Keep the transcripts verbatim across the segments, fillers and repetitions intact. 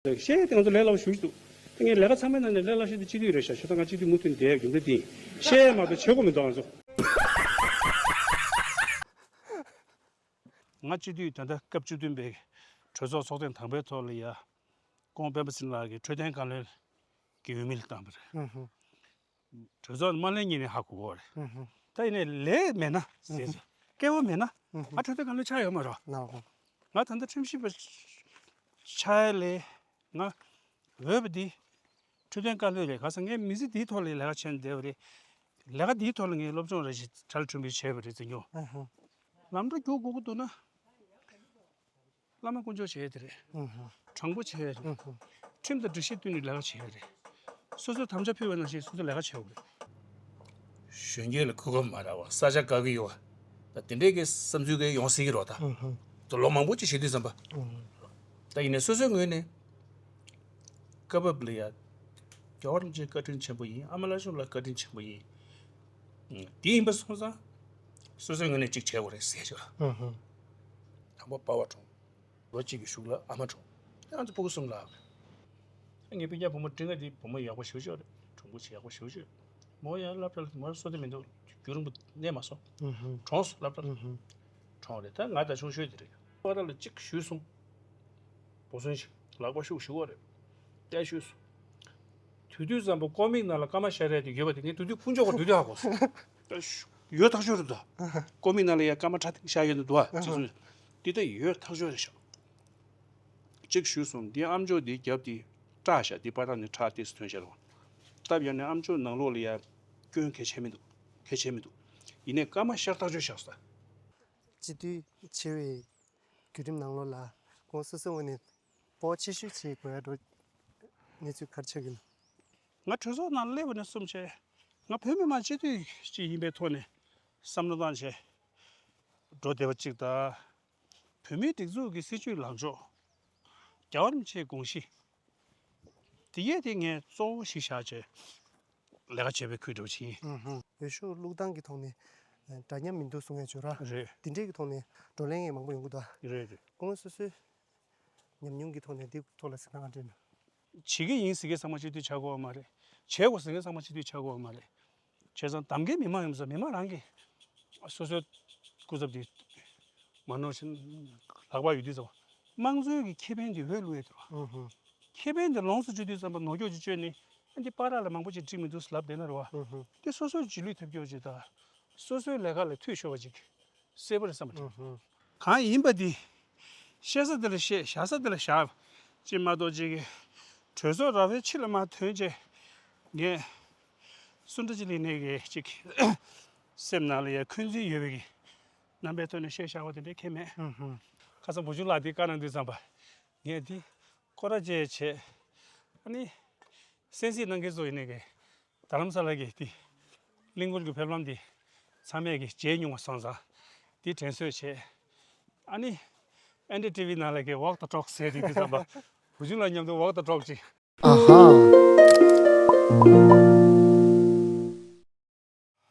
བཤད་དེ་ང་ཚོ་ལས་སླ་པོ་ཞེ་པོ་ཞིག་འདུག་ད་ངས་ལས་ཀ་ཚང་མའི་ནང་ནས་ལས་སླ་ཤོས་དེ་སྤྱི་འཐུས་རེད་ཤག་ཤོག་ད་ང་སྤྱི་འཐུས་མུ་མཐུད་བསྡད་ཡག་རྒྱུ་འབྲས་དེ་ཡིན། བཤད་མ་གཏོགས་བྱེད་དགོས་མི་འདུག་ང་ཚོ། ང་སྤྱི་འཐུས་ད་ལྟ་སྐབས་བཅུ་བདུན་པའི་གྲོས་ཚོགས་ཚོགས་ཐེངས་དང་པའི་ཐོག་ལ་ཡ། སྐུ་ངོ་སྤེན་པ་ཚེ་རིང་ལགས་ཀྱིས་འཕྲོད་བསྟེན་བཀའ་བློན་གྱི་འོས་མི་ལ་བཏང་བ་རེད། ཧུམ་ཧུམ། གྲོས་ཚོགས་མ་ལེན་ཉིན་ནས་ཧ་གོ་གོ་རེད། ཧུམ་ཧུམ། ད་ཡིན་ནའི་ལས་མེད་ན་ཟེར་ཟེར། སྐལ་བ་མེད་ན། ཧུམ་ཧུམ། ཨ་འཕྲོད་བསྟེན་བཀའ་བློན་ཆགས་ཡོད་མ་རེད། ལགས་སོ། ང་ད་ལྟ་ཁྲིམས་ཞིབ་པ་ཆགས་ཡ་ལས་ང་འོས་པ་འདི་འཕྲོད་བསྟེན་བཀའ་བློན་རེད། ག་ས་ངའི་མི་ཚེ་འདིའི་ཐོག་ལ་ལས་ཀ་བྱས་ནས་བསྡད་པ་རེད། ལས་ཀ་འདིའི་ཐོག་ལ་ངས་སློབ་སྦྱོང་རེ་ཞིག་གྲལ་མཐུན་པའི་བྱས་པ་རེད་ཟེར་མྱོང་། ཧུམ་ཧུམ། ལམ་འགྲོ་རྒྱུག་དགོས་ཀྱི་འདུག་ན། བླ་མ་དཀོན་མཆོག་བྱེད་ཡ་དེ་རེད། ཨུ་ཧུ། དྲང་པོ་བྱེད་ཡ་རེད། ཨུ་ཧུ། ཁྲིམས་དང་སྒྲིག་གཞི་བསྟུན་ནས་ལས་ཀ་བྱེད་ཡ་རེད། སོ་སོས་དམ་བཅའ་ཕུལ་བ་ནང་བཞིན་སོ་སོས་ལས་ཀ་བྱེད་དགོས་རེད། གཞོན་སྐྱེས་ལ་གོ་སྐབས་མ་རག་པ་ས་ཆ་དགའ་གི་ཡོད་པ། ད་དེ་འདྲས་ཀྱི་བསམ་ཚུལ་གྱི་ཡོང་སྲིད་ཀྱི་རོགས་ད། ཨུ་ཧུ། ད་ལོ་མང་པོ་ཅིག་བྱེད་དུས་ཙམ་པ། ཨུ་ཧུ། ད་ཡིན་ནའི་སོ་སོའི་ངོས་ནས། སྐབས་བབ་ལ་ཡ། རྒྱལ་བ་རིན་པོ་ཆེ་བཀའ་དྲིན་ཆེན་པོ་ཡིན། ཨ་མ་ལགས་ཤོག་ལ་བཀའ་དྲིན་ཆེན་པོ་ཡིན། ཨུ། དེ་ཡིན་པ་སོང་ཙང་། སོ་སོའི་ངོས་ནས་ཅིག་བྱེད་དགོས་རེད་ཟེར་ཆོག་ཨུ་ཧུ། དང་པོ་པ་ཕ་གྲོངས། ལོ་གཅིག་གི་གཞུག་ལ་ཨ་མ་གྲོངས། ང་ཚོ་སྤུ་གུ་གསུམ་ལ། ངའི་སྤུན་ཀྱག་བུ་མོ་འབྲིང་བ་དེ་བུ་མོ་ཡག་པོ་ཞེ་པོ་ཅིག་རེད། གྲོགས་པོ་ཆེ་ཡག་པོ་ཞེ་པོ་ཅིག་རེད། མོ་ཡང་སློབ་གྲྭ་ལ་མོ་བསོད་བདེ་མི་འདུག་རྒྱུན་རིང་པོ་གནས་མ་སོང་། ཨུ་ཧུ། གྲོངས་སོང་སློབ་གྲྭ་ལ། ཨུ་ཧུ། གྲོངས་རེད། ད་ང་ད་ཆུང་ཤོས་དེ་རེད། པ་ཕ་ལ་གཅིག་ཞུས་སོང་། འབུ་སྲིན་ཞིག་ལག་པ་ཤུགས་ཞུ་བ་རེད། ལྟ་ཞུས་སོང་། དུས་དུས་ཙམ་པ་ཀོ་མིག་ནང་ལ་སྐར་མ་ཤར་ཡ་དེ་ཡོད་པ་དེ་ངས་དུས་དུས་ཁུངས་འཁྱོལ་ག་དུས་དུས་ཧ་གོ་སོང་། ཡོད་ཐག་ཆོད་རེད་ད། ཀོ་མིག་ནང་ལ་ཡ་སྐར་མ་ཁྲ་ཐིང་ཤར་ཡོད་ནི་འདུག་ཨ། ཅི་སོང་། འདི་ད་ཡོད་ཐག་ཆོད་རེད་ཤག་གཅིག་ཞུས་སོང་། འདི་ཨམ་ཅོག་འདི་རྒྱབ་དེ་སྐྲག་ཤག་འདི་པར་ཐག་ནས་ཁྲག་ཏོག་ཙམ་ཐོན་ཤག་རེད་བ། སྟབས་ཡག་ནས་ཨམ་ཅོག་ནང་ལོགས་ལ་ཡ་སྐྱོན་གལ་ཆེ་མི་འདུག་གལ་ཆེ་མི་འདུག་ཡིན་ནའི་སྐར་མ་ཤར་ཐག་ཆོད་ཤག་ས། སྤྱི་འཐུས་ཆེ་བའི་བརྒྱུད་རིམ་ནང་ལོགས་ལ་ཁོང་སོ་སོའི་ངོས་ནས་སྤོབས་པ་ཆེ་ཤོས་ཆེ་དགོས་ཡ་འགྲོ་གནས་ཚུལ་ག་རེ་ཆགས་ཀྱི་ཡོད། ང་གྲོས་ཚོགས་ནང་སླེབས་པ་ནས་བཟུང་བྱས་ང་བོད་མི་མང་སྤྱི་འཐུས་ཅིག་ཡིན་པའི་ཐོག་ནས་བསམ་བློ་བཏང་བྱས་འགྲོ་བསྡད་པ་གཅིག་དང་། བོད་མིའི་སྒྲིག་འཛུགས་ཀྱི་སྲིད་བྱུས་ལངས་ཕྱོགས། རྒྱལ་བ་རིན་པོ་ཆེའི་དགོངས་གཞི། དེ་གས་དེ་ངས་གཙོ་བོ་ཞིག་བཞག་བྱས་ལས་ཀ་བྱས་པའི་ཁུལ་འདྲ་བོ་ཞིག་ཡིན། ཨུ་ཧུ། འོས་ཤོག་བླུགས་སྟངས་ཀྱི་ཐོག་ནས་འདྲ་མཉམ་མི་འདུག་གསུང་མཁན་ཅིག་ཡོད་ར། རེད། དེ་འདྲས་ཀྱི་ཐོག་ནས་བགྲོ་གླེང་ཡང་མང་པོ་ཡོང་གི་འདུག་རེད་རེད། སྐུ་ངོ་སོ་སོའི་ཉམས་མྱོང་གི་ཐོག་ནས་འདི་ཐོག་ལ་ཟིན་ན་ང་འདྲེན། བྱེད་ཀྱི་ཡིན་ཟེར་མཁན་ཚང་མ་སྤྱི་འཐུས་ཆགས་ཀྱི་ཡོད་མ་རེད། བྱེད་དགོས་ཟེར་མཁན་ཚང་མ་སྤྱི་འཐུས་ཆགས་ཀྱི་ཡོད་མ་རེད། བྱས་ཙང་གདམ་མཁན་མི་མང་ཡིན་ཙང་མི་མང་རང་གིས་སོ་སོའི་སྐུ་ཚབ་དེ་མ་ནོར་ཞིང་ལག་པར་ཡོད་དུས་ཙམ་པ། དམངས་གཙོའི་གི་ཁེ་ཕན་དེ་འོས་བླུག་ཡས་དེ་རེད་བ། ཨུ་ཧུ། ཁེ་ཕན་དེ་ལོངས་སུ་སྤྱོད་དུས་ཙམ་པ་ནོར་འཁྱོག་ཅིག་སྤྱོད་ནས་ཨ་འདི་པར་ར་ལ་མང་པོ་ཅིག་བྲིས་མི་འདུག་ལབ་བསྡད་ན་རེད་བ། ཨུ་ཧུ། དེ་སོ་སོའི་རྗེས་ལུས་ཐེབས་འཁྱོག་ཅིག་དང་། སོ་སོའི་ལས་ཀ་ལ་འཐུས་ཤོར་བ་ཅིག་གསལ་པོ་རེད་བསམ་པ་རེད། ཨུ་ཧུ། གང་ཡིན་པ་འདི། བཤད་ས་འདི་ལ་བཤད། བཞག་ས་འདི་ལ་བཞག་ཅིག་མ་གཏོགས་ཅིག་གི་གྲོས་ཚོགས་ར་བའི་ཕྱི་ལ་མར་ཐོན་བྱས། ངས་སུ་འདྲ་ཅིག་ལ་ནས་གི་ཅིག་སེམས་ནང་ལ་ཡ་འཁོན་འཛིན་ཡོད་པའི་གི་རྣམ་པའི་ཐོག་ནས་བཤད་བཞག་པ་དེ་འདྲའི་ཁེལ་མེད། ཨུ་ཧུ། ཁ་སང་བུ་ཆུང་ལགས་འདི་བཀའ་གནང་དུས་ཙམ་པ། ངས་འདི་སྐོར་ར་བྱས་བྱས། ཨ་ནི། གསན་གཟིགས་གནང་མཁན་ཚོ་ཡིན་ནའི་གི་རྡ་རམ་ས་ལ་གི་དེ་གླིང་སྐོར་གྱི་ཕེབས་ལམ་དེ་ཚང་མས་གི་མཇལ་མྱོང་བ་སོང་ཙང་དེ་དྲན་གསོས་བྱས། ཨ་ནི་ཨེན་ཌི་ཊི་ཝི་ནང་ལ་གི་Walk the Talk ཟེར་དེ་དེ་ཙམ་པ་བུ་ཆུང་ལ་མཉམ་དུ་Walk the Talk ཅིག་ཨ་ཧ།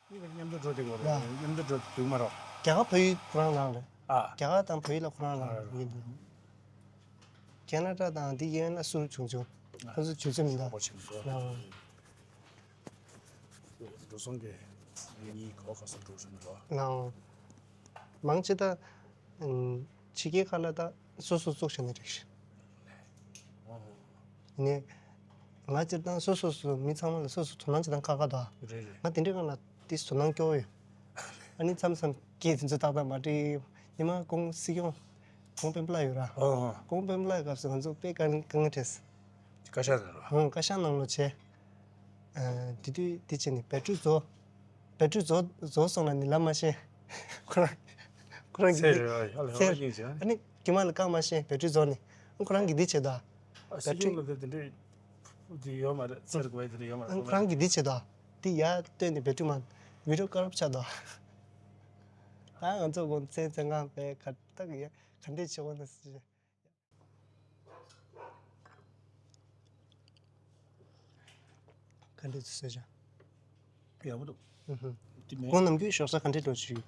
གཉིས་ཀ་མཉམ་དུ་འགྲོ་དེ་དགོས་རེད། ཡ། མཉམ་དུ་འགྲོ་འདུག་མ་རོགས། རྒྱ་གར་བོད་ཡིག་ཁོ་རང་ནང་རེད། ཨ། རྒྱ་གར་དང་བོད་ཡིག་ལ་ཁོ་རང་ནང་ཨ། ཡིན་འདུག་ཁེ་ན་ཌ་དང་འདི་ཡན་ལ་སུ་བྱུང་བྱུང་། ཨ། ཁོ་ཚོ་བྱུང་ཚོད་མི་འདུག་ཁོ་བྱུང་ཚོད། ཡ། འགྲོ་སོང་གི་ངེད་གཉིས་གོ་ག་ས་འགྲོ་བཞིན་འགྲོ། ལའོ། མང་ཆེ་ད། ཕྱི་རྒྱལ་ཁག་ལ་ད་སོ་སོ་བཙུགས་བྱས་ནས་རེད། ཨོ། ནས། ང་སྤྱིར་བཏང་སོ་སོ་སོ་མི་ཚང་མ་ལ་སོ་སོ་དོ་སྣང་བྱེད་སྟངས་ཁག་ཁག་འདུག་རེད་རེད། ང་དེ་འདྲའི་སྒང་ལ་དེ་དོ་སྣང་སྐྱོ་བོ་ཡོད། ཨ་ནི་མཚམས་མཚམས་སྐད་དེ་ཚོ་ཏག་ཏག་མ་དྲིས། ཉི་མ་གོང་སྲིད་སྐྱོང་། གོང་སྤེན་པ་ལགས་ཡོད་ར། ཨོ་ཨོ། གོང་སྤེན་པ་ལགས་སྐབས་སུ་ང་ཚོ་དཔེ་དཀའ་དཀའ་ངལ་འཕྲད། བཀའ་ཤག་ནང་ལ། ཧང་བཀའ་ཤག་ནང་ལོགས་བྱས། ཨ། དེ་དུས་དེ་བྱས་ནས་བེ་ཊི་རི་རྫོགས། བེ་ཊི་རི་རྫོགས་རྫོགས་སོང་ལབ་ནས་ལབ་མ་ཤེས། ཁོ་རང་ཁོ་རང་གིས་ཚེ་འདི་རེ་བ་ཡ་ལ་ཚེ་བ་ཡིན་ཟེར། ཨ་ནི་རྒྱ་མ་ལ་བཀག་མ་ཤེས་བེ་ཊི་རི་རྫོགས་ནས། ཁོ་རང་གིས་འདི་བྱེད་ད། ཨ་སྲིད་སྐྱོང་ལ་དེ་དེ་འདྲས་དེ་ཡོད་མ་རེད། ཚེ་རིག་པའི་དེ་འདྲས་ཡོད་མ་རེད། ཁོ་རང་གིས་འདི་བྱེད་ད། འདི་ཡར་བཏོན་ནས་བེ་ཊི་རི་མ་བི་ཌི་ཡོ་དཀར་པོ་ཆགས་ད། ད་ང་ཚོ་དགོང་ཚེ་ཚེ་ངང་པའི་ག་ད་གི་ཡ་ག་འདྲས་བྱེད་དགོས་ན་སྲིད། ག་འདྲས་ཚོད་བྱ། ཡག་པོ་འདུག་ཨུ་ཧུ། དེ་མེད། ཁོང་ནམ་རྒྱུན་ཞོགས་ས་ག་འདྲས་འགྲོ་བྱུང་ཡོད།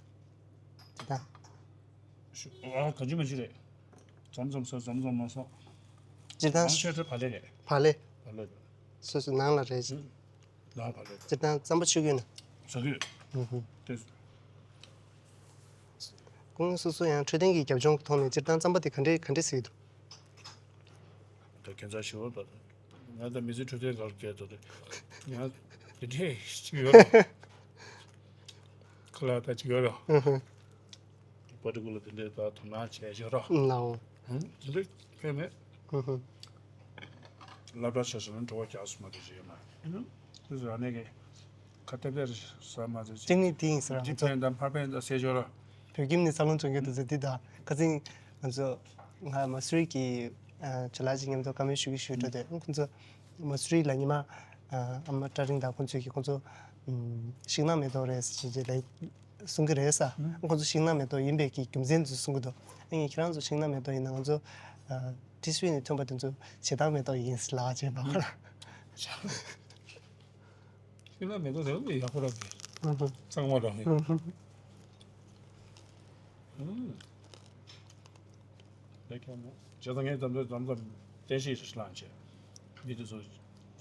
དེ་དང་། ཞོ་ཨ་ག་ཅི་མ་ཅི་རེད། འཛོམས་འཛོམས་སོ་འཛོམས་འཛོམས་མ་སོང་། སྤྱིར་བཏང་། ནང་ཆོས་དེ་བག་ལེབ་རེད། བག་ལེབ། བག་ལེབ་རེད། སོ་སོའི་ནང་ལ་རེད། ནང་བག་ལེབ་རེད། སྤྱིར་བཏང་རྩམ་པ་མཆོད་ཀྱི་ཡོད་ན། ཟ་གི་ཡོད། ཧུམ་ཧུམ། དེ། ཁོང་སོ་སོ་ཡང་འཕྲོད་བསྟེན་གྱི་རྒྱབ་ལྗོངས་ཀྱི་ཐོག་ནས་སྤྱིར་བཏང་རྩམ་པ་དེ་ག་འདྲས་ག་འདྲས་ཟེར་གྱི་འདུག་ད་ཁྱད་མཚར་ཞེ་པོ་འདུག་ང་ད་མི་ཚེ་འཕྲོད་བསྟེན་སྒང་ལ་བསྐྱལ་འདུག་ང་དེ་འདྲས་ཅིག་ཡོད་རེད། ཁ་ལག་ད་ཅིག་ཡོད་རེད། ཧུམ་ཧུམ། པར་ཊི་ཀུ་ལར་དེ་འདྲའི་ད་དོ་སྣང་བྱས་ཤོག་རོགས། ལའོ། ཧུམ། དེ་འདྲ་ཁྱོན་མེད། ཧུམ་ཧུམ། སློབ་གྲྭ་ཆ་ཤས་ལ་འགྲོ་བ་རྒྱག་སོང་མ་གཏོགས་ཅི་ཡོད་མ་རེད། ཧུམ། དེ་ཚོ་རང་ནས་ཀྱི་ཁ་ཏེབ་ཏེབ་ཟ་མ་ཚོད་ཅི། གཅིག་ནི་དེ་ཡིན་ཟེར་ང་འཇིག་ཚོ། རྟེན་དང་ཕ་ཕན་དང་སེ་ཇོ་ར། བོད་ཁྱིམ་ནས་ས་ལོང་བྱུང་རྒྱུ་དེ་ཚོ་འདི་དང་ཁ་སང་ང་ཚོ་ང་མ་སུ་རི་གི་ཇོ་ལགས་ཅིག་མཉམ་དུ་བཀའ་མོལ་ཞུ་གི་ཞུ་འགྲོ་དེ་ཁོང་ཚོ་མ་སུ་རི་ལ་ཉི་མ་ཨ་མ་བཀྲ་རིང་དང་ཁོང་ཚོས་ཀྱིས་ཁོང་ཚོ་ཤིང་ནགས་མེ་ཏོག་རེད་ཟེར་བྱས་ལབ། གསུང་གི་རེད་ས། ཁོང་ཚོ་ཤིང་ནགས་མེ་ཏོག་ཡིན་པའི་གི་རྒྱུ་མཚན་ཚོ་གསུང་གི་འདུག་ཨ་ནི་ཁྱེད་རང་ཚོ་ཤིང་ནགས་མེ་ཏོག་ཡིན་ན་ང་ཚོ་ཨ་ཏི་སུའི་ནས་ཐོན་པ་དེ་ཚོ་བྱེ་ཐང་མེ་ཏོག་ཡིན་ཟེར་ལབ་བྱས་པ་ཁོ་ལ། ཤིང་ནགས་མེ་ཏོག་དེ་ཡག་པོ་རག་གི། ཨུ་ཧུ། གཙང་མ་རག་གི། ཨུ་ཧུ། ཨུ། ལས་ཀ་མོ། བྱས་ཙང་ངས་འཛམ་བུ་འཛམ་གླིང་བསྟན་བཤིག་རེ་ཞིག་བླངས་བྱས། མི་དེ་ཚོ་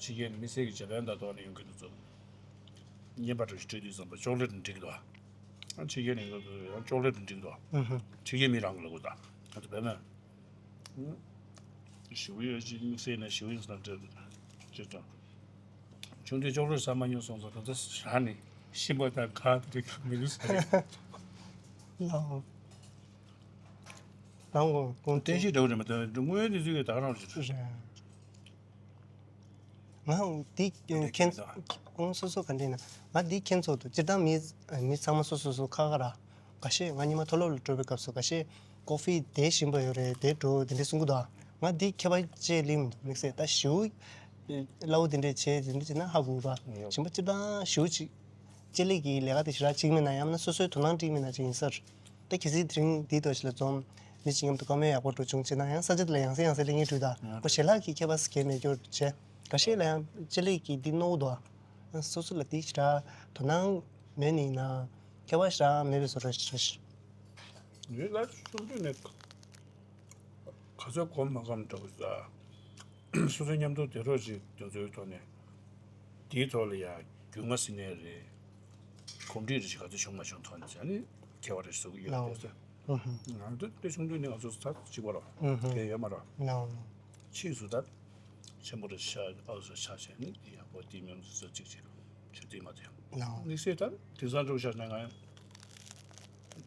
ཕྱི་རྒྱལ་ནས་དམིགས་བསལ་གྱི་འཇར་པན་དང་ཐོག་ནས་ཡོང་མཁན་དེ་ཚོ་བརྙན་པར་རེ་ཞིག་སྤྲད་དུས་ཙམ་པ་ཅོག་ལེ་ཊི་འགྲིག་འདུག་ཨ་ཕྱི་རྒྱལ་ནས་ཡོང་མཁན་དེ་ཚོ་ཡང་ཅོག་ལེ་ཊི་འགྲིག་འདུག་ཨུ་ཧུ། ཕྱི་རྒྱལ་མི་རང་གི་ལ་གོ་ད་ང་ཚོ་བོད་མོས། ཞི་བའི་ཡོད་ཅིག་དམིགས་བསལ་ནས་ཞི་བའི་ཡོད་ས་འདྲ་ཅེས་དང་། ཆུང་དུས་ཅོག་ལེ་ཊི་ཟ་མ་མྱོང་སོང་ཙང་ད་ལྟ་ཟ་ནས་ཤི་བ་དང་ག་དེ་རིགས་མི་འདུག་ཟེར། ལའོ། ལའོ་གོང་གོང་བསྟན་བཤིག་འདྲ་བོ་རེད་མ་གཏོགས་དངོས་ཡོད་གནས་ཚུལ་གྱི་ད་ག་རང་རེད། རེད། ང་འདི་ཁྱེད་ཚོ་ཁོང་སོ་སོ་ག་འདྲ་ཡིན་ན་ང་འདི་ཁྱེད་ཚོ་དུ་སྤྱིར་བཏང་མི་མི་ཚང་མ་སོ་སོ་སོ་ཁ་ཁ་ར། འགའ་ཤས་ང་ཉི་མ་མཐོ་སློབ་ལ་འགྲོ་བའི་སྐབས་སུ་འགའ་ཤས་ཀོ་ཧྥི་དེ་ཞིམ་པོ་ཡོད་རེད་དེ་འགྲོ་དེ་འདྲ་གསུང་གི་འདུག་ང་འདི་ཁྱད་པར་ཅི་ལིམ་དམིགས་བསལ་ད་ཞིའུ་སླ་བོ་དེ་འདྲས་བྱས་དེ་འདྲ་བྱས་ན་ཧ་གོ་གི་ར། ཞིམ་པོ་སྤྱིར་བཏང་ཞིའུ་ཅིག་ཅི་ལི་གི་ལས་ཀ་དེ་ཞེ་དྲག་ཅིག་མིན་ན་ཡང་ན་སོ་སོའི་དོ་སྣང་ཅིག་མིན་ན་ཅིག་ཡིན་ས་རེད། ད་གལ་སྲིད་དེ་རིང་འདི་ལྟོས་ཤིག་ལ་འཛོམས་མི་གཅིག་མཉམ་དུ་བཀའ་མོལ་ཡག་པོ་འགྲོ་བྱུང་བྱས་ན་ཡང་ས་ཆ་དེ་ལ་ཡང་སེ་ཡང་སེ་སླེབས་ངེས་འགྲོ་ད་ཁོ་ཞལ་ལག་གི་ཁྱད་པར་གལ་མེད་སྐྱོར་བྱས་འགའ་ཤས་ལ་ཡང་ཅི་ལི་གི་འདི་རྣོ་བོ་འདུག་ཨ། སོ་སོ་ལ་འདི་ཞེ་དྲག་དོ་སྣང་མེད་ནི་ཡིན་ན་ཁྱད་པར་ཞེ་དྲག་མེད་པའི་བཟོ་འདྲ་ཞིག་རེད། ངས་ལ་ཆུང་དུས་ནས་ག་ཚོད་གོམས་མ་གོམས་འདྲ་བོ་ཟ། སོ་སོའི་མཉམ་དུ་བསྡད་རོགས་ཅིག་དེ་ཚོའི་ཐོག་ནས་དེའི་ཐོག་ལ་ཡང་རྒྱུས་མངའ་ཟིན་ནས་རེད། གོམས་འདྲིས་རེ་ཞིག་ག་ཚོད་བྱུང་མ་བྱུང་ཐོག་ནས་ཨ་ནི་ཁྱད་པར་རེ་བཟོ་གི་ཡོད་ལའོ། རེད་ཟེར། ཨུ་ཧུ། ང་ཚོ་དེ་ཆུང་དུས་ནས་ང་ཚོ་ཚ་གཅིག་པ་རོ། ཨུ་ཧུ། དེ་ཡོད་མ་རོ། ལའོ། ཕྱིས་སུ་ད་ཆེན་པོ་རེ་ཤ་ཨ་སོ་ཤ་བྱས་ནི་དེ་ཡག་པོ་དེ་མཉམ་དུ་ཚོ་གཅིག་ཅིག་ཆུ་དེ་མ་དེ། ལའོ། དམིགས་བསལ་ད་དེང་སང་འགྲོ་ཤག་ན་ང་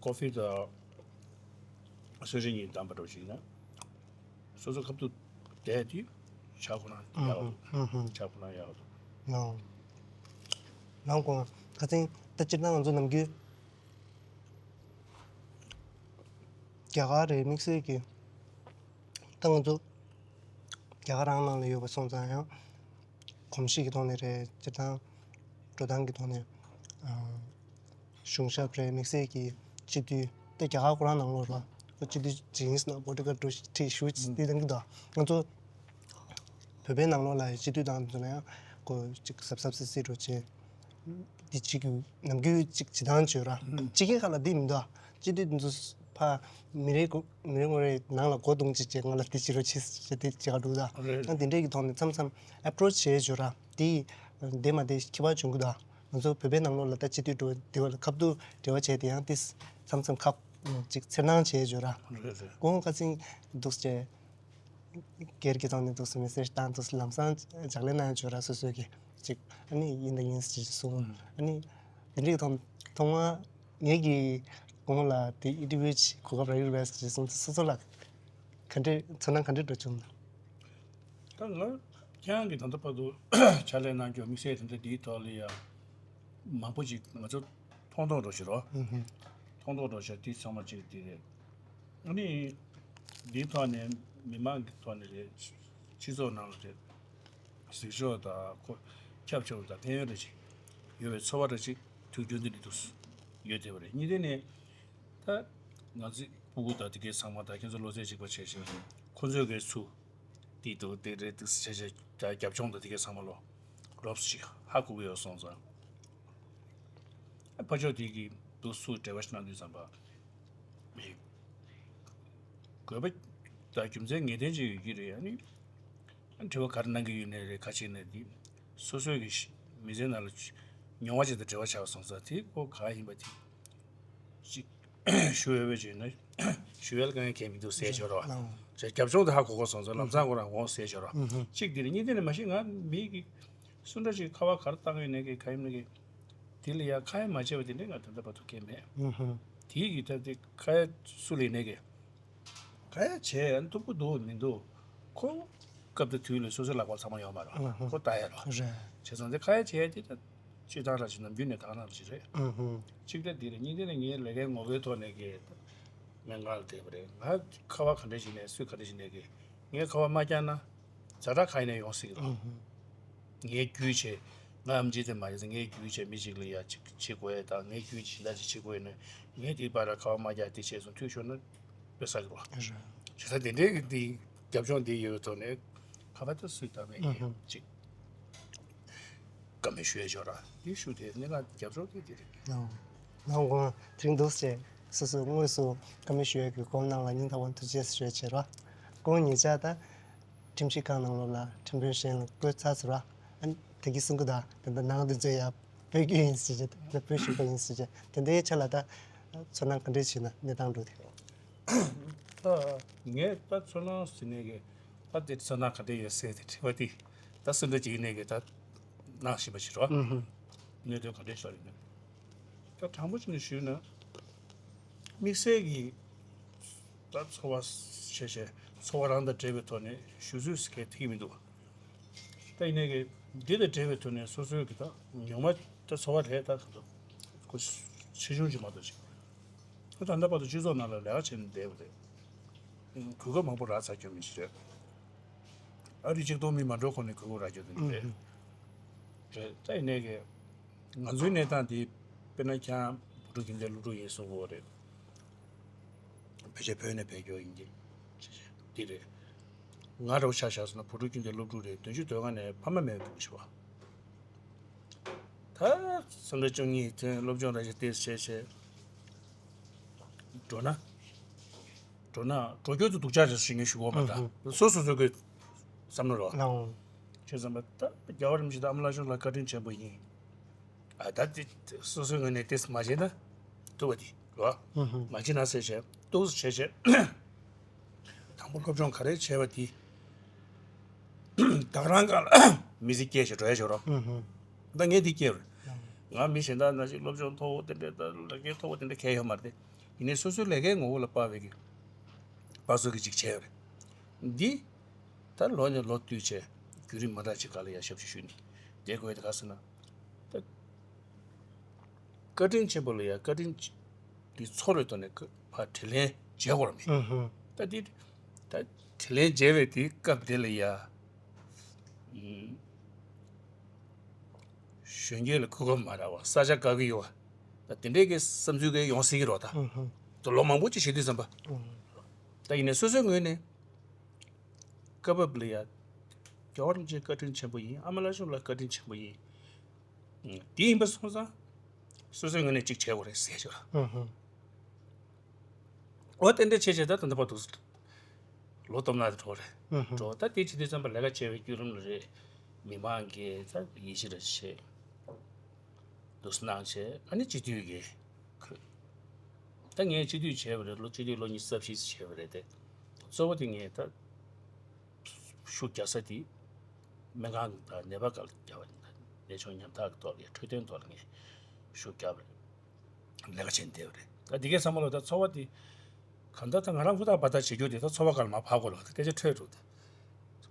ཀོ་ཧྥི་དང་སོ་རི་གཉིས་བདམས་པ་འགྲོ་ཞིག་ན། སོ་སོ་ཁ་ཐུག་བསྡད་དེ་ཇ་ཁོ་ན་ཡག་འདུག་ཇ་ཁོ་ན་ཡག་འདུག་ལའོ། ལའོ་གོང་ཁ་སང་ད་སྤྱིར་བཏང་ང་ཚོ་ནམ་རྒྱུན་རྒྱ་གར་རེད་དམིགས་བསལ་གྱི་ད་ང་ཚོ་རྒྱ་གར་རང་ནང་ལ་ཡོད་པ་སོང་ཙང་ཡང་གོམས་གཤིས་ཀྱི་ཐོག་ནས་རེད་སྤྱིར་བཏང་འགྲོ་སྟངས་ཀྱི་ཐོག་ནས་གཞུང་ཞབས་རེད་དམིགས་བསལ་གྱི་སྤྱི་འཐུས་ད་རྒྱ་གར་ཁོ་རང་ནང་ལོགས་ལ་ཁོ་སྤྱི་འཐུས་ཇིན་སི་ན་བོ་ཏི་ཀ་འགྲོ་ཁྲིད་ཞུ་ཅི་དེ་དང་གི་ད་ང་ཚོ་བོད་པའི་ནང་ལོགས་ལ་སྤྱི་འཐུས་དང་དེ་ཚོ་ལ་ཡང་ཁོ་ཅིག་གཟབ་གཟབ་སིག་སིག་འགྲོ་བྱས་འདི་གཅིག་གི་ནམ་རྒྱུན་གཅིག་བྱེད་སྟངས་བྱོས་ར་གཅིག་གི་ཁ་ལ་འདི་མི་འདུག་ཨ་སྤྱི་འཐུས་འདི་ཚོ་ཕ་མི་རེ་གོ་མི་རེ་ངོ་རེ་ནང་ལ་སྒོ་རྡུང་ཅིག་བྱས་ང་ལ་འདི་བྱེད་རོགས་བྱེད་ཟེར་བྱས་འདི་བྱེད་ག་འགྲོ་གི་ད་ཨ་འདི་འདྲས་ཀྱི་ཐོག་ནས་མཚམས་མཚམས་ཨེ་པྲོ་ཆི་བྱས་བྱོས་ར་འདི་འདི་མ་འདི་ཁྱད་པར་བྱུང་གི་འདུག་ཨ། ང་ཚོ་བོད་པའི་ནང་ལོགས་ལ་ད་སྤྱི་འཐུས་འགྲོ་འདི་བ་ལ་ཁ་བསྡུ་འབྲེལ་བ་བྱས་དེ་ཡང་ཏིས་མཚམས་མཚམས་ཁ་ཅིག་འཚེར་སྣང་བྱས་བྱོས་ར། རེད་རེད། ཁོང་ཁ་སང་འདུག་སེ་སྒེར་གྱི་ཐོག་ནས་འདུག་སེ་མེ་སེ་ཇི་བཏང་འདུག་སེ་ལམ་སང་ལྗགས་ལན་གནང་བྱོས་ར་སོ་སོས་ཀྱི་ཅིག་ཨ་ནི་ཡིན་དང་ཡིན་ཟེར་གསུངས། ཨ་ནི་དེ་འདྲའི་ཐོག་ཐོག་མ་ངེད་ཀྱི་ཁོང་ལ་དེ་ཨིན་ཊར་བིའུ་ཅིག་གོ་སྐབས་རག་གི་རེད་པས་ཟེར་གསུངས་ཏེ་སོ་སོ་ལ་ག་འདྲའི་ཚོར་སྣང་ག་འདྲའི་འགྲོ་བྱུང་། ད་ང་ཁྱེད་རང་གིས་ད་ལྟ་བར་དུ་ཕྱག་ལས་གནང་རྒྱུ་དམིགས་བསལ་དེ་འདྲ་འདིའི་ཐོག་ལ་ཡ་མང་པོ་ཅིག་ང་ཚོ་མཐོང་མཐོང་འགྲོ་ཞིག་རོ། ཨུ་ཧུ། མཐོང་མཐོང་འགྲོ་ཞིག་དེ་ཚང་མ་ཅིག་དེ་རེད། ཨ་ནི་འདིའི་ཐོག་ནས་མི་མང་གི་ཐོག་ནས་རེད། སྤྱི་ཚོགས་ནང་ལ་རེད། གཟིགས་ཕྱོགས་དང་ཁོ་ཁྱབ་ཆེ་བ་དང་ཕན་ཡོན་རེ་ཅིག་ཡོད་པའི་ཚོར་བ་རེ་ཅིག་ཐུགས་རྒྱུན་དུ་འདི་འདུག་ཡོད་བསྡད་པ་རེད། གཉིས་ནས་ནི་ད་ང་ཚོའི་སྤུ་གུ་དང་དེ་གའི་ཚང་མ་དང་ཁྱེད་ཚོ་བློ་རྩེ་གཅིག་པ་བྱས་ཤིང་ཁོ་ཚོས་གའི་ཚུ་དེ་འདུག་དེ་རེད་འདུག་ཟེར་བྱས་བྱས་རྒྱབ་ལྗོངས་དང་དེ་གའི་ཚང་མ་ལོ་རོབ་ཅིག་ཧ་གོ་གི་ཡོད་སོང་ཙང་། ཕ་ཕྱོགས་དེ་གི་འདུག་སུ་འབྲེལ་བ་ཞིག་གནང་དུས་ཙམ་པ། དགོས་པ་དང་རྒྱུ་མཚན་ངེས་གཏན་ཅིག་ཡོད་ཀྱི་རེད། ཨ་ནི་ དྲི་བ་ག་རེ་གནང་གི་ཡོད་ནའི་རེད། ཁ་ཅིག་ནས་འདི་སོ་སོའི་གི་མི་ཚེ་ནང་ལ་མྱོང་བ་ཅིག་དང་འབྲེལ་བ་ཆགས་སོང་ཙང་དེ་ཁོ་ག་ཡིན་པ་དེ་ཅིག་ཞུ་འོས་པ་བྱས་ན་ཞུ་ཡ་ལ་དཀའ་ངལ་གང་ཡང་མི་འདུག་ཟེར་བྱས་རོགས། ཨང་། ཅིག་རྒྱབ་ལྗོངས་དེ་ཧ་གོ་གོ་སོང་ཙང་ལམ་སང་ཁོ་རང་འོང་ཟེར་བྱས་རོགས། ཨུ་ཧུ། གཅིག་འདི་རེད། གཉིས་དེ་ནས་མ་གཞི་ང་མི་གི་སུ་འདྲ་ཞིག་ཁ་པར་ག་རེ་བཏང་ཡོད་ནའི་གི་ག་ཡིན་ནའི་གི་དེ་ལ་ཡ་ཁ་ཡ་མ་བྱས་པ་དེ་འདྲས་ང་ད་ལྟ་བར་དུ་སྐད་མེད། ཨུ་ཧུ། དེའི་གི་ད་དེ་ཁ་ཡ་སུ་ལ་ཡིན་ནའི་གི་ག་ཡ་བྱས་ཡང་ཐུབ་ཀྱི་འདུག་མི་འདུག་ཁོ་སྐབས་དང་དུས་ལ་སོ་སོའི་ལག་པར་ཚང་མ་ཡོད་མ་རེད། ཨུ་ཧུ། ཁོ་ལྟ་ཡ་རེད། རེད། བྱས་ཙང་དེ་ཁ་ཡ་བྱས་ཡ་དེ་ད་སྤྱིར་བཏང་ར་ཞིག་ནམ་རྒྱུན་ནས་དག་སྣང་ར་ཞིག་རེད། ཨུ་ཧུ། གཅིག་ད་དེ་རེད། གཉིས་དེ་ནས་ངའི་ལས་ཀའི་ངོ་བོའི་ཐོག་ནས་གི་སྨན་ཁང་ལ་བསྡད་པ་རེད། ང་ཁ་པར་ག་འདྲ་ཞིག་ནས་སུས་ག་འདྲ་ཞིག་ནས་གི་ངས་ཁ་པར་མ་བརྒྱབ་ན་ཛ་དྲག་ག་ཡིན་ནས་ཡོང་སྲིད་ཀྱི་རེད། ཨུ་ཧུ། ངའི་རྒྱུས་བྱས། ང་ཨེམ་ཆི་དེ་མ་རེད་ཟེར། ངའི་རྒྱུས་བྱས་མི་གཅིག་ལ་ཡ་གཅིག་བྱེད་དགོས་ཡ་དང་ངའི་རྒྱུས་ཇི་ལྟར་ཅིག་བྱེད་དགོས་ཡ་ནི་ངས་དེའི་བར་ལ་ཁ་པར་མ་རྒྱག་དེ་བྱས་སོང་འཐུས་ཤོར་ན་དཔེ་བསགས་ཀྱི་རེད། རེད། བྱས་ཙང་དེ་འདྲའི་གི་དེ་རྒྱབ་ལྗོངས་དེ་ཡོད་པའི་ཐོག་ནས་ཁ་པར་ད་སུས་བཏང་ནས་ཨུ་ཧུ། ཅིག་བཀའ་མོལ་ཞུ་ཡ་ཅིག་ཡོད་ར། དེ་ཞུ་དེ་གནད་འགག་རྒྱབ་ལྗོངས་དེ་དེ་རེད། ཨོ། ང་དགོངས་དྲན་འདུག་ཅེས་སོ་སོས་དངོས་སུ་བཀའ་མོལ་ཞུ་ཡ་གི་གོ་སྐབས་གནང་བ་ལ་སྙིང་ཐག་པ་ནས་ཐུགས་རྗེ་ཆེ་ཞུ་ཡ་བྱེད་རོགས། ཁོང་ཉེ་ཆར་ད། ཁྲིམས་ཞིབ་ཁང་ནང་ལོགས་ལ་ཁྲིམས་དཔོན་གཞན་ལ་བསྐོས་ཚར་ཚར་བ། ཨ་ནི་དེ་གི་གསུང་གི་ད་དེ་འདྲ་ནང་དུ་འཛུལ་ཡ་བོད་བརྒྱུད་ཡིན་ཟེར་བྱས་ད་བོད་ཞུགས་པ་ཡིན་ཟེར་བྱས་དེ་འདྲའི་ཆ་ལ་ད་ཚོར་སྣང་ག་འདྲས་བྱས་ན་གནས་སྟངས་འགྲོ་དེ། ད་ངས་ད་ཚོར་སྣང་ཟེར་ནས་གི་ད་དེ་ཚོར་སྣང་ག་འདྲས་ཡོད་ཟེར་དེ་དྲི་བ་དེ་ད་སེམས་ཁྲལ་བྱེད་ནས་གི་ད་གནང་བཞིན་པ་ཞིག་རོ། ཨུ་ཧུ། གནད་དོན་ག་འདྲས་ཤོར་ཡིན་ན། ད་དྲང་པོ་བྱས་ནས་ཞུས་ན། དམིགས་བསལ་གྱི་ད་ཚོར་བ་བྱས་བྱས་ཚོར་བ་རང་དང་འབྲེལ་བའི་ཐོག་ནས་ཞུ་ཚུལ་ཟེར་མཁན་དེ་གི་མི་འདུག་ད་ཡིན་ནའི་གི་འདི་དང་འབྲེལ་བའི་ཐོག་ནས་སོ་སོའི་གི་ད་ཉུང་མ་ད་ཚོར་བ་རེད། ད་ག་ཚོད་ཁོ་ཆེ་ཆུང་ཅིག་མ་གཏོགས་ཅིག་ད་ད་ལྟ་བར་དུ་སྤྱི་ཚོགས་ནང་ལ་ལས་ཀ་བྱས་ནས་བསྡད་པ་རེད། གོ་སྐབས་མང་པོ་རག་ཚར་རྒྱུ་མི་ཞིག་རེད། ཨ་རི་གཅིག་སྟོང་མི་མ་འགྲོ་གོང་ནས་གོ་སྐབས་རག་རྒྱུ་དེ་འདྲ་རེད། རེད། ད་ཡིན་ནའི་གི་ང་ཚོའི་གནས་སྟངས་འདི་དཔེར་ན་ཁྱེད་རང་བུ་ཕྲུག་ཁྱིམ་སྡེ་སློབ་ཕྲུག་ཡིན་གསུང་གི་ཡོད་རེད། ཕལ་ཆེར་བོད་ནས་ཕེབས་རྒྱུ་ཡིན་གྱི་འདི་རེད། ང་འདྲ་བོ་ཆ་བཞག་སོང་ན་བུ་ཕྲུག་ཁྱིམ་སྡེ་སློབ་ཕྲུག་རེད། བདུན་ཅུ་དོན་ལྔ་ནས་ཕ་མ་མེད་པའི་བུ་ཞིག་བ། ད་སེམས་ཁྲལ་བཅུ་གཉིས་ཐོན། སློབ་སྦྱོང་ར་ཞིག་ཏེས་བྱས་བྱས་འགྲོ་ན། འགྲོ་ན་འགྲོ་རྒྱུ་དེ་སྡུག་ཅག་རེད་ཟེར་ངས་ཞུ་གི་ཡོད་མ་རེད། ཨུ་ཧུ། སོ་སོ་སོ་གི་བསམ་བློ་རོ། ཨོ། བྱས་ཙང་ད་རྒྱལ་བ་རིན་པོ་ཆེ་དང་ཨ་མ་ལགས་ཆུང་ལ་བཀའ་དྲིན་ཆེན་པོ་ཡིན། ཨ་ད་དེ་སོ་སོའི་ངོས་ནས་ཏེས་མ་བྱས་ན་ཐུབ་པ་དེ་རོ། ཨུ་ཧུ། མ་བྱས་ན་ཟེར་བྱས་ཏོག་ཙམ་བྱས་བྱས། དང་པོ་སློབ་སྦྱོང་ག་རེ་བྱས་པ་དེ་ད་ག་རང་སྒང་ལ་མི་ཚེ་སྐྱེལ་བྱས་འགྲོ་ཡ་བྱས་རོ། ཨུ་ཧུ། ད་ངས་འདི་སྐྱེལ་བ་རེད། ང་མི་གཞན་དག་ནང་བཞིན་སློབ་སྦྱོང་མཐོ་བོ་དེ་འདྲའི་ད་ལག་ཁྱེར་མཐོ་བོ་དེ་འདྲ་གང་ཡང་ཡོད་མ་རེད་དེ། ཡིན་ནའི་སོ་སོའི་ལས་ཀའི་ངོ་བོ་ལ་དཔག་པའི་གི་དཔག་ཚོད་ཀྱི་ཅིག་བྱས་ཡོད་རེད། འདི་ད་ལོ་ནས་ལོ་བསྟུད་བྱས་བརྒྱུད་རིམ་མ་འདྲ་ཅིག་སྒང་ལ་ཡ་ཞབས་ཕྱི་ཞུས་ནས་བསྡད་དགོས་ཡ་དེ་ག་ཟེར་ན། ད་བཀའ་དྲིན་ཆེན་པོ་ལ་ཡ་བཀའ་དྲིན་འདི་ཚོར་བའི་ཐོག་ནས་ཕར་དྲིན་ལན་འཇལ་དགོས་ར་མེད། ཨུ་ཧུ། ད་འདི་ད་དྲིན་ལན་འཇལ་བའི་དེའི་སྐབས་དེ་ལ་ཡ། གཞོན་སྐྱེས་ལ་གོ་སྐབས་མ་རག་པ། ས་ཆ་དགའ་གི་ཡོད་པ། ད་དེ་འདྲའི་གི་བསམ་ཚུལ་གི་ཡོང་སྲིད་ཀྱི་རོ། ད་ཨུ་ཧུ། ད་ལོ་མང་པོ་ཅིག་བྱེད་དུས་ཙམ་པ། ཨུ་ཧུ། ད་ཡིན་ནའི་སོ་སོའི་ངོས་ནས་སྐབས་བབ་ལ་ཡ་རྒྱལ་བ་རིན་པོ་ཆེ་བཀའ་དྲིན་ཆེན་པོ་ཡིན། ཨ་མ་ལགས་ཆུང་ལ་བཀའ་དྲིན་ཆེན་པོ་ཡིན། དེ་ཡིན་པ་སོང་ཙང་སོ་སོའི་ངོས་ནས་ཅིག་བྱེད་དགོས་རེད་ཟེར་ཆོག་ཨུ་ཧུ། འོ་དེ་འདྲ་བྱས་བྱས་ད་ད་ལྟ་བར་དུ་ལོ་སྟོང་ལྔ་དེ་འགྲོ་རེད། ཨུ་ཧུ། འགྲོ་ད་དེ་བྱེད་དུས་ཙམ་པ་ལས་ཀ་བྱས་པའི་བརྒྱུད་རིམ་ལ་རེད། མི་མང་གིས་ད་ཡིད་ཆེས་ར་བྱེད། འདུག་སེ་གནང་བྱས་ཨ་ནི་སྤྱི་འཐུས་ཀྱིས་ཁོས། ད་ངས་སྤྱི་འཐུས་བྱས་པ་རེད། ལོ་སྤྱི་འཐུས་ལོ་ཉི་ཤུ་རྩ་བཞི་བྱས་པ་རེད་དེ། གཙོ་བོ་དེ་ངས་ད་ཤུགས་རྒྱག་ས་དེ་སྨན་ཁང་དང་ནད་པ་སྒང་ལ་རྒྱག་པ་ཡིན། ད་ནད་གཞུང་ཉམ་ཐག་གི་ཐོག་ལ་འཕྲོད་བསྟེན་ཐོག་ལ་ངས་ཤུགས་རྒྱག་པ་རེད། ལས་ཀ་བྱས་ནས་བསྡད་པ་རེད། ད་འདི་གའི་བསམ་བློ་ད་ཚོར་བ་དེ་གང་ལྟར་ད་ང་རང་ཧུར་ཐག་འབད་ཐག་བྱེད་རྒྱུ་དེ་ད་ཚོར་བ་སྒང་ལ་མར་བབས་དགོས་ལ་ད་སྐད་ཆ་འཕྲོད་འགྲོ། ད་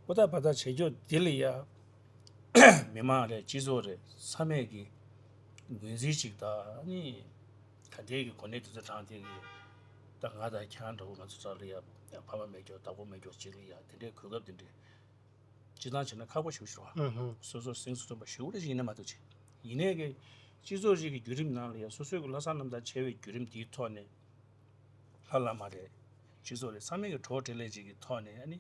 ཧུར་ཐག་འབད་ཐག་བྱེད་རྒྱུ་འདི་ལ་ཡ་མི་མང་རེད། སྤྱི་ཚོགས་རེད། ཚང་མས་ཀྱི་ངོས་འཛིན་ཅིག་དང་ནི་ད་ལྟའི་གི་གོ་གནས་དེ་ཚོ་དྲངས་ཏེ་གི་ད་ང་དང་ཁྱེད་རང་འདྲ་བོ་ང་ཚོ་ཚོ་ལ་ཡ་ཕ་མ་མེད་རྒྱུ་བདག་པོ་མེད་རྒྱུ་ཅིག་ལ་ཡ་དེ་འདྲའི་གོ་སྐབས་དེ་འདྲའི་སྤྱིར་བཏང་བྱས་ན་ཁག་པོ་ཞེ་པོ་ཞིག་རེད་བ། ཨུ་ཧུ། སོ་སོ་སེམས་སུ་ཐོན་པ་ཞེ་པོ་ཞིག་ཡིན་ན་མ་གཏོགས་ཅི། ཡིན་ནའི་གི་སྤྱི་ཚོགས་ཤིག་གི་བརྒྱུད་རིམ་ནང་ལ་ཡང་སོ་སོའི་གི་ལྷག་བསམ་རྣམ་དག་བྱས་པའི་བརྒྱུད་རིམ་དེའི་ཐོག་ནས་ལྷ་བླ་མ་རེད། སྤྱི་ཚོགས་རེད། ཚང་མས་གི་གྲོགས་འཕྲིན་ལས་ཅིག་གི་ཐོག་ནས་ཨ་ནི་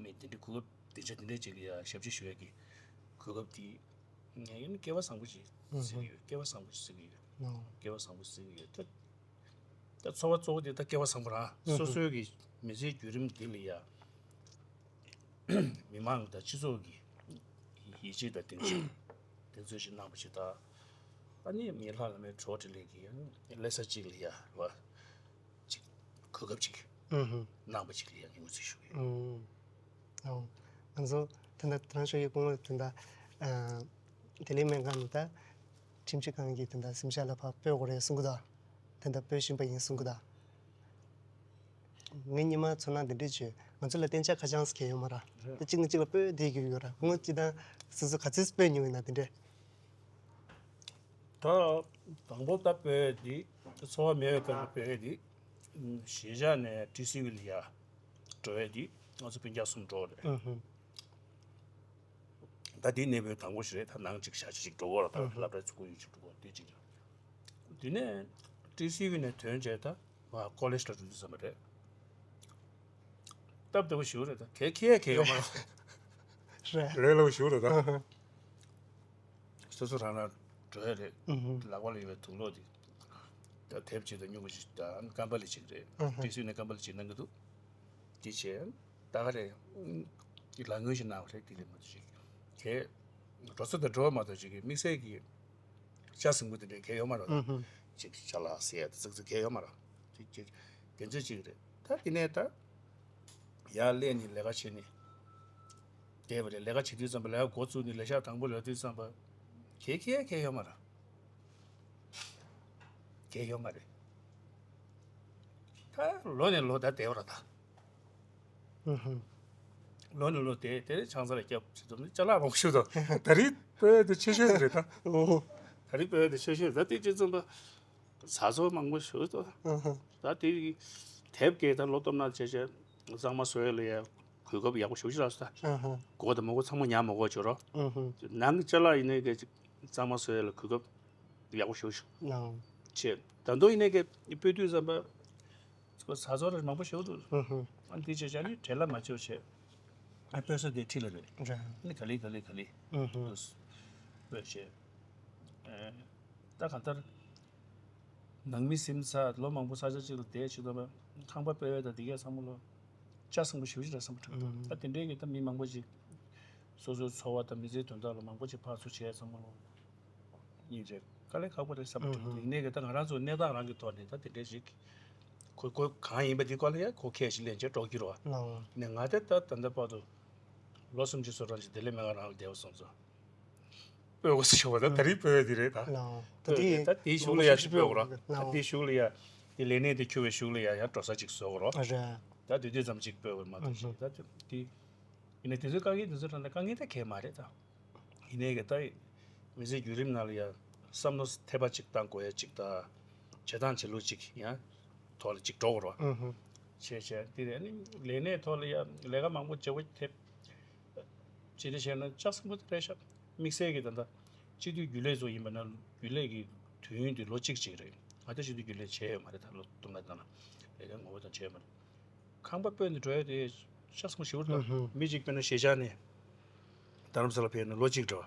མི་དེ་འདྲའི་གོ་སྐབས་དེ་འདྲ་དེ་འདྲ་ཅིག་ལ་ཡང་ཞབས་ཕྱི་ཞུ་ཡ་གི་གོ་སྐབས་དེ་ངས་ཡིན་སྐལ་བ་བཟང་པོ་ཞིག་ཟེར་གི་ཡོད། སྐལ་བ་བཟང་པོ་ཞིག་ཟེར་གི་ཡོད། ཨུ་ཧུ། སྐལ་བ་བཟང་པོ་ཟེར་གི་ཡོད། ད་ད་ཚོར་བ་གཙོ་བོ་དེ་ད་སྐལ་བ་བཟང་པོ་རང་། ཨུ་ཧུ། སོ་སོའི་གི་མི་ཚེའི་བརྒྱུད་རིམ་འདི་ལ་ཡ་ མི་མང་དང་སྤྱི་ཚོགས་ཀྱི་ཡིད་ཆེས་དང་གདེང་ཚོད་གདེང་ཚོད་ཞིག་གནང་བ་ཞིག་དང་། ཨ་ནི་ངའི་ལྷ་བླ་མའི་གྲོགས་འཕྲིན་ལས་ཀྱིས་ཀླད་ཤ་གཅིག་ལ་ཡ་རེད་བ། ཅིག་གོ་སྐབས་ཅིག་ཨུ་ཧུ། གནང་བ་ཅིག་ལ་ཡ་ངས་ངོས་འཛིན་ཞུ་གི་ཡོད། ཨུ། ཨོ། ང་ཚོ་ད་ལྟ་དྲང་ཤོས་ཀྱི་སྐུ་ངོ་དེ་འདྲ། ཨ། བདེ་ལེགས་སྨན་ཁང་ནས་ད་ཁྲིམས་ཞིབ་ཁང་གི་དེ་འདྲ་གཟིམ་ཤག་ལ་ཕར་སྤོས་དགོས་རེད་གསུང་གི་འདུག་ད་ལྟ་སྤོས་བཞིན་པ་ཡིན་གསུང་གི་འདུག་ངས་སྔོན་མ་ཚོར་སྣང་འདི་འདྲས་བྱོས། ང་ཚོ་ལ་གཏན་འཇགས་ཁ་བྱང་ཟེར་མཁན་ཡོད་མ་རེད། རེད། ད་གཅིག་ནས་གཅིག་ལ་སྤོས་བསྡད་ཀྱི་ཡོད་རེད། སྐུ་ངོ་སྤྱིར་བཏང་སོ་སོ་ག་ཚོད་སྤོས་མྱོང་ཡོད་ན་དེ་འདྲས། ད་དང་པོ་ད་སྤོས་འདི་ཚོར་བ་མེད་པའི་སྐབས་ལ་སྤོས་འདི་གཞིས་ཆགས་ནས་ཊི་སི་ཝི་ལ་ཡ་འགྲོ་ཡས་འདི་ང་ཚོ་སྤུན་ཀྱག་གསུམ་འགྲོ་རེད། ཨུ་ཧུ། ད་འདི་གནས་སྤོས་དང་པོ་ཞིག་རེད། ད་ནང་ཅིག་ཞག་ཅིག་འགྲོ་གོ་ར། ད་ཨུ་ཧུ། སློབ་གྲྭའི་ཚུགས་པ་ཡོད་ཅིག་འགྲོ་གོ་དེ་ཅིག་རེད། དེ་ནས་ཊི་སི་ཝི་ནས་ཐོན་བྱས་ད་ང་ཀོ་ལེཇ་ལ་འགྲོ་དུས་ཙམ་པ་རེད། སྟབས་བདེ་པོ་ཞིག་རེད། ད་གལ་ཁེ་གལ་ཡོད་མ་རེད། རེད། ལས་སླ་པོ་ཞིག་རེད་ད། ཨུ་ཧུ། སོ་སོ་རང་རང་འགྲོ་ཡ་རེད། ཨུ་ཧུ། ལག་པ་ལ་ཡོད་པའི་དུག་སློག་དེ་ད་དེབ་ཅིག་དང་སྨྱུ་གུ་ཅིག་དང་ཀམ་པ་ལི་ཅིག་རེད། ཨུ་ཧུ། ཊི་སི་ཝི་ནས་ཀམ་པ་ལི་ཅིག་གནང་གི་འདུག་དེ་བྱས་ད་ག་རེད། ལག་ལེན་ཞིག་གནང་བ་རེད། དེ་རེད་མ་གཏོགས་ཅིག་གལ་འགྲོ་ས་དང་འགྲོ་བ་མ་གཏོགས་ཅིག་གི་དམིགས་བསལ་གྱི་ལྕགས་སྲིན་པོ་དེ་འདྲའི་གལ་ཡོད་མ་རེད། ཨུ་ཧུ། ཅིག་ཅ་ལག་ཟེར་ཡ་དེ་ཙག་ཙིག་གལ་ཡོད་མ་རེད། ཅིག་ཅིག་དེ་ཚོ་ཅིག་རེད། ད་དེ་ནས་ད་ཡར་སླེབས་ནས་ལས་ཀ་བྱས་ནས་བསྡད་པ་རེད། ལས་ཀ་བྱེད་དུས་ཙམ་པ་ལས་ཀ་འགོ་བཙུགས་ནས་ལས་ཤག་དང་པོ་ལས་དུས་ཙམ་པ་གལ་ཁེ་གལ་ཡོད་མ་རེད། གལ་ཡོད་མ་རེད། ད་ལོ་ནས་ལོ་ད་བསྡད་པ་རེད་ད། ཨུ་ཧུ། ལོ་ནས་ལོ་དེ་དེ་ཆང་ས་ལ་སྐྱབས་བྱེད་དུས་ཅ་ལག་མང་པོ་ཞིག་འདུག་ད་རེས་སྤོས་དེ་ཆེ་ཤོས་རེད་ད། ཨོ། ད་རེས་སྤོས་དེ་ཆེ་ཤོས་རེད། ད་དེ་བྱས་ཙམ་པ་ཟ་ཚོ་མང་པོ་ཞིག་འདུག་ཨུ་ཧུ། ད་དེ་དེབ་སྐྱེལ་ད་ལོ་སྟོབས་ན་བྱས་བྱས་གཙང་མ་བཟོ་ཡ་ལ་ཡ་གོ་སྐབས་ཡག་པོ་ཞིག་ཅིག་རག་སོང་ད། ཨུ་ཧུ། གོ་དང་མ་གོ་ཚང་མ་ཉར་མ་དགོས་བྱོས་རོགས། ཨུ་ཧུ། ནང་གི་ཅ་ལག་ཡིན་ནའི་གི་གཙང་མ་བཟོ་ཡ་ལ་གོ་སྐབས་ཡག་པོ་ཞིག་ཨང་། བྱས་ད་དུང་ཡིན་ནའི་གི་སྤོས་དུས་ཙམ་པ། ཁོ་ཟ་ཚོར་མང་པོ་ཞིག་འདུག་ཨུ་ཧུ། ཨ་འདི་བྱས་བྱས་ནི་བྲེལ་ལ་མ་བྱེད་བྱས། ཨ་སྤོས་ས་དེ་ཁྲིད་ལ་རེད། རེད། ཨ་ནི་ག་ལེ་ག་ལེ་ག་ལེ། ཨུ་ཧུ། འདུག་སྤོས་བྱས། ཨེ། ད་གང་ལྟར། ནང་མི་སེམས་ཚ་ལོ་མང་པོ་ས་ཆ་གཅིག་ལ་བསྡད་བྱས་ཙམ་པ། ཁང་པ་སྤོས་པ་དང་དེ་གས་ཚང་མ་ལོ། ལྕགས་སྲིན་པོ་ཞེ་པོ་ཅིག་རེད་བསམ་པ་འདུག་ཨུ་ཧུ། ད་དེ་འདྲའི་གི་ད་མི་མང་པོ་ཅིག་སོ་སོའི་འཚོ་བ་དང་མི་ཚེའི་དོན་དག་ལ་མང་པོ་ཅིག་ཕར་ཚུར་བྱས་ཚང་མ་ལོ། ཡིན་རེད། དཀའ་ལས་ཁག་པོ་རེད་བསམ་པ་ཨུ་ཧུ། འདུག་ཡིན་ནའི་གི་ད་ང་རང་ཚོ་གནས་སྟངས་རང་གི་ཐོག་ནས་ད་དེ་འདྲའི་ཞིག་ཁོ་ཁོ་གང་ཡིན་པ་དེ་སྐོར་ལ་ཡ་ཁོ་ཁས་ཞིག་ལེན་བྱས་འགྲོ་གི་རེད་བ། ལའོ། ནས་ང་དེ་ད་ད་ལྟ་བར་དུ་ལོ་སུམ་ཅུ་སོ་གྲངས་ཅིག་བདེ་ལེགས་སྨན་ཁང་རང་ལ་བསྡད་པ་སོང་ཙང་། སྤོས་དགོས་ཞེས་པ་ད་ད་རེས་སྤོས་དེ་རེད་ད། ལའོ། ད་སྤོས་དེ་དེ་ད་དེའི་གཞུག་ལ་ཡ་ཞིག་སྤོས་དགོས་རེད། ལའོ། ད་དེའི་གཞུག་ལ་ཡ་དེ་ལས་གནས་དེ་འཁྱུར་བའི་གཞུག་ལ་ཡ་ཡང་འགྲོ་ས་ཅིག་བཟོ་དགོས་རེད། རེད། ད་དེ་དུས་ཙམ་ཅིག་སྤོས་དགོས་མ་གཏོགས་ཞིག་ད་དེ་ཡིན་ནའི་དེ་ཚོའི་དཀའ་ངལ་དེ་ཚོ་ད་ལྟ་དཀའ་ངལ་ད་གང་ཡང་མ་རེད་ད། ཡིན་ནའི་གི་ད་མི་ཚེའི་བརྒྱུད་རིམ་ནང་ལ་ཡང་བསམ་བློ་འཐད་པ་ཅིག་བཏང་དགོས་ཡ་ཅིག་དང་། བྱེད་སྟངས་བྱེད་ལུགས་ཅིག་ཡང་ཐོག་ལ་ཅིག་འགྲོ་དགོས་རེད་བ། ཨུ་ཧུ། བྱས་བྱས་དེ་རེད། ཨ་ནི་ལས་གནས་ཐོག་ལ་ཡང་ལས་ཀ་མང་པོ་བྱེད་དགོས་ཐེབས། ཅི་འདྲ་བྱས་ན་ལྕགས་སྲིན་པོ་དེ་རེད་ཤག་དམིགས་བསལ་གྱི་ད་ལྟ་སྤྱི་འཐུས་རྒྱུན་ལས་ཚོ་ཡིན་པ་ན་རྒྱུན་ལས་ཀྱི་དུས་ཡུན་དེ་ལོ་གཅིག་ཅིག་རེད། ང་ད་སྤྱི་འཐུས་རྒྱུན་ལས་བྱས་ཡོད་མ་རེད། ད་ལོ་སྟོང་ལྔ་ནང་ལ་ལས་ཀ་ངོ་བོ་དང་བྱས་ཡོད་མ་རེད། ཁང་པ་སྤོས་ནས་འགྲོ་ཡ་དེ་ཤ་ཚ་པོ་ཞེ་པོ་རེད། ཨུ་ཧུ། མི་གཅིག་དཔེར་ན་གཞིས་ཆགས་ནས་རྡ་རམ་ས་ལ་ཕེབས་ནས་ལོ་གཅིག་འགྲོ།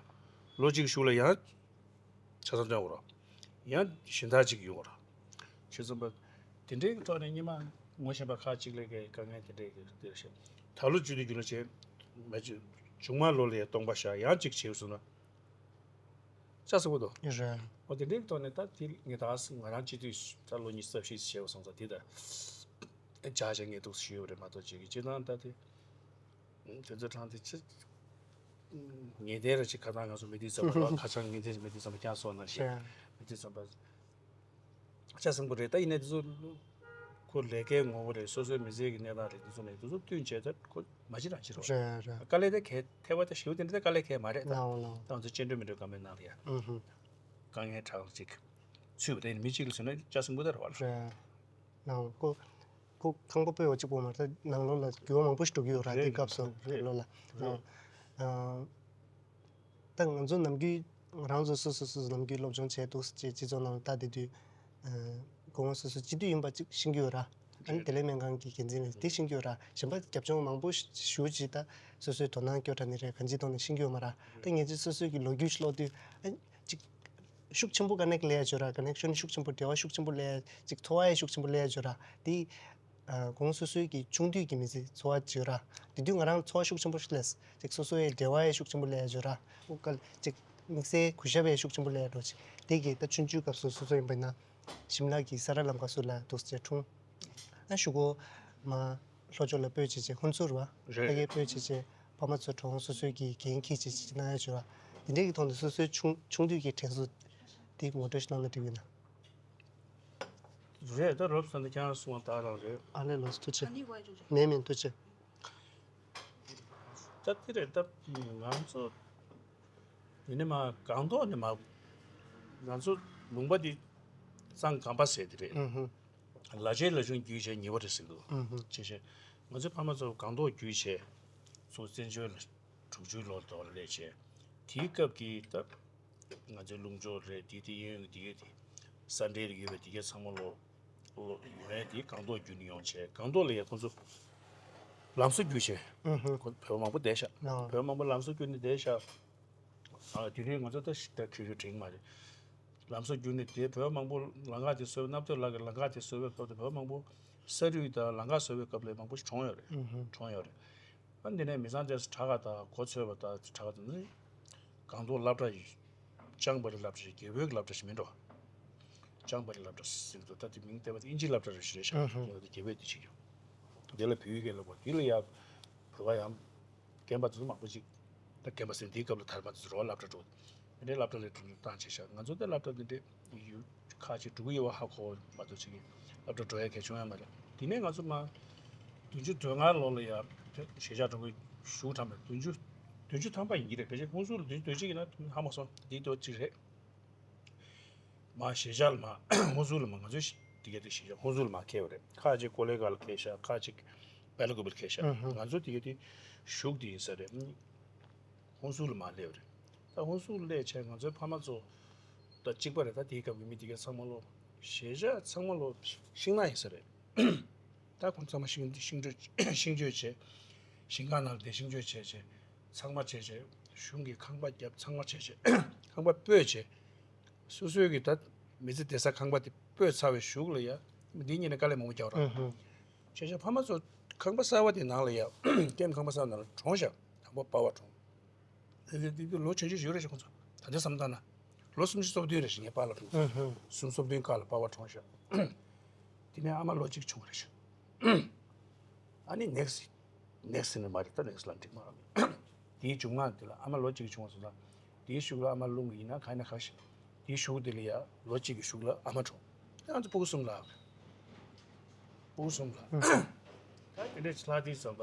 ལོ་གཅིག་གཞུག་ལ་ཡང་ཆ་ཚང་སྟོན་དགོས་རེད། ཡང་གཞན་དག་ཅིག་ཡོང་དགོས་རེད། བྱས་ཙང་པ་དེ་འདྲའི་ཐོག་ནས་སྔོན་མ་ངོ་ཤེས་པ་ཁག་ཅིག་ལས་ཀའི་དཀའ་ངལ་དེ་འདྲའི་གི་དེར་བཤད། ད་ལོ་བཅུ་དུས་རྒྱུན་ལ་བྱས་མ་བྱས། མཇུག་མ་ལོ་ལ་ཡང་སྟོང་པ་བཞག་ཡང་གཅིག་བྱས་སོང་ན། ལྕགས་སྲིན་པོ་དོ། རེད། འོ་དེ་འདྲའི་ཐོག་ནས་ད་དེ་ངས་ད་ང་རང་སྤྱི་འཐུས་ད་ལོ་ཉི་ཤུ་རྩ་བཞི་བྱས་པ་སོང་ཙང་དེ་ད་བྱ་བྱ་ངས་འདུག་ཞུས་པ་རེད་མ་གཏོགས་ཅིག་གི་སྤྱིར་བཏང་ད་དེ་དེ་ཚོ་དྲང་དེ་ཅི་ངས་དེ་ར་ཅིག་ཁ་སང་ང་ཚོ་མི་དེ་ཚོ་ཁ་སང་ངས་དེ་མི་དེ་ཚོ་རྐྱང་སོང་ན་ཞེས་རེད། མི་དེ་ཚོ་ལྕགས་སྲིན་པོ་རེད། ད་ཡིན་ནའི་དེ་ཚོ་ཁོ་ལས་ཀའི་ངོ་བོ་རེད། སོ་སོའི་མི་ཚེ་གི་གནས་སྟངས་རེད། དེ་ཚོ་ནས་དེ་ཚོ་བསྟུན་བྱས་ད་ཁོ་མ་བྱེད་རང་བྱེད་རོགས། རེད་རེད། དཀའ་ལས་དེ་གལ་ཐེ་བ་དེ་ཞེ་པོ་དེ་འདྲ་དཀའ་ལས་གལ་མ་རེད་ད། ལའོ་ལའོ། ད་ང་ཚོ་སྐྱེ་འགྲོ་མི་འགྲོ་ཀ་མའི་ནང་ལ་ཡ། ཨུ་ཧུ། དཀའ་ངལ་དྲག་ཅིག་ཚུད་པ་དེ་ནི་མི་གཅིག་ལ་མཚོན་ན་ལྕགས་སྲིན་པོ་དེ་རེད་བ། རེད། ལའོ་ཁོ་ཁོ་ཁང་པ་སྤོས་པ་གཅིག་པོ་མ་རེད། ནང་ལོགས་ལ་འགྱུར་བ་མང་པོ་ཞིག་འགྲོ་གི་ཡོད་ར། རེད། དེ་སྐབས་སུ་རེད་ལོ་ལ། རེད། ཨ། ད་ང་ཚོ་ནམ་རྒྱུན་རང་ཚོ་སོ་སོ་སོ་སོ་ནམ་རྒྱུན་སློབ་སྦྱོང་བྱས་འདུག་ཅེས་སྤྱི་ཚོགས་ནང་ལ་ལྟ་བསྡད་དུས། ཨ། སྐུ་ངོ་སོ་སོ་སྤྱི་འཐུས་ཡིན་པ་ཅིག་ཤེས་ཀྱི་ཡོད་ར། ཨ་ནི་བདེ་ལེགས་སྨན་ཁང་གི་འགན་འཛིན་ལ་དེ་ཤེས་ཀྱི་ཡོད་ར། གཞན་པ་རྒྱབ་ལྗོངས་མང་པོ་ཞུ་ཅིག་ད་སོ་སོའི་དོ་སྣང་སྐྱོ་དྲགས་ནི་རེད། གང་ཅིའི་ཐོག་ནས་ཤེས་ཀྱི་ཡོད་མ་ར། ད་ངེད་ཚོས་སོ་སོའི་གི་ལོ་རྒྱུས་ཤིག་ཀློག་དུས་ཨ་ནི་ཅིག་ཤུགས་ཆེན་པོ་ཀ་ནེག་སླེབས་ཡ་ཡོད་ར། ཀ་ནེག་ཤན་ཤུགས་ཆེན་པོ། འབྲེལ་བ་ཤུགས་ཆེན་པོ་སླེབས་ཡ་ཅིག་ཚོར་བ་ཡ་ཤུགས་ཆེན་པོ་སླེབས་ཡ་ཡོད་ར། དེ་ ཨ་ཁོང་སོ་སོའི་གི་ཆུང་དུས་ཀྱི་མི་ཚེ་འཚོ་བ་བརྗོད་ར། དེ་དུས་ང་རང་ཚོར་བ་ཤུགས་ཆེན་པོ་ཞིག་སླེབས། ཅིག་སོ་སོའི་འབྲེལ་བ་ཡང་ཤུགས་ཆེན་པོ་སླེབས་བརྗོད་ར། ཨོ་ག་ལ་ཅིག་དམིགས་བསལ་གུས་ཞབས་ཡང་ཤུགས་ཆེན་པོ་སླེབས་འགྲོ་ཅིག་དེ་གི་ད་ཆུང་ཆུང་སྐབས་སུ་སོ་སོ་ཡིན་པ་ན་ཞིམ་ལ་གི་ས་ར་ལམ་ཁ་སུ་ལ་འདུག་ཅེས་འཁྲུངས། ཨ་གཞུག་གུ་མ་ལྷོ་ཕྱོགས་ལ་སྤོས་བྱས་བྱས་ཧུན་སུར་བ། རེད། ཕ་གིར་སྤོས་བྱས་བྱས་ཕ་མ་ཚོ་གྲོངས། སོ་སོའི་གི་འགན་འཁྱེར་བྱས་བྱས་གནང་ཡ་བྱོས་ར། དེ་འདྲའི་གི་ཐོག་ནས་སོ་སོའི་ཆུང་ཆུང་དུས་ཀྱི་དྲན་གསོ་དེ་ངོ་སྤྲོད་ཞིག་གནང་ན་འགྲིག་གི་ན། རེད། ད་རོབ་ཙམ་ད་ཁྱེད་རང་གསུངས་པ་ལྟར་རང་རེད། ཨ་ལས། ལགས་སོ། ཐུགས་རྗེ་ཆེ། མེད་མེད། ཐུགས་རྗེ་ཆེ། ད་དེ་རེད། ད་ང་ཚོ་ཡིན་ནི་མ་སྒང་ཏོག་ནས་མ་ང་ཚོ་ལུང་པ་འདི་གཙང་སྒམ་པ་ཟེར་དེ་རེད། ཨུ་ཧུ། ལ་ཆེན་ལ་ཆུང་བརྒྱུད་བྱས་ཉེ་བ་རེད་ཟེར་གི་འདུག་ཨུ་ཧུ། བྱས་བྱས་ང་ཚོའི་ཕ་མ་ཚོ་སྒང་ཏོག་བརྒྱུད་བྱས་ཚུར་བཙན་བྱོལ་ལ་དྲུག་ཅུའི་ལོ་དོར་སླེབས་བྱས། དེའི་སྐབས་ཀྱི་ད་ང་ཚོའི་ལུང་ཕྱོགས་རེད། དེ་དེ་གཡས་གཡོན་གྱི་དེ་ག་དེ་ས་འབྲེལ་ཡོད་པའི་དེ་ག་ཚང་མ་ལོ་ལོ་ཡོད་དེ་སྒང་ཏོག་བརྒྱུད་ནས་ཡོང་བྱས། སྒང་ཏོག་ལ་ཡ་ཁོང་ཚོ་ལམ་བཟོ་བརྒྱུད་བྱས། ཨུ་ཧུ། ཁོ་བོད་མང་པོ་བསྡད་ཤག་ཨ། བོད་མང་པོ་ལམ་བཟོ་བརྒྱུད་ནས་བསྡད་ཤག་ཨ། དེ་རིང་ང་ཚོ་ད་ཞིག་ད་ཁྱོད་ཁྱོད་དྲན་གི་མ་རེད། ལམ་བཟོ་བརྒྱུད་ནས་དེ་བོད་མང་པོ་ལམ་ཁ་དེ་བཟོས། རྣམ་ཐོས་ལགས་ཀྱིས་ལམ་ཁ་དེ་བཟོས་པའི་སྐབས་དེ་བོད་མང་པོ་ས་རུད་དང་ལམ་ཁ་བཟོས་པའི་སྐབས་ལ་མང་པོ་ཞིག་གྲོངས་ཡོད་རེད། ཨུ་ཧུ། གྲོངས་ཡོད་རེད། ཨ་འདི་ནས་མི་ཚང་དེ་ཚོ་དྲག་ག་དང་གོ་ཚོད་པ་དང་དྲག་ག་དང་ནི་སྒང་ཏོག་སློབ་གྲྭ་ཡིན། ལྕང་པ་རི་སློབ་གྲྭ་ཞིག་རྒྱལ་པོའི་སློབ་གྲྭ་ཞིག་མིན་འགྲོ། ལྕང་པ་རི་སློབ་གྲྭ་ཟེར་གི་འདུག་ད་དེ་མིང་བཏགས་པ་དེ་ཨིན་ཇིའི་སློབ་གྲྭ་རེད་ཞེས་རེད་ཤག་ཨུ་ཧུ། རྒྱལ་པོས་དེ་བྱེད་རྒྱུ། དེ་ལ་བོད་ཡིག་གི་སློབ་གྲྭ་དེ་ལ་ཡ་བོད་པ་ཡང་རྒན་པ་དེ་ཚོ་མང་པོ་ཅིག་ད་རྒན་པ་ཟེར་འདིའི་སྐབས་ལ་དར་མ་དེ་ཚོ་རོགས་སློབ་གྲྭ་འགྲོ། དེ་འདྲའི་སློབ་གྲྭ་ལ་འགྲོ་བཏང་བྱས་ཤག་ང་ཚོ་དེ་སློབ་གྲྭ་འདི་འདྲའི་ཡུལ་ཁག་ཅིག་འགྲོ་གི་ཡོད་པ་ཧ་གོ་མ་གཏོགས་ཅིག་གི་སློབ་གྲྭ་འགྲོ་ཡ་གལ་བྱུང་ཡ་མ་རེད། དེ་ནས་ང་ཚོ་མ་བདུན་ཅུ་དོན་ལྔ་ལོ་ལ་ཡ་གཞིས་ཆགས་འགྲོ་གི་གཞུག་དྲངས་པའི་བདུན་ཅུ་བདུན་ཅུ་ཐམ་པ་ཡིན་གྱི་རེད། ཕལ་ཆེར་ཧུན་སུར་ལ་བདུན་ཅུ་དོན་གཅིག་ཡིན་ན་ཧ་མ་སོང་། འདི་ལྟ་བུ་ཅིག་རེད། མ་གཞིས་ཆགས་ལ་མ་ཧུན་སུར་ལ་མ་ང་ཚོའི་དེ་ག་དེ་གཞིས་ཆགས་ཧུན་སུར་ལ་མ་ཁེལ་བ་རེད། ཁག་ཅིག་ཀོ་ལེ་གྷལ་ལ་ཁེལ་ཤག་ཁག་ཅིག་བེ་ལ་ཀུ་པེ་ལ་ཁེལ་ཤག་ཨུ་ཧུ། ང་ཚོ་དེ་ག་དེ་གཞུག་དེ་ཡིན་ས་རེད། ཧུན་སུར་ལ་མ་སླེབས་པ་རེད། ད་ཧུན་སུར་སླེབས་བྱས་ང་ཚོའི་ཕ་མ་ཚོ་ད་གཅིག་པ་རེད། ད་དེའི་སྐབས་ཀྱི་མི་དེ་ག་ཚང་མ་ལོ་གཞིས་ཆགས་ཚང་མ་ལོ་ཤིང་ནགས་ཡིན་ས་རེད། ད་ཁོང་ཚང་མ་ཤིང་ཤིང་གཅོད་ཤིང་གཅོད་བྱས། ཤིང་ཁང་ནང་ལ་བསྡད་ཤིང་གཅོད་བྱས་བྱས། ཚང་མ་བྱས་བྱས། གཞུང་གི་ཁང་པ་བརྒྱབ། ཚང་མ་བྱས་བྱས། ཁང་པ་སྤོས་བྱས། སོ་སོའི་གི་ད་མི་ཚེ་བསྡད་ས་ཁང་པ་དེ་སྤོས་ཚར་བའི་གཞུག་ལ་ཡ། འདི་གཉིས་ནས་དཀའ་ལས་མང་པོ་རྒྱག་རོགས། ཨུ་ཧུ། བྱས་བྱས་ཕ་མ་ཚོ་ཁང་པ་གསར་པ་དེ་ནང་ལ་ཡ། ཀེམ་ཁང་པ་གསར་པ་ནང་ལ་གྲོངས་ཤག་དང་པོ་པ་ཕ་གྲོངས། དེ་དེ་དེ་ལོ་ཆུང་ཆུང་ཞིག་རེད་ཤག་ཁོང་ཚོ་ད་ལྟ་བསམ་བཏང་ན། ལོ་སུམ་ཅུ་སོ་བདུན་རེད་ཤག་ངའི་པཱ་ལགས་གྲོངས། ཨུ་ཧུ། སུམ་ཅུ་སོ་བདུན་སྐབས་ལ་པ་ཕ་གྲོངས་ཤག་དེ་ནས་ཨ་མ་ལོ་གཅིག་ཆུང་བ་རེད་ཤག་ཨ་ནི་ནེག་སི་ནེག་སི་ནི་མ་རེད། ད་ནེག་སི་ལ་འགྲིག་མ་རེད། དེའི་མཇུག་མ་དེ་ལ་ཨ་མ་ལོ་གཅིག་ཆུང་བ་སོང་ཙང་། དེའི་གཞུག་ལ་ཨ་མ་རླུང་གི་ཡིན་ན་གང་ཡིན་ན་གང་ཞིག་དེའི་གཞུག་དེ་ལ་ཡ་ལོ་གཅིག་གི་གཞུག་ལ་ཨ་མ་གྲོངས། ང་ཚོ་སྤུ་གུ་གསུམ་ལ། སྤུ་གུ་གསུམ་ལ། ད་དེ་འདྲ་ལྷག་དུས་ཙམ་པ།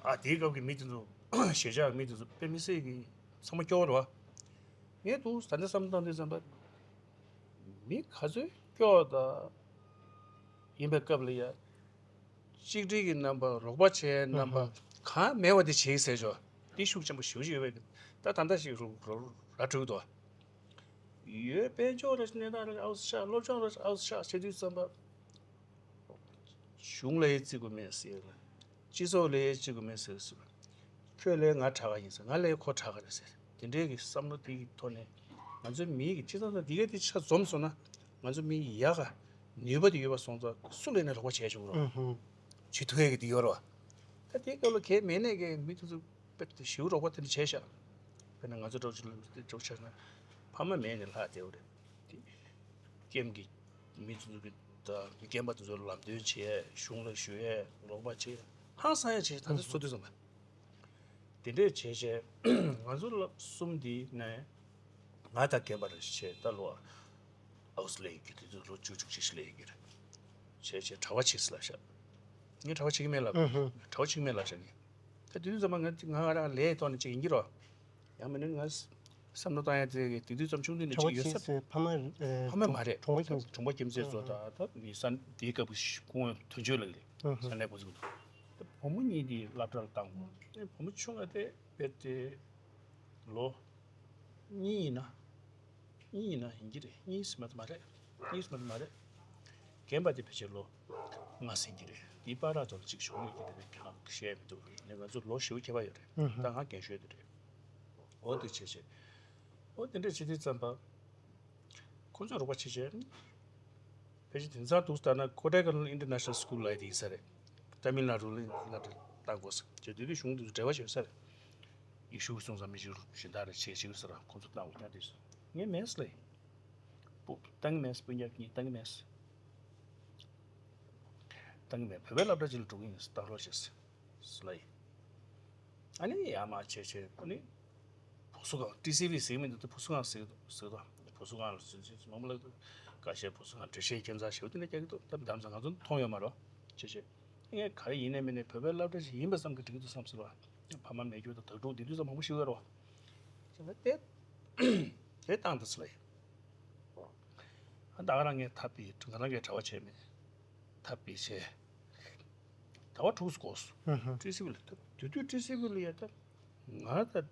ཨ་དེའི་སྐབས་ཀྱི་མི་དེ་ཚོ་གཞིས་ཆགས་མི་དེ་ཚོ་དཔེ་མི་སྲིད་ཀྱི་ཚང་མ་སྐྱོ་བོ་རེད་བ། ངས་འདུག་ད་ལྟ་བསམ་བཏང་དུས་ཙམ་པ། མི་ག་ཚོད་སྐྱོ་བ་དང་ཡིན་པའི་སྐབས་ལ་ཡ། གཅིག་སྒྲིལ་གྱི་རྣམ་པ། རོགས་པ་བྱེད་རྣམ་པ་གང་མེད་པ་དེ་བྱེད་ཟེར་ཆོག་དེ་ཤུགས་ཆེན་པོ་ཞེ་པོ་ཅིག་ཡོད་པས། ད་ད་ལྟ་ཞིག་རུ་རུ་ར་འགྲོ་གི་འདུག་ཡོད། དཔལ་འབྱོར་རེ་གནས་སྟངས་རེ་ཨའུ་ཤག་སློབ་སྦྱོང་རེ་ཨའུ་ཤག་བྱེད་དུས་ཙམ་པ། གཞུང་ལ་ཡ་བརྩི་དགོས་མེད་ཟེར་ལ། སྤྱི་ཚོགས་ལ་ཡ་བརྩི་དགོས་མེད་ཟེར་ཟེར། ཁྱོད་ལས་ང་དྲག་ག་ཡིན་ཟེར། ང་ལས་ཁོ་དྲག་ག་རེད་ཟེར། དེ་འདྲའི་གི་བསམ་བློ་དེ་གི་ཐོག་ནས་ང་ཚོའི་མི་གི་སྤྱི་ཚོགས་དང་དེ་ག་དེ་ཆ་འཛོམས་སོང་ན། ང་ཚོ་མི་ཡག་ག་ནུས་པ་དེ་ཡོད་པ་སོང་ཙང་སུ་ལས་ནས་རོགས་པ་བྱས་ཆོག་རོགས། ཨུ་ཧུ། བྱེད་ཐུབ་ཡ་གི་དེ་ཡོད་རོགས། ད་དེའི་སྐབས་ལ་གལ་མེད་ནས་གི་མི་དེ་ཚོ་དཔེ་དེ་ཞིའུ་རོགས་པ་དེ་འདྲ་བྱས་ཤག་དཔེར་ན་ང་ཚོ་འདྲ་བོ་ཅིག་ལ་འདི་འདྲ་བོ་ཆགས་ན་ཕ་མ་མེད་ནས་ལྷག་བསྡད་པ་རེད། དེ་ཀེམ་གི་མི་ཚོ་གི་ད་རྒན་པ་དེ་ཚོ་ལམ་སྟོན་བྱས། གཞུང་ལ་ཞུ་ཡས། རོགས་པ་བྱས། ཧང་སང་ཡས་བྱས། ད་ལྟ་ཚོ་དུས་ཙམ་པ་དེ་འདྲས་བྱས་བྱས། ང་ཚོ་ལ་གསུམ་འདི་ནས་ང་ད་རྒན་པ་རེད་བྱས། ད་ལོ་ཨའུ་སི་ལེ་ཡི་གི་དུས་ཚོད་ལོ་བཅུ་བཅུ་གཅིག་ལེ་ཡི་གི་རེད་བྱས་བྱས། གྲྭ་པ་ཆིག་སི་ལ་བཞག་ངས་གྲྭ་པ་ཆིག་མེད་ལབ། གྲྭ་པ་ཆིག་མེད་ལབ་བཞག་ངས། ད་དུས་ཚོད་ཙམ་པ་ང་ང་རང་ལས་ཐོག་ནས་ཅིག་ཡིན་གྱི་རོ། ཡང་མིན་ན་ང་བསམ་བློ་བཏང་ཡ་དེ་གི་དེ་དུས་ཙམ་ཆུང་དུས་ནས་གྲྭ་པ་ཅིག་ཡོད་ཆིག་ས་ཟེར་ཕ་མ། ཨེ། ཕ་མ་མ་རེད། གྲོང་པ་ཁྱིམ། གྲོང་པ་ཁྱིམ་མཚེས་ཚོ་དང་ད་མི་ས་དེའི་སྐབས་ཀྱི་ཁོང་དོན་གཅོད་ལ་ལས་ས་གནས་པ་ཚོ། ད་བུ་མོ་གཉིས་དེ་སློབ་གྲྭ་ལ་བཏང་། ཨེ། བུ་མོ་ཆུང་བ་དེ་བེད་དེ་ལོ་གཉིས་ཡིན་ན། གཉིས་ཡིན་ན་ཡིན་གྱི་རེད། གཉིས་ཟིན་པ་དེ་མ་རེད། གཉིས་ཟིན་པ་དེ་མ་རེད། རྒན་པ་དེ་ཕལ་ཆེར་ལོ་ལྔ་ཟིན་གྱི་རེད། དེའི་བར་ལ་ཚོ་ལ་གཅིག་བྱུང་ཡོད་ཀྱི་རེད། ཁྱེད་རང་བཤད་མི་འདུག་ནས་ང་ཚོ་ལོ་བཞི་བོ་ཁྱད་པར་ཡོད་རེད། ད་ང་རྒན་ཤོས་དེ་རེད། འོ་དེ་བྱས་བྱས། འོ་དེ་འདྲས་བྱེད་དུས་ཙམ་པ། ཁོ་ཚོས་རོགས་པ་བྱེད་བྱས། ཕལ་ཆེར་དེང་སང་འདུག་ལྟར་ན་ཀོ་ཌའི་ཀ་ནལ་ཨིན་ཊར་ནེ་ཤ་ནལ་སི་ཀུལ་ལབ་ཡ་དེ་ཡིན་ས་རེད། ཏ་མིལ་ནཱ་ཌུ་ལ་སློབ་གྲྭ་བཏང་དགོས་ས་རེད། དེ་དུས་གཞུང་དེ་ཚོ་འབྲེལ་བ་བྱེད་ས་རེད། ཡེ་ཤུ་གི་སོང་ཙང་མི་ཤེས་གཞན་དག་རེ་བྱེད་བྱེད་ས་ར་ཁོང་ཚོ་བཏང་དགོས་ཀྱང་དེ་སོ། ངས་མེད་ལས། སྤུ་བཏང་གི་མེད། སྤུན་ཀྱག་གཉིས་བཏང་གི་མེད། བཏང་གི་མེད། བོད་པའི་སློབ་གྲྭ་ཅིག་ལ་འགྲོ་གི་ཡིན། བཏང་རོགས་བྱེད་ལས། ཨ་ནི་ཡར་མར་བྱས་བྱས་ཨ་ནི། བུ་གསོ་ཁང་ཊི་སི་ཝི་ཟེར་མི་འདུག་སྟེ་བུ་གསོ་ཁང་ཟེར་ཟེར་དོ། བུ་གསོ་ཁང་ལ་སུ་ཅིག་མང་པོ་ལ་འདུག་ཁ་ཤས་བུ་གསོ་ཁང་འགྲེལ་བཤད་ཁྱད་མཚར་ཞེ་པོ་དེ་འདྲ་རྒྱག་གི་འདུག་ད་དམ་ས་ང་ཚོ་མཐོང་ཡོད་མ་རེད་བྱས་བྱས། ངས་ག་རེ་ཡིན་ནའི་མིན་ནའི་བོད་པའི་སློབ་གྲྭ་ཞིག་ཡིན་པ་བསམ་གི་འགྲིག་གི་འདུག་བསམ་ཟེར་བ། ཕ་མ་མེད་རྒྱུ་དང་དྭ་ཕྲུག་དེ་དུས་ཙམ་མང་པོ་ཞིག་ཡོད་རེད་བ། བྱས་ན་དེ་དེ་བཏང་ད་ཟེར་ལ་ཡིན། ཨ་ད་ག་རང་ངས་ཐབས་པའི་ང་རང་གིས་གྲྭ་བ་བྱས་མེད། ཐབས་པའི་བྱས། ཟླ་བ་དྲུག་ཙམ་འགོར་སོང་། ཧུ་ཧུ། ཊི་སི་ཝི་ལ་ད་དེ་དུས་ཊི་སི་ཝི་ལ་ཡ་ད། ང་ད།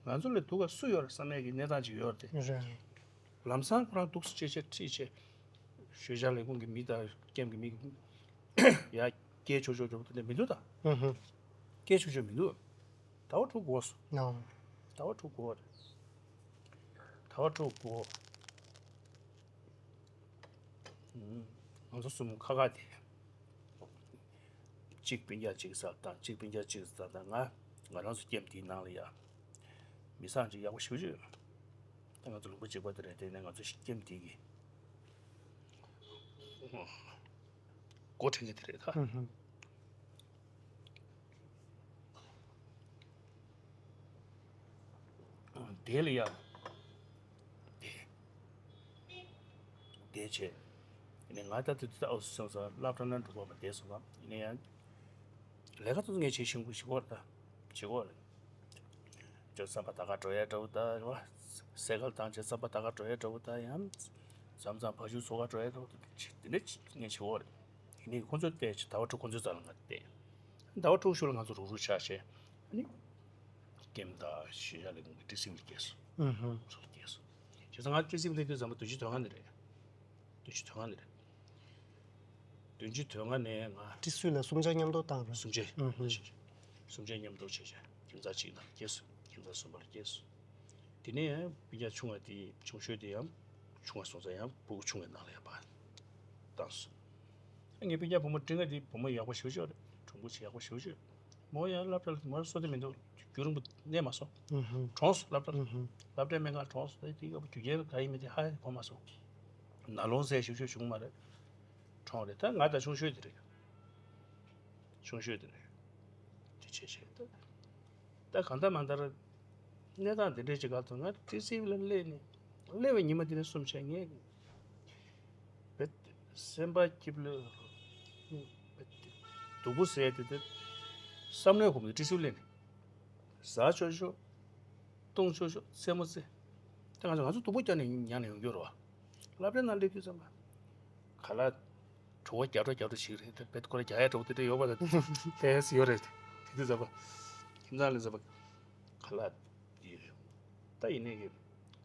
ང་ཚོ་ལས་སྡུག་ག་སུ་ཡོད་རེད་བསམ་ཡས་ཀྱི་གནས་སྟངས་ཅིག་ཡོད་རེད་དེ། རེད། ལམ་སང་ཁོ་རང་འདུག་སེ་བྱས་བྱས་ཁྲིད་བྱས། ཤུལ་བཞག་ལས་ཁུངས་ཀྱི་མི་དང་ཀེམ་གྱི་མི་ཡ་སྐད་ཆོག་ཆོག་ཆོག་དེ་འདྲ་མི་འདུག་ད། ཧུ་ཧུ། སྐད་ཆོག་ཆོག་མི་འདུག་ཟླ་བ་དྲུག་འགོར་སོང་། ནའོ། ཟླ་བ་དྲུག་འགོར་རེད། ཟླ་བ་དྲུག་འགོར། ང་ཚོ་གསུམ་ཁ་ཁ་དེ། གཅིག་སྤུན་ཀྱག་གཅིག་ཟ་དང་གཅིག་སྤུན་ཀྱག་གཅིག་ཟ་དང་ང་། ང་རང་ཚོ་ཀེམ་དེའི་ནང་ལ་ཡ། མི་ཚང་གཅིག་ཡག་པོ་ཞེ་པོ་ཅིག་ཡོད། ད་ང་ཚོ་ལུང་པ་གཅིག་པ་དེ་རེད། དེ་ནས་ང་ཚོ་ཀེམ་དེ་གི་འགོ་ཁྲིད་མཁན་དེ་རེད་ད། ཧུམ་ཧུམ། དེ་ལ་ཡ། དེ། དེ་བྱས། ཡིན་ནའི་ང་ད་དེ་དུས་ཨའུ་སི་སོང་ཙང་སློབ་གྲྭ་ནང་འགྲོ་དགོས་པ་བསྡད་སོང་ཙང་ཡིན་ནའི་ཡང་། ལས་ཀ་ཚོ་ངས་བྱེད་ཤེས་ཀྱི་ཡོད་རེད་ད། བྱེད་ཀྱི་ཡོད་རེད། ཅོ་བསམ་པ་ད་ག་འགྲོ་ཡས་འདྲ་བོ་ད་རེད་བ། སེ་གལ་བཏང་བྱས་བསམ་པ་ད་ག་འགྲོ་ཡས་འདྲ་བོ་ད་ཡང་། མཚམས་མཚམས་བ་ཕྱུགས་འཚོ་ག་འགྲོ་ཡས་འདྲ་བོ་ད་དེ་འདྲ་ངས་བྱེད་ཀྱི་ཡོད་རེད། ཡིན་ནའི་ཁོང་ཚོ་བལྟས་བྱས་ཟླ་བ་དྲུག་ཁོང་ཚོའི་རྩ་ལ་ང་བལྟས། ཟླ་བ་དྲུག་ཤུལ་ལ་ང་ཚོ་རུག་རུག་ཆགས་བྱས། ཨ་ནི། ཀེམ་དང་ཤུལ་བཞག་ལས་ཁུངས་ཀྱི་ཊི་སི་ཝི་ལ་སྐྱེལ་སོང་། ཧུམ་ཧུམ། རུག་སྐྱེལ་སོང་། བྱས་ཙང་ང་ཊི་སི་ཝི་ལ་སླེབས་དུས་ཙམ་པ་བདུན་ཅུ་དོན་ལྔ་ནས་རེད། བདུན་ཅུ་དོན་ལྔ་ནས་རེད། བདུན་ཅུ་དོན་ལྔ་ནས་ང་། ཊི་སི་ཝི་ལ་གསུམ་ཆ་མཉམ་དུ་བཏང་རེད། གསུམ་ཆ། ཨུ་ཧུ། གསུམ་ཆ་མཉམ་དུ་བྱས་བྱས་ཁྱིམ་ཚང་གཅིག་ནང་སྐྱེས་སོང་། ཁྱིམ་ཚང་གསུམ་པ་ལ་སྐྱེས་སོང་། དེ་ནས་སྤུན་ཀྱག་ཆུང་བ་དེ་ཆུང་ཤོས་དེ་ཡང་ཆུང་བ་སོང་ཙང་ཡང་སྤུ་གུ་ཆུང་བའི་ནང་ལ་ཡང་ཕར་བཏང་སོང་། ངའི་སྤུན་ཀྱག་བུ་མོ་འབྲིང་བ་དེ་བུ་མོ་ཡག་པོ་ཞེ་པོ་ཅིག་རེད། གྲོགས་པོ་ཆེ་ཡག་པོ་ཞེ་པོ་ཅིག་མོ་ཡང་སློབ་གྲྭ་ལ་མོ་བསོད་བདེ་མི་འདུག་རྒྱུན་རིང་པོ་གནས་མ་སོང་། ཨུ་ཧུ། གྲོངས་སོང་སློབ་གྲྭ་ལ། ཨུ་ཧུ། སློབ་གྲྭའི་སྨན་ཁང་གྲོངས་སོང་། དེ་སྐབས་རྒྱུ་རྐྱེན་ག་ཡིན་མིན་དེ་ཧ་གོ་མ་སོང་། ན་ལོང་ཟེར་ཞིབ་ཞིབ་བྱུང་མ་རེད། གྲོངས་རེད། ད་ང་ད་ཆུང་ཤོས་དེ་རེད། ཆུང་ཤོས་དེ་རེད། དེ་བྱས་བྱས་ད། ད་གང་ལྟར་མ་ལྟར། གནས་སྟངས་འདི་འདྲའི་ཅིག་སྒང་དུ་ང་ཊི་སི་ཝི་ལ་སླེབས་ནས། སླེབས་པའི་ཉི་མ་དེ་ནས་བཟུང་བྱས་ངས། བེད། སེམས་པ་སྐྱིད་པོ། བེད། སྡུག་པོ་ཟེར་དེ་དེ། བསམ་བློའི་སྒོ་ནས་ཊི་སི་ཝི་ལ་སླེབས་ནས། ཟ་ཆོག་ཆོག་བཏུང་ཆོག་ཆོག་རྩེད་མོ་རྩེ། ད་ང་ཚོ་ང་ཚོ་སྡུག་པོ་བརྒྱབ་ནས་མྱངས་ནས་ཡོང་རྒྱུ་རེད་བ། སློབ་གྲྭའི་ནང་སླེབས་དུས་ཙམ་པ། ཁ་ལག་བྲོ་བ་རྒྱག་འགྲོ་རྒྱག་འགྲོ་ཞིག་རེད་དེ། བེད་ཁོ་ར་རྒྱག་ཡ་འགྲོ་དེ་འདྲ་ཡོད་པ་ད། དེ་ཡོད་རེད། དེ་དུས་ཙམ་པ། ཁྱིམ་ཚང་ལ་ཙམ་པ། ཁ་ལག་ཡོད། ད་ཡིན་ནའི་གི།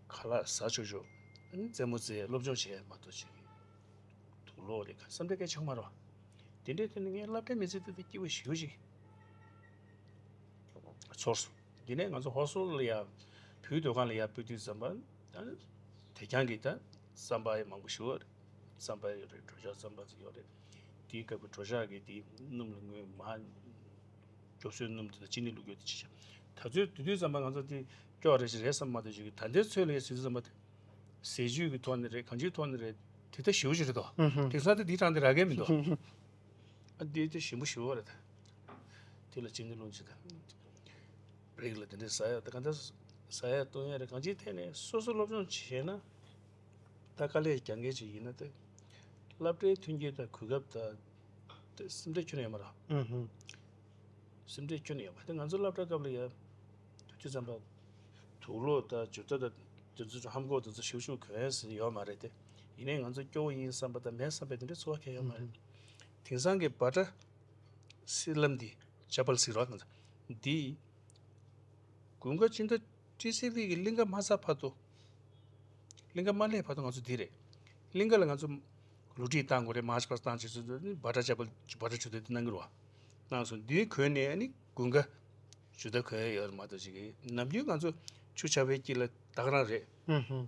ཁ་ལག་ཟ་ཆོག་ཆོག་ཨ་ནི་རྩེད་མོ་རྩེ་སློབ་སྦྱོང་བྱེད་ཡ་མ་གཏོགས་ཅིག་དུག་ལོག་རེད་ག་བསམ་གྲས་སྐད་ཆགས་མ་རོ། དེ་འདྲའི་དོན་ནི་ངའི་སློབ་གྲྭའི་མི་ཚེ་དེ་དེ་སྐྱིད་པོ་ཞེ་པོ་ཅིག་ཚོར་སོང་། དེ་ནས་ང་ཚོ་ཧོ་སི་ཊེལ་ལ་ཡ། བུའི་སྡོད་ཁང་ལ་ཡ་སྤོས་དུས་ཙམ་པ། ད་དེ་རྐྱང་གི་ད་རྩམ་པ་ཡ་མང་པོ་ཞིག་ཡོད་རེད། རྩམ་པ་ཡོད་རེད། གྲོ་ཞག་རྩམ་པ་ཟེར་ཡོད་རེད། དེའི་སྐབས་ཀྱི་གྲོ་ཞག་གི་དེ་སྣུམ་ལ་ངོས་མ། སྐྱོ་སོའི་སྣུམ་དེ་དང་ཅི་ནི་བླུགས་ཡོད་དེ་ཅི་བྱ། ད་ཚོད་དེ་དུས་ཙམ་པ་ང་ཚོ་དེ་སྐྱོ་རེ་ཞིག་རེད་བསམ་མ་གཏོགས་ཅིག་ད་ལྟའི་ཚོད་ལ་ཡ་ཟེར་དུས་ཙམ་པ་དེ། ཟས་བཅུད་ཀྱི་ཐོག་ནས་རེད། གང་ཅིའི་ཐོག་ནས་རེད། དེ་ད་ཞེ་པོ་ཅིག་རེད་དོ། ཨུ་ཧུ། དེང་སང་དེ་དེའི་གྲངས་དེ་རག་གི་མི་འདུག་ཨ་དེ་དེ་ཞིམ་པོ་ཞེ་པོ་རེད་ད། དེ་ལ་ཅི་ནི་ལུང་ཅི་ད། རིགས་ལ་དེ་འདྲའི་ཟ་ཡ་ད་གང་ལྟར་ཟ་ཡ་བཏུང་ཡ་རེད། གང་ཅིའི་ཐད་ནས་སོ་སོ་སློབ་སྦྱོང་བྱས་ན། ད་དཀའ་ལས་རྒྱག་མཁན་ཅིག་ཡིན་ན་དེ། སློབ་གྲྭའི་མཐུན་རྐྱེན་དང་གོ་སྐབས་དང་། དེ་སེམས་ཁྲལ་ཁྱོན་ནས་ཡོད་མ་རེད། ཨུ་ཧུ། སེམས་ཁྲལ་ཁྱོན་ནས་ཡོད་མ་རེད། ང་ཚོ་སློབ་གྲྭ་སྐབས་ལ་ཡ། དུས་ཚོད་ཙམ་པ། དུག་ལོག་དང་ཇུ་ཏ་དང་དེ་ཚོ་ཧམ་གོག་དེ་ཚོ་ཞེ་པོ་ཞིག་གོན་ཟེར་ཡོད་མ་རེད་དེ། ཡིན་ནའི་ང་ཚོ་སྐྱོ་བོ་ཡིན་བསམ་པ་དང་མེད་བསམ་པའི་དེ་འདྲའི་ཚོར་བ་གང་ཡང་ཡོད་མ་རེད། དེང་སང་གི་བྷ་ཊ་སི་ལམ་འདི་ཅ་པལ་ཟེར་རོགས་ང་ཚོ་འདི། དགུན་ཁ་ཕྱི་ཟླ་ཊི་སི་ཝི་གི་གླིང་ག་མ་ཚར་བར་དུ། གླིང་ག་མ་སླེབས་བར་དུ་ང་ཚོ་འདི་རེད། གླིང་ག་ལ་ང་ཚོ་ལོ་ཊི་བཏང་དགོས་རེད། མཱར་ཆི་པཱ་སི་བཏང་བྱས་ཚུལ་དུ་ནི་བྷ་ཊ་ཅ་པལ་བྷ་ཊ་ཇུ་ཏ་དེ་གནང་གི་རེད་བ། གནང་སོང་། འདི་གོན་ནས་ཨ་ནི་དགུན་ཁ་ཇུ་ཏ་གོན་ཡ་ཡོད་རེད་མ་གཏོགས་ཅིག་གི་ནམ་རྒྱུན་ང་ཚོ་ཆུ་བྱ་བའི་དཀྱིལ་ལ་ད་ག་རང་རེད། ཧུམ་ཧུམ།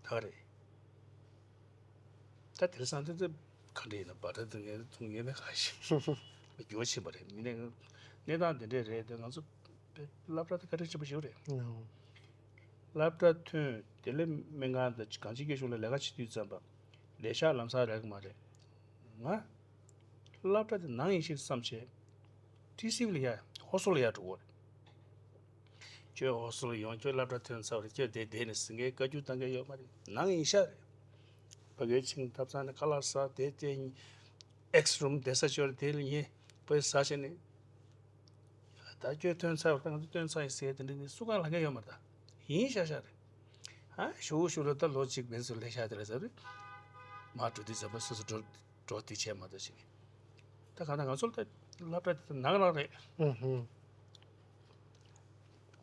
ད་ག་རེད། ད་དེང་སང་དེ་ཚོ་ག་འདྲ་ཡིན་ན་བར་ཐག་དེ་ངས་མཐོང་མྱོང་མེད་ཁ་ཤས་འགྱུར་བ་ཕྱིན་པ་རེད། ཡིན་ནའི་གནས་སྟངས་དེ་འདྲས་རེད་དེ། ང་ཚོ་དཔེ་སློབ་གྲྭ་དེ་བཀའ་དྲིན་ཆེན་པོ་ཞིག་རེད། ཨང་། སློབ་གྲྭ་ཐོན་དེ་ལས་སྨན་ཁང་དང་གང་ཅིའི་སྐད་གཞུང་ལ་ལས་ཀ་བྱེད་དུས་ཙམ་པ་ལས་ཤག་ལམ་སང་རག་གི་མ་རེད། ང་སློབ་གྲྭ་དེ་ནང་ཡིན་ཞིག་བསམ་བྱས་ཊི་སི་ལ་ཡ་ཧོ་སུ་ལ་ཡ་འགྲོ་གི་རེད། ཁྱོད་ཧོ་སུ་ལ་ཡོང་། ཁྱོད་སློབ་གྲྭ་ཐོན་ཚར་བ་རེད། ཁྱོད་དེ་བསྡད་ནས་ཟིན་མཁན་བཀའ་བཀྱོན་བཏང་མཁན་ཡོད་མ་རེད། ནང་ཡིན་ཤག་རེད། ཕ་གིར་ཕྱིན་ཐབ་ཚང་ནས་ཁ་ལག་ཟ། དེ་དེ་ཨེག་སི་རུམ་བསྡད་ས་ཅིག་ཡོད་རེད། དེ་ལ་ཉལ་བས་ཟ་བྱས་ནས། ད་ཁྱོད་ཐོན་ཚར་བ་རེད། ང་ཚོ་ཐོན་ཚར་ཡིན་ཟེར་དེ་འདྲ་ནི་སུ་གང་ལ་མཁན་ཡོད་མ་རེད། ད་ཡིན་ཤག་ཤག་རེད། ཨ་ཞུ་ཞུ་ལ་ད་ལོ་གཅིག་མིན་སུ་ལས་ཤག་དེ་རེད་ཟེར་རེད། མ་འགྲོ་དུས་ཙམ་པ་སོ་སོ་འགྲོ་འགྲོ་དེ་བྱས་མ་གཏོགས་ཞིག་ད་གང་ལྟར་ང་ཚོ་ལ་ད་སློབ་གྲྭ་དེ་ནང་ལ་རེད། ཨུ་ཧུ།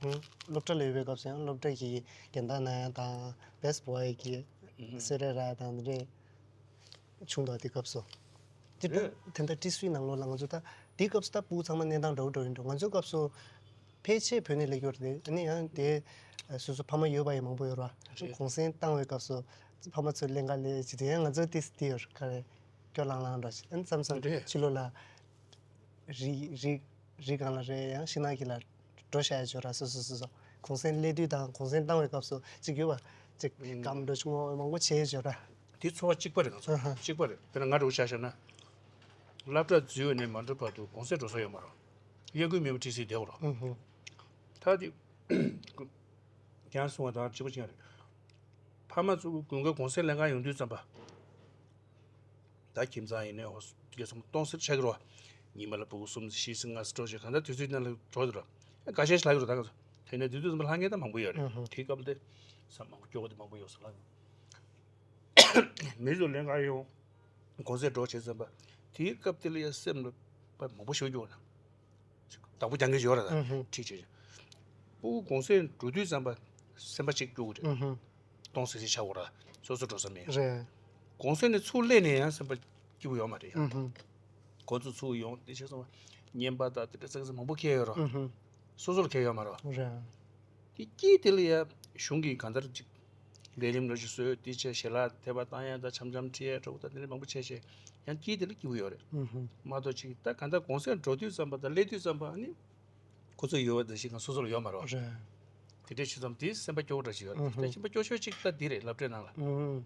ཨུ། སློབ་གྲྭ་ལ་ཡོད་པའི་སྐབས་སུ་ཡང་སློབ་གྲྭ་གི་རྒན་བདག་ན་ཡང་དང་བེ་སི་ཊི་བོ་ཡི་གི་ཨུ་ཧུ། གསོལ་རས་རག་དང་དེ་འདྲས་བྱུང་དང་དེ་སྐབས་སུ། དེ་རེད། དེ་འདྲ་ཊི་སིའི་ནང་ལོགས་ལ་ང་ཚོ་ད་དེ་སྐབས་སུ་ད་ཕྲུ་གུ་ཚང་མ་གནས་སྟངས་འདྲ་བོ་འདྲ་བོ་ཡིན་འགྲོ། ང་ཚོའི་སྐབས་སུ་ཕལ་ཆེར་བོད་ནས་སླེབས་ཡོད་རེད། ཨ་ནི་ཡང་དེ་སོ་སོ་ཕ་མ་ཡོད་པ་ཡང་མང་པོ་ཡོད་རེད། རེད། གུང་སེང་བཏང་བའི་སྐབས་སུ་ཕ་མ་ཚོས་ཀླན་ཀ་ལས་ཅི་དེ་ཡང་ང་ཚོའི་ཏིས་ཏི་ཡོད་ག་རེ་སྐྱོ་ལང་ལང་འདྲ་ཞིག་ཨ་ནི་མཚམས་མཚམས་རེད། ཕྱི་ལོགས་ལ་རི་རི་རི་སྒང་ལ་རེད། ཡང་ཤིང་ནགས་དཀྱིལ་ལ་འགྲོ་བཞག་ཡ་ཅིག་ཡོད་ར། སོ་སོ་སོ་སོ་གུང་སེང་སླེབས་དུས་དང་གུང་སེང་བཏང་བའི་སྐབས་སུ་ཅིག་ཡོད་པ་ཅིག་ཨུམ། སྐམ་འགྲོ་ཆུང་ངུ་མང་པོ་བྱས་ཡོད་ར། དེ་ཚོར་བ་གཅིག་པ་རེད། ང་ཚོ་ཨ་ཧ། གཅིག་པ་རེད། དཔེར་ན་ང་འདྲ་བོ་ཆ་བཞག་ན། སློབ་གྲྭ་འཛུལ་བ་ནས་མ་འགྲོ་བར་དུ་གུང་སེང་འགྲོ་ས་ཡོད་མ་རེད། གཡས་འགུལ་མེད་པར་ཊི་སི་བསྡད་ཡོད་རེད། ཨུ་ཧུ། ད་དེ་ཁྱེད་རང་གསུངས་པ་དང་གཅིག་པ་གཅིག་རེད། ཕ་མ་ཚོ་དགུན་ཁ་གུང་སེང་ལེན་ག་ཡོང་དུས་ཙམ་པ། ད་ཁྱིམ་ཚང་ཡིན་ནའི་ཧོ་སུ་དེ་ཚོ་སྟོང་ཟད་ཆགས་ཀྱི་རེད་བ། ཉི་མ་ལ་ཕྲུ་གུ་གསུམ་བཞི་ལྔ་ཙམ་འགྲོ་བྱས་གང་ལྟར་དུས་ཚོད་ནང་ལ་འགྲོ་འདུག་ར། ཨ་འགའ་ཤས་ཤིག་ལྷག་གི་རེད་ད་ག་ཚོད། དེ་ནས་དུས་ཚོད་ཙམ་པ་ལྷག་མཁན་ད་མང་པོ་ཡོད་རེད། ཨུ་ཧུ། དེའི་སྐབས་དེ་ས་མང་པོ་སྐྱོ་པོ་དེ་མང་པོ་ཡོད་ས་ལ། མི་ཚོ་ལེན་ག་ཡོང་། གུང་སེང་འགྲོ་བྱས་ཙམ་པ། དེའི་སྐབས་དེ་ལ་ཡ་སེམས་ལ་དཔེ་མང་པོ་ཞིག་སྐྱོ་ན། བདག་པོ་རྒྱག་མཁན་ཡོད་རེད་ད། ཨུ་ཧུ། ཁྲིད་བྱས། ཕྲུ་གུ་གུང་སེང་འགྲོ་དུས་ཙམ་པ་སེམས་པ་གཅིག་སྐྱོ་གི་རེད། ཨུ་ཧུ། སྟོང་ཟད་ཟད་ཆགས་ཡོད་རེད། སོ་སོ་འགྲོ་ས་མེད། རེད། གུང་སེང་ནས་ཚུར་སླེབས་ནས་ཡང་སེམས་པ་སྐྱིད་པོ་ཡོད་མ་རེད་ཡ། ཨུ་ཧུ། ཁོ་ཚོ་ཚུར་ཡོང་དེ་བྱས་སོང་བ། རྔན་པ་དང་དེ་འདྲ་ཙག་ཙིག་མང་པོ་འཁྱེར་ཡོད་རེད། ཨུ་ཧུ། སོ་སོ་ལ་འཁྱེར་ཡོད་མ་རེད། རེད། དེ་དཀྱིལ་དེ་ལ་ཡ་གཞུང་གིས་གང་ལྟར་ཅིག་ལས་རིམ་འདྲ་ཞིག་བཟོས། དེ་བྱས་ཞལ་ལག་འཐེབ་པ་བཏང་ཡ་དང་འཆམ་འཆམ་འཁྲིད་ཡ་འདྲ་བོ་དང་དེ་འདྲ་མང་པོ་བྱས་བྱས་ཡང་དཀྱིལ་དེ་ལ་སྐྱིད་པོ་ཡོད་རེད། ཨུ་ཧུ། མ་གཏོགས་ཅིག་ད་གང་ལྟར་གུང་སེང་འགྲོ་དུས་ཙམ་པ་དང་སླེབས་དུས་ཙམ་པ་ཨ་ནི་ཁོ་ཚོ་ཡོད་པ་དང་ཞིག་གང་སོ་སོ་ལ་ཡོད་མ་རེད། རེད། དེ་འདྲའི་ཆུ་ཚོད་དེ་སེམས་པ་སྐྱོ་བོ་འདྲ་ཞིག་ཡོད་རེད། ཨུ་ཧུ། དེ་སེམས་པ་སྐྱོ་ཤོས་ཅིག་ད་འདི་རེད། སློབ་གྲྭའི་ནང་ལ། ཨུ་ཧུ།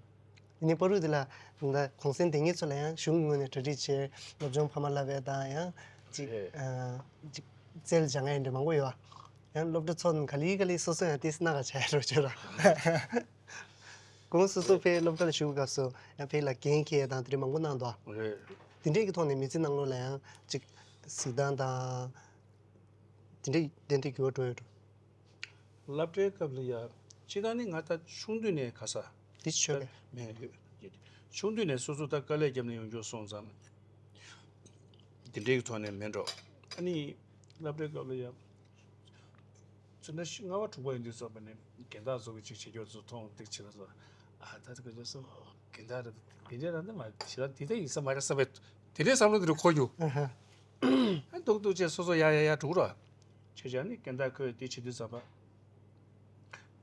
ཡིན་ནའི་བར་དུ་དེ་ལ་ད་གུང་སེང་དེ་ངེད་ཚོ་ལ་ཡང་གཞུང་གི་ངོས་ནས་གྲ་སྒྲིག་བྱས། སློབ་སྦྱོང་ཕ་མ་བསླབ་པའི་དང་ཡང་ཅིག་རེད། ཨ་ཅིག་རྩལ་སྦྱང་ཡ་འདྲ་མང་པོ་ཡོད་ཨ། ཡང་སློབ་གྲྭ་ཚོགས་ནས་ག་ལེ་ག་ལེ་སོ་སོ་ཡང་ཏིས་སྣ་ཁ་བྱས་རོགས་བྱོས་ར། གུང་སོ་སོ་ཕའི་སློབ་གྲྭ་ལ་ཞུགས་སྐབས་སུ་ཡང་ཕའི་ལ་འགན་འཁྱེར་དང་དེ་འདྲ་མང་པོ་གནང་འདུག་ཨ། རེད། དེ་འདྲས་ཀྱི་ཐོག་ནས་མི་ཚེ་ནང་ལོགས་ལ་ཡང་ཅིག་གཟིགས་སྟངས་དང་། དེ་འདྲས་དེ་འདྲས་འགྱུར་བ་འགྲོ་ཡོད་འགྲོ། སློབ་གྲྭའི་སྐབས་ལ་ཡ། སྤྱིར་བཏང་ནི་ང་ད་ཆུང་དུས་ནས་ག་ས། དེ་ཆོས་པས། མེད་ཡོད། ཆུང་དུས་ནས་སོ་སོ་ད་དཀའ་ལས་བརྒྱབ་ནས་ཡོང་རྒྱུ་སོང་ཙང་། དེ་འདྲའི་གི་ཐོག་ནས་མེད་འགྲོ། ཨ་ནི། སློབ་གྲྭའི་སྐབས་ལ་ཡ། ཚུན་ད་ཤི་ལྔ་པ་དྲུག་པ་ཡིན་དུས་ཙམ་པ་ནས་རྒན་བདག་ཚོ་གི་ཅིག་བྱེད་རྒྱུ་ཚོ་མཐོང་སྟེ་བྱེད་ལ་སོ། ཨ་ད་དེ་ག་ཚོད་སོ། རྒན་བདག་རེད། རྒན་བདག་རང་ད་མ་ཞེ་ད་དེ་ད་ཡིན་ས་མ་རེད་བསམ་པའི་དེ་འདྲའི་བསམ་བློ་དེ་འདྲ་འཁོར་རྒྱུ། ཨ་ཧ། ཨ་འདུག་འདུག་ཅེས་སོ་སོ་ཡ་ཡ་ཡ་འགྲོ་ར། ཆེ་ཆེ་ནི་རྒན་བདག་ཁོས་དེ་བྱེད་དུས་ཙམ་པ།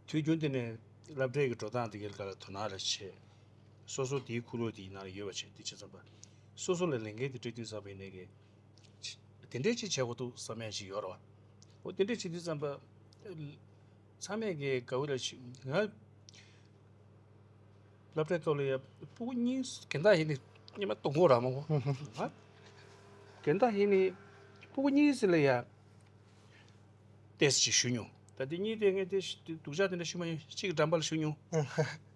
དུས་རྒྱུན་དེ་ནས་སློབ་གྲྭའི་གི་འགྲོ་སྟངས་དེ་གའི་སྒང་ལ་དོ་སྣང་ར་བྱེད། སོ་སོ་དེའི་ཁུར་ལོ་དེའི་ནང་ལ་ཡོད་པ་བྱེད་དེ་བྱེད་ཙམ་པ། སོ་སོ་ལ་ལས་འགན་དེ་སྤྲད་དུས་ཙམ་པ་ཡིན་ནའི་གི། དེ་འདྲའི་ཅིག་བྱེད་དགོས་འདུག་བསམ་ཡ་ཅིག་ཡོད་རེད་བ། འོ་དེ་འདྲའི་བྱེད་དུས་ཙམ་པ། ཚང་མས་ཀྱི་དགའ་བོ་ར་ཞིག་ང་། སློབ་གྲྭའི་སྐབས་ལ་ཡ་ཕྲུ་གུ་གཉིས་རྒན་བདག་ཡིན་ནི་སྙེ་མ་གཏོང་གོ་ར་མ་གོ་ཧ། རྒན་བདག་ཡིན་ནི་ཕྲུ་གུ་གཉིས་ཟེར་ལ་ཡ། ཏེས་ཅིག་ཞུ་མྱོང་། ད་དེ་གཉིས་དེ་ངས་དེ་སྡུག་ཅག་དེ་འདྲ་ཞུ་མ་མྱོང་། གཅིག་འགྲམ་པ་ལ་ཞུ་མྱོང་།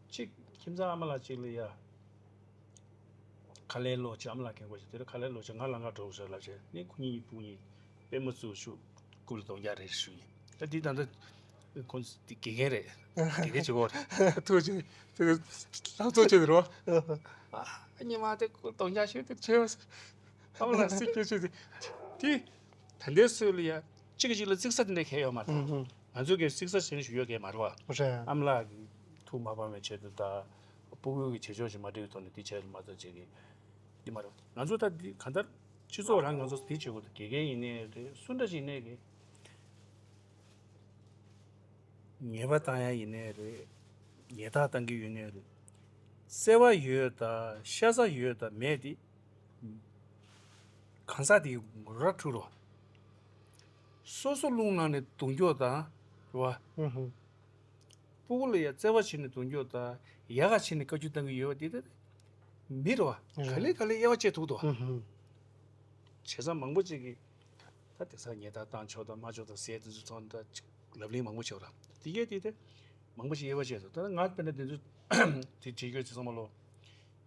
གཅིག་ཁྱིམ་ཚང་ཨ་མ་ལགས་གཅིག་ལ་ཡ། ཁ་ལས་ལོ་ཆེ་ཨ་མ་ལགས་མཁན་པོ་ཞིག་དེར་ཁ་ལས་ལོ་ཆེ་ང་ལ་ང་གྲོགས་ཟེར་ལབ་བྱས་ནི་ཁོ་གཉིས་ཕྲུ་གུ་གཉིས་པད་མ་བཙུགས་ཞུ། རྐུབ་ལ་རྡོག་རྒྱག་རེད་ཞུ་ཡིན། ད་འདི་ད་ལྟ་ཁོང་ཚོ་འདི་དགེ་རྒན་རེད། དགེ་རྒན་བྱེད་གོ་རེད། ཐུགས་རྗེ་ཆེ། ལྷག་ཐུགས་ཆེ་རོ། ཨ་ཉི་མ་དེ་རྐུབ་རྡོག་རྒྱག་ཞུ་དེ་ཆེ་བ། ཨ་མ་ལགས་སྲིད་སྐྱོ་ཆེ་དེ། དེ་ད་ལྟའི་སྲོལ་ལ་ཡ་གཅིག་གིས་གཅིག་ལ་རྩིག་ས་དེ་འདྲ་གས་ཡོད་མ་རེད། ང་ཚོ་གི་རྩིག་ས་ཞེ་ནས་ཞུ་ཡོད་གས་མ་རེད་བ། རེད། ཨ་མ་ལགས་ཀྱི་ཐུགས་མ་ཕམ་པའི་ཆེད་དུ་ད་ཕྲུ་གུ་གི་བྱེད་ཕྱོགས་ཞིག་མ་འགྲིག་གི་ཐོག་ནས་དེ་བྱས་མ་གཏོགས་བྱེད་གི་འདི་མ་རེད། ང་ཚོ་ད་འདི་གང་ལྟར་སྤྱི་ཚོགས་རང་ང་ཚོ་དེ་བྱེད་དགོས་འདུག་དགེ་རྒན་ཡིན་ནའི་རེད། སུ་འདྲ་ཞིག་ཡིན་ནའི་རེད། ཉེས་པ་བཏང་ཡ་ཡིན་ནའི་རེད། ཉེས་རྡུང་བཏང་གི་ཡོད་ནའི་རེད། བརྩེ་བ་ཡོད་དང་ཤ་ཚ་ཡོད་དང་མེད་དེ། གང་ཟག་དེའི་ར་འཕྲོད་རོ། སོ་སོ་རླུང་ནང་ནས་བརྡུང་རྒྱུ་དང་རོ། ཧུམ་ཧུམ། སྤུ་གུ་ལ་ཡ་བརྩེ་བ་བྱས་ནས་བརྡུང་རྒྱུ་དང་ཡག་ག་བྱས་ནས་བཀའ་བཀྱོན་གཏང་གི་ཡོད་པ་དེ་ད་མི་རོ། རེད། ག་ལེ་ག་ལེ་དབྱེ་བ་བཅད་ཐུབ་དོ། ཧུམ་ཧུམ། བྱས་ཙང་མང་པོ་ཅིག་གིས་ད་དེང་སང་ཉེས་རྡུང་བཏང་ཆོག་དང་མ་ཆོག་དང་ཟས་དེ་ཚོ་ཚོང་ད་ཅིག་ལབ་གླེང་མང་པོ་བྱེད་པ་ར། དེ་གས་དེ་དེ་མང་པོ་ཞིག་དབྱེ་བ་བཅད་དོ། ད་ང་དཔེར་ན་དེ་ཚོ་དེ་བྱེད་རྒྱུ་བྱེད་ཚང་མ་ལོ།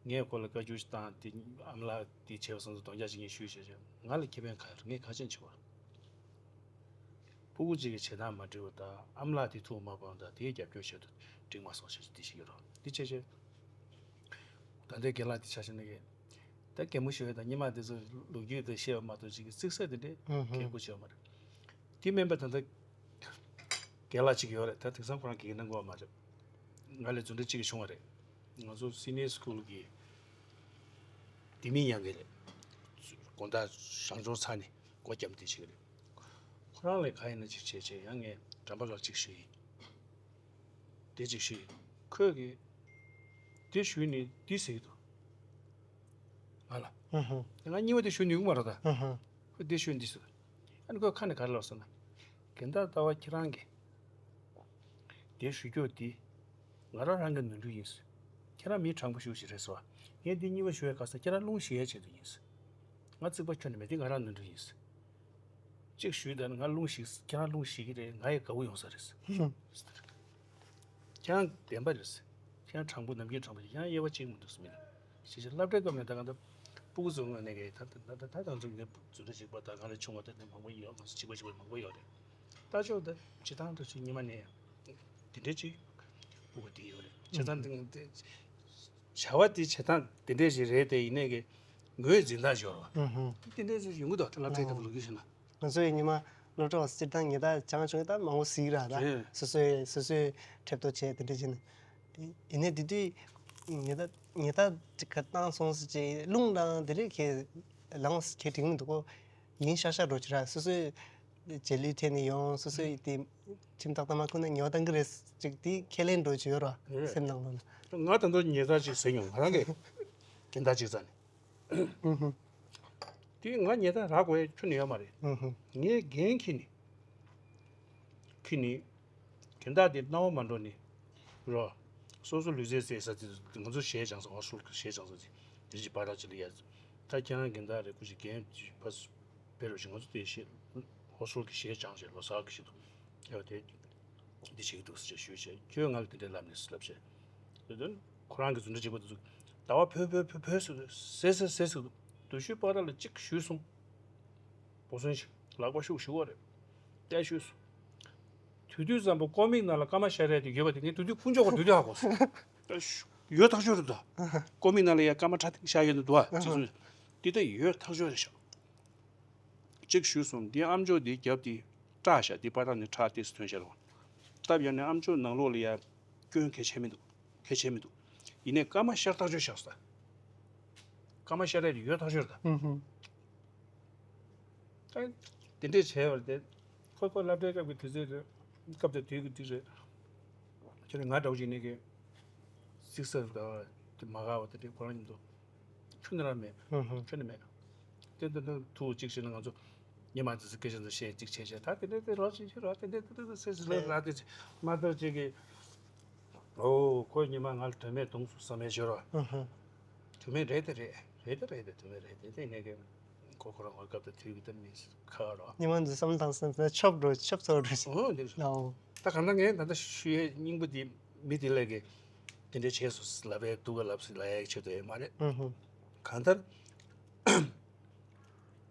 ངས་ཁོ་ལ་བཀའ་བཀྱོན་ཞིག་བཏང་དེ་ཨ་མ་ལགས་དེ་བྱས་པ་སོང་ཙང་དོན་རྐྱང་ཞིག་ངས་ཞུས་བྱས་བྱས། ང་ལ་ཁེ་ཕན་ག་རེ། ངས་ག་ཅན་བྱེད་པ། སྤུ་གུ་གཅིག་གི་བྱེད་སྟངས་མ་འགྲིག་པ་དང་ཨ་མ་ལགས་དེ་ཐུགས་མ་ཕམ་དང་དེའི་རྒྱབ་སྐྱོར་བྱེད་དུ་འགྲིག་མ་སོང་ཞེས་དེ་ཞིག་ཡོད་རོགས་དེ་བྱས་བྱས། ད་ལྟའི་རྒན་ལགས་དེ་ཆ་བཞག་ན་གི། ད་གད་མོ་ཤོར་བའི་དང་སྙེ་མ་དེ་ཚོ་ལོ་རྒྱུས་དེ་ཤེས་པ་མ་གཏོགས་ཅིག་གི་རྩིག་ས་དེ་འདྲས་ཧུམ་ཧུམ། གལ་དགོས་བྱས་པ་མ་རེད། དེ་མིན་པ་ད་ལྟ་རྒན་ལགས་ཅིག་ཡོད་རེད། ད་དེང་སང་ཁོ་རང་དགེ་རྒན་གནང་གི་ཡོད་མ་རེད། ང་ལས་རྫུན་འདྲི་གཅིག་བྱུང་བ་རེད། ང་ཚོ་སི་ནི་ཡར་སི་ཀུལ་གི་དེ་མིན་ཡང་གི་རེད། དགོང་དག་ཞང་ཞུང་ཚར་ནས་སྒོ་བརྒྱབ་དེ་བྱེད་གི་རེད། ཁོ་རང་ལས་ག་ཡིན་ན་ཅིག་བྱས་བྱས་ཡང་ངས་འགྲམ་པ་ལ་ཅིག་ཞུས་ཡིན། དེ་ཅིག་ཞུས་ཡིན། ཁོས་གི་དེ་ཞུས་ནས་དེ་ཟེར་གི་འདུག་ང་ལ། ཧུ་ཧུ། ང་གཉིས་པ་དེ་ཞུ་ནུས་ཀྱི་མ་རེད་ད། ཧུ་ཧུ། ཁོས་དེ་ཞུས་འདི་ཟེར། ཨ་ནི་ཁོས་ཁ་ནས་ག་རེ་ལབ་སོང་ན། རྒན་བདག་ལྟ་བ་ཁྱེད་རང་གིས་དེ་ཞུ་རྒྱུ་དེ་ང་རང་རང་གི་ནོར་འཁྲུལ་ཡིན་ཟེར། ཁྱེད་རང་མི་དྲང་པོ་ཞེ་པོ་ཞིག་རེད་ཟེར་བ། ངས་འདི་གཉིས་པ་ཞུ་བའི་སྐབས་སུ་ཁྱེད་རང་རླུང་ཞིག་ཡའི་ཆེད་དུ་ཡིན་ཟེར། ང་རྩིག་པ་ཁྱོན་ནས་མེད། དེ་ང་རང་ནོར་འཁྲུལ་ཡིན་ཟེར། གཅིག་ཞུས་དང་ང་རླུང་ཞིག་ཁྱེད་རང་རླུང་ཞིག་གི་རེད། ང་ཡི་དགའ་བོ་ཡོང་ས་རེད་ཟེར། ཁྱེད་རང་བདེན་པ་རེད་ཟེར། ཁྱེད་རང་དྲང་པོ་ནམ་རྒྱུན་དྲང་པོ་ཡིན། ཁྱེད་རང་དབྱེ་བ་གཅིག་མི་འདུག་ཟེར་མི་ལ། ཞེས་བྱ་སློབ་གྲྭའི་སྐབས་ནས་ད་གང་ལྟར་སྤུ་གུ་ཚོའི་ངོས་ནས་གི་ད་ད་ད་ད་ང་ཚོ་ངའི་རྫུན་འདྲ་ཞིག་པ་ད་གང་ལ་ཆུང་བ་ད་དེ་མང་པོ་ཡོད། ང་ཚོ་གཅིག་པ་གཅིག་པ་མང་པོ་ཡོད་རེད། ལྟ་ཕྱོགས་ད་བྱེད་སྟངས་འདྲ་ཞིག་ཉི་མ་ནས་དེ་འདྲས་ཅིག་སྤུ་གུ་དེ་ཡོད་རེད། བྱས་ཙང་དེ་དེ་བྱ་བ་དེ་བྱེད་སྟངས་དེ་འདྲས་ཞིག་རེད་དེ། ཡིན་ནའི་གི་ངོས་འཛིན་སྟངས་ཤོར་བ་ཧུ་ཧུ། དེ་འདྲས་ཞིག་ཡོང་གི་འདུག་ད་སློབ་གྲྭའི་སྐབས་ལོ་རྒྱུས་བཤད་ན། ང་ཚོ་ཡི་ཉི་མ་སློབ་གྲྭ་བ་སྤྱིར་བཏང་ཉེས་རྡུང་བྱུང་ཡོད་ད་མང་པོ་ཟིག་ར་ད། རེད། སོ་སོའི་སོ་སོའི་ཁྲེབ་ཏོ་བྱས་དེ་འདྲ་བྱས་ནས། ཡིན་ནའི་དེ་དུས་ཉེས་རྡུང་ཉེས་རྡུང་ག་བཏང་སོང་ཟེར་ཅིག་རླུང་ལངས་དེ་རིགས་ཁྱེད་ལངས་ཁྱེད་དྲན་གི་མི་འདུག་གོ། ཡིན་ཤག་ཤག་འགྲོ་གི་ར། སོ་སོའི་རྗེས་ལུས་འཕྲད་ནས་ཡོང་། སོ་སོའི་དེ་ཁྲིམས་ཏག་ཏག་མ་བསྐུར་ན་ཉེས་པ་བཏང་གི་རེད་ཅིག་དེ་ཁས་ལེན་འགྲོ་གི་ཡོད་ར། རེད། སེམས་ནང་ལོགས་ལ། ང་ད་དུང་ཉེས་རྡུང་ཅིག་ཟིན་མྱོང་། ང་རང་གི་རྒན་བདག་ཅིག་རྩ་ནས། ཨུ་ཧུ། དེ་ང་ཉེས་རྡུང་རག་དགོས་ཁྱོན་ནས་ཡོད་མ་རེད། ཨུ་ཧུ། ངས་འགན་འཁྱེར་ནས། འཁྱེར་ནས། རྒན་བདག་དེ་སྣང་བ་མ་འགྲོ་ནས། རོ། སོ་སོ་ལུས་རྩལ་རྩེད་ས་དེ་ང་ཚོ་གཞས་སྦྱང་ས་ཧོ་སུལ་གྱི་གཞས་སྦྱང་ས་དེ་དེ་ཅིག་པར་ར་ཅིག་ལ་ཡ། ད་ཁྱེད་རང་རྒན་བདག་རེད། སྐུ་ཞིག་རྒན་ཅིག་ཕ་སུ་ཕེ་རོ་ཞིག་ང་ཚོ་དེ་གཞས་ཧོ་སུལ་གྱི་གཞས་སྦྱང་བྱས་ལོ་གསར་གྱི་ཞིག་ཏུ་ཡ་དེ། འདི་བྱེད་ཀྱི་འདུག་ཟེར་ཞུས་བྱས། ཁྱོད་ང་ལ་དེ་འདྲའི་ལབ་ནས་ལབ་བྱས། དེ་དོན་ཁོ་རང་གི་རྫུན་འདྲ་བྱེད་པ་དེ་ཚོ་ཟླ་བ་ཕོ་ཕོ་ཕོ་ཕོ་ཟེར་ཟེར་ཟེར་ཟེར་འདུག་སྡུག་ཤོས་པ་ར་ལ་གཅིག་ཞུས་སོང་། བོ་སོན་ཞིག་ལག་པ་ཤུགས་ཞུ་བ་རེད། བལྟས་ཞུས་སོང་། དུས་དུས་ཙམ་པ་ཀོ་མིག་ནང་ལ་སྐར་མ་ཤར་ཡ་དེ་ཡོད་པ་དེ་ངས་དུས་དུས་ཁུངས་འཇོག་ག་དུས་དུས་ཧ་གོ་སོང་། ཡོད་ཐག་ཆོད་རེད་ད། ཀོ་མིག་ནང་ལ་ཡ་སྐར་མ་ཁྲ་ཐིང་ཤར་ཡོད་ནི་འདུག་ཨ། ཅེས་གསུངས། འདི་ལྟ་ཡོད་ཐག་ཆོད་རེད་ཤག་གཅིག་ཞུས་སོང་། འདི་ཨ་མཆོག་འདི་རྒྱབ་དེ་སྐྲག་ཤག་འདི་པ་ཏག་ནས་ཁྲག་ཏོག་ཙམ་ཐོན་ཤག་ལོ། སྟབས་ཡག་ནས་ཨ་མཆོག་ནང་ལོགས་ལ་ཡ་སྐྱོན་གལ་ཆེ་མི་འདུག་གལ་ཆེ་མི་འདུག་ཡིན་ནའི་སྐར་མ་ཤར་ཐག་ཆོད་ཤག་ཟེར། སྐར་མ་ཤར་ཡ་དེ་ཡོད་ཐག་ཆོད་རེད་ད། ཧུམ་ཧུམ། ད་དེ་འདྲས་བྱས་པ་རེད་དེ། ཁོ་ཁོ་སློབ་གྲྭའི་སྐབས་ཀྱི་དུས་ཚོད་རེད། སྐབས་དེ་དུས་ཀྱི་དུས་རེད། ཁྱོད་ནི་ང་འདྲ་བོ་ཅིག་ནི་གི་གཟིགས་ས་རེད་ད། དེ་མ་དགའ་བ་དེ་འདྲས་ཁོ་རང་ཡིན་འདུག་ཁྱོན་ནས་རང་མེད། ཧུམ་ཧུམ། ཁྱོན་ནས་མེད། དེ་འདི་འདི་ཐུག་གཅིག་བྱས་ན་ང་ཚོ་ཉི་མ་འདི་ཚོ་སྐད་ཆ་འདི་བཤད་གཅིག་བྱས་བྱས། ད་དེ་འདྲས་དེ་རོགས་ཅིག་ཤོད་རོགས། དེ་འདྲས་དེ་འདྲས་སེ་སེ་ལ་ར་དེ་ཅིག་མ་གཏོགས་ཅིག་གི། ཨོ་ཁོ་ཉི་མ་ང་ལ་དོན་མེད་གཏོང་སོང་བསམ་ཡས་ཤོད་རོགས། ཧུམ་ཧུམ། དོན་མེད་རེད་དེ་རེད། རེད་དེ་རེད་དེ་དོན་མེད་རེད་དེ། དེ་ནས་གི་ཁོ་ཁོ་རང་ངོ་སྐབས་དེ་དུས་ཀྱི་དེ་མི་ཁ་རོགས། ཉི་མ་འདི་བསམ་བློ་བཏང་སོང་ན་ཆོབ་འགྲོ་ཆོབ་ཚོར་འགྲོ་ཞིག་ཨོ་འདི་རེད། ལའོ། ད་གང་ལྟར་ངས་ད་ལྟ་ཞུ་ཡས་སྙིང་པོ་འདི་མི་དེ་ལས་ཀྱི་དེ་འདྲས་བྱས་སོང་ལབ་པའི་སྡུག་ག་ལབ་སྲིད་ལབ་ཡས་ཆེད་དུ་ཡོད་མ་རེད། ཨུ་ཧུ། གང་ལྟར་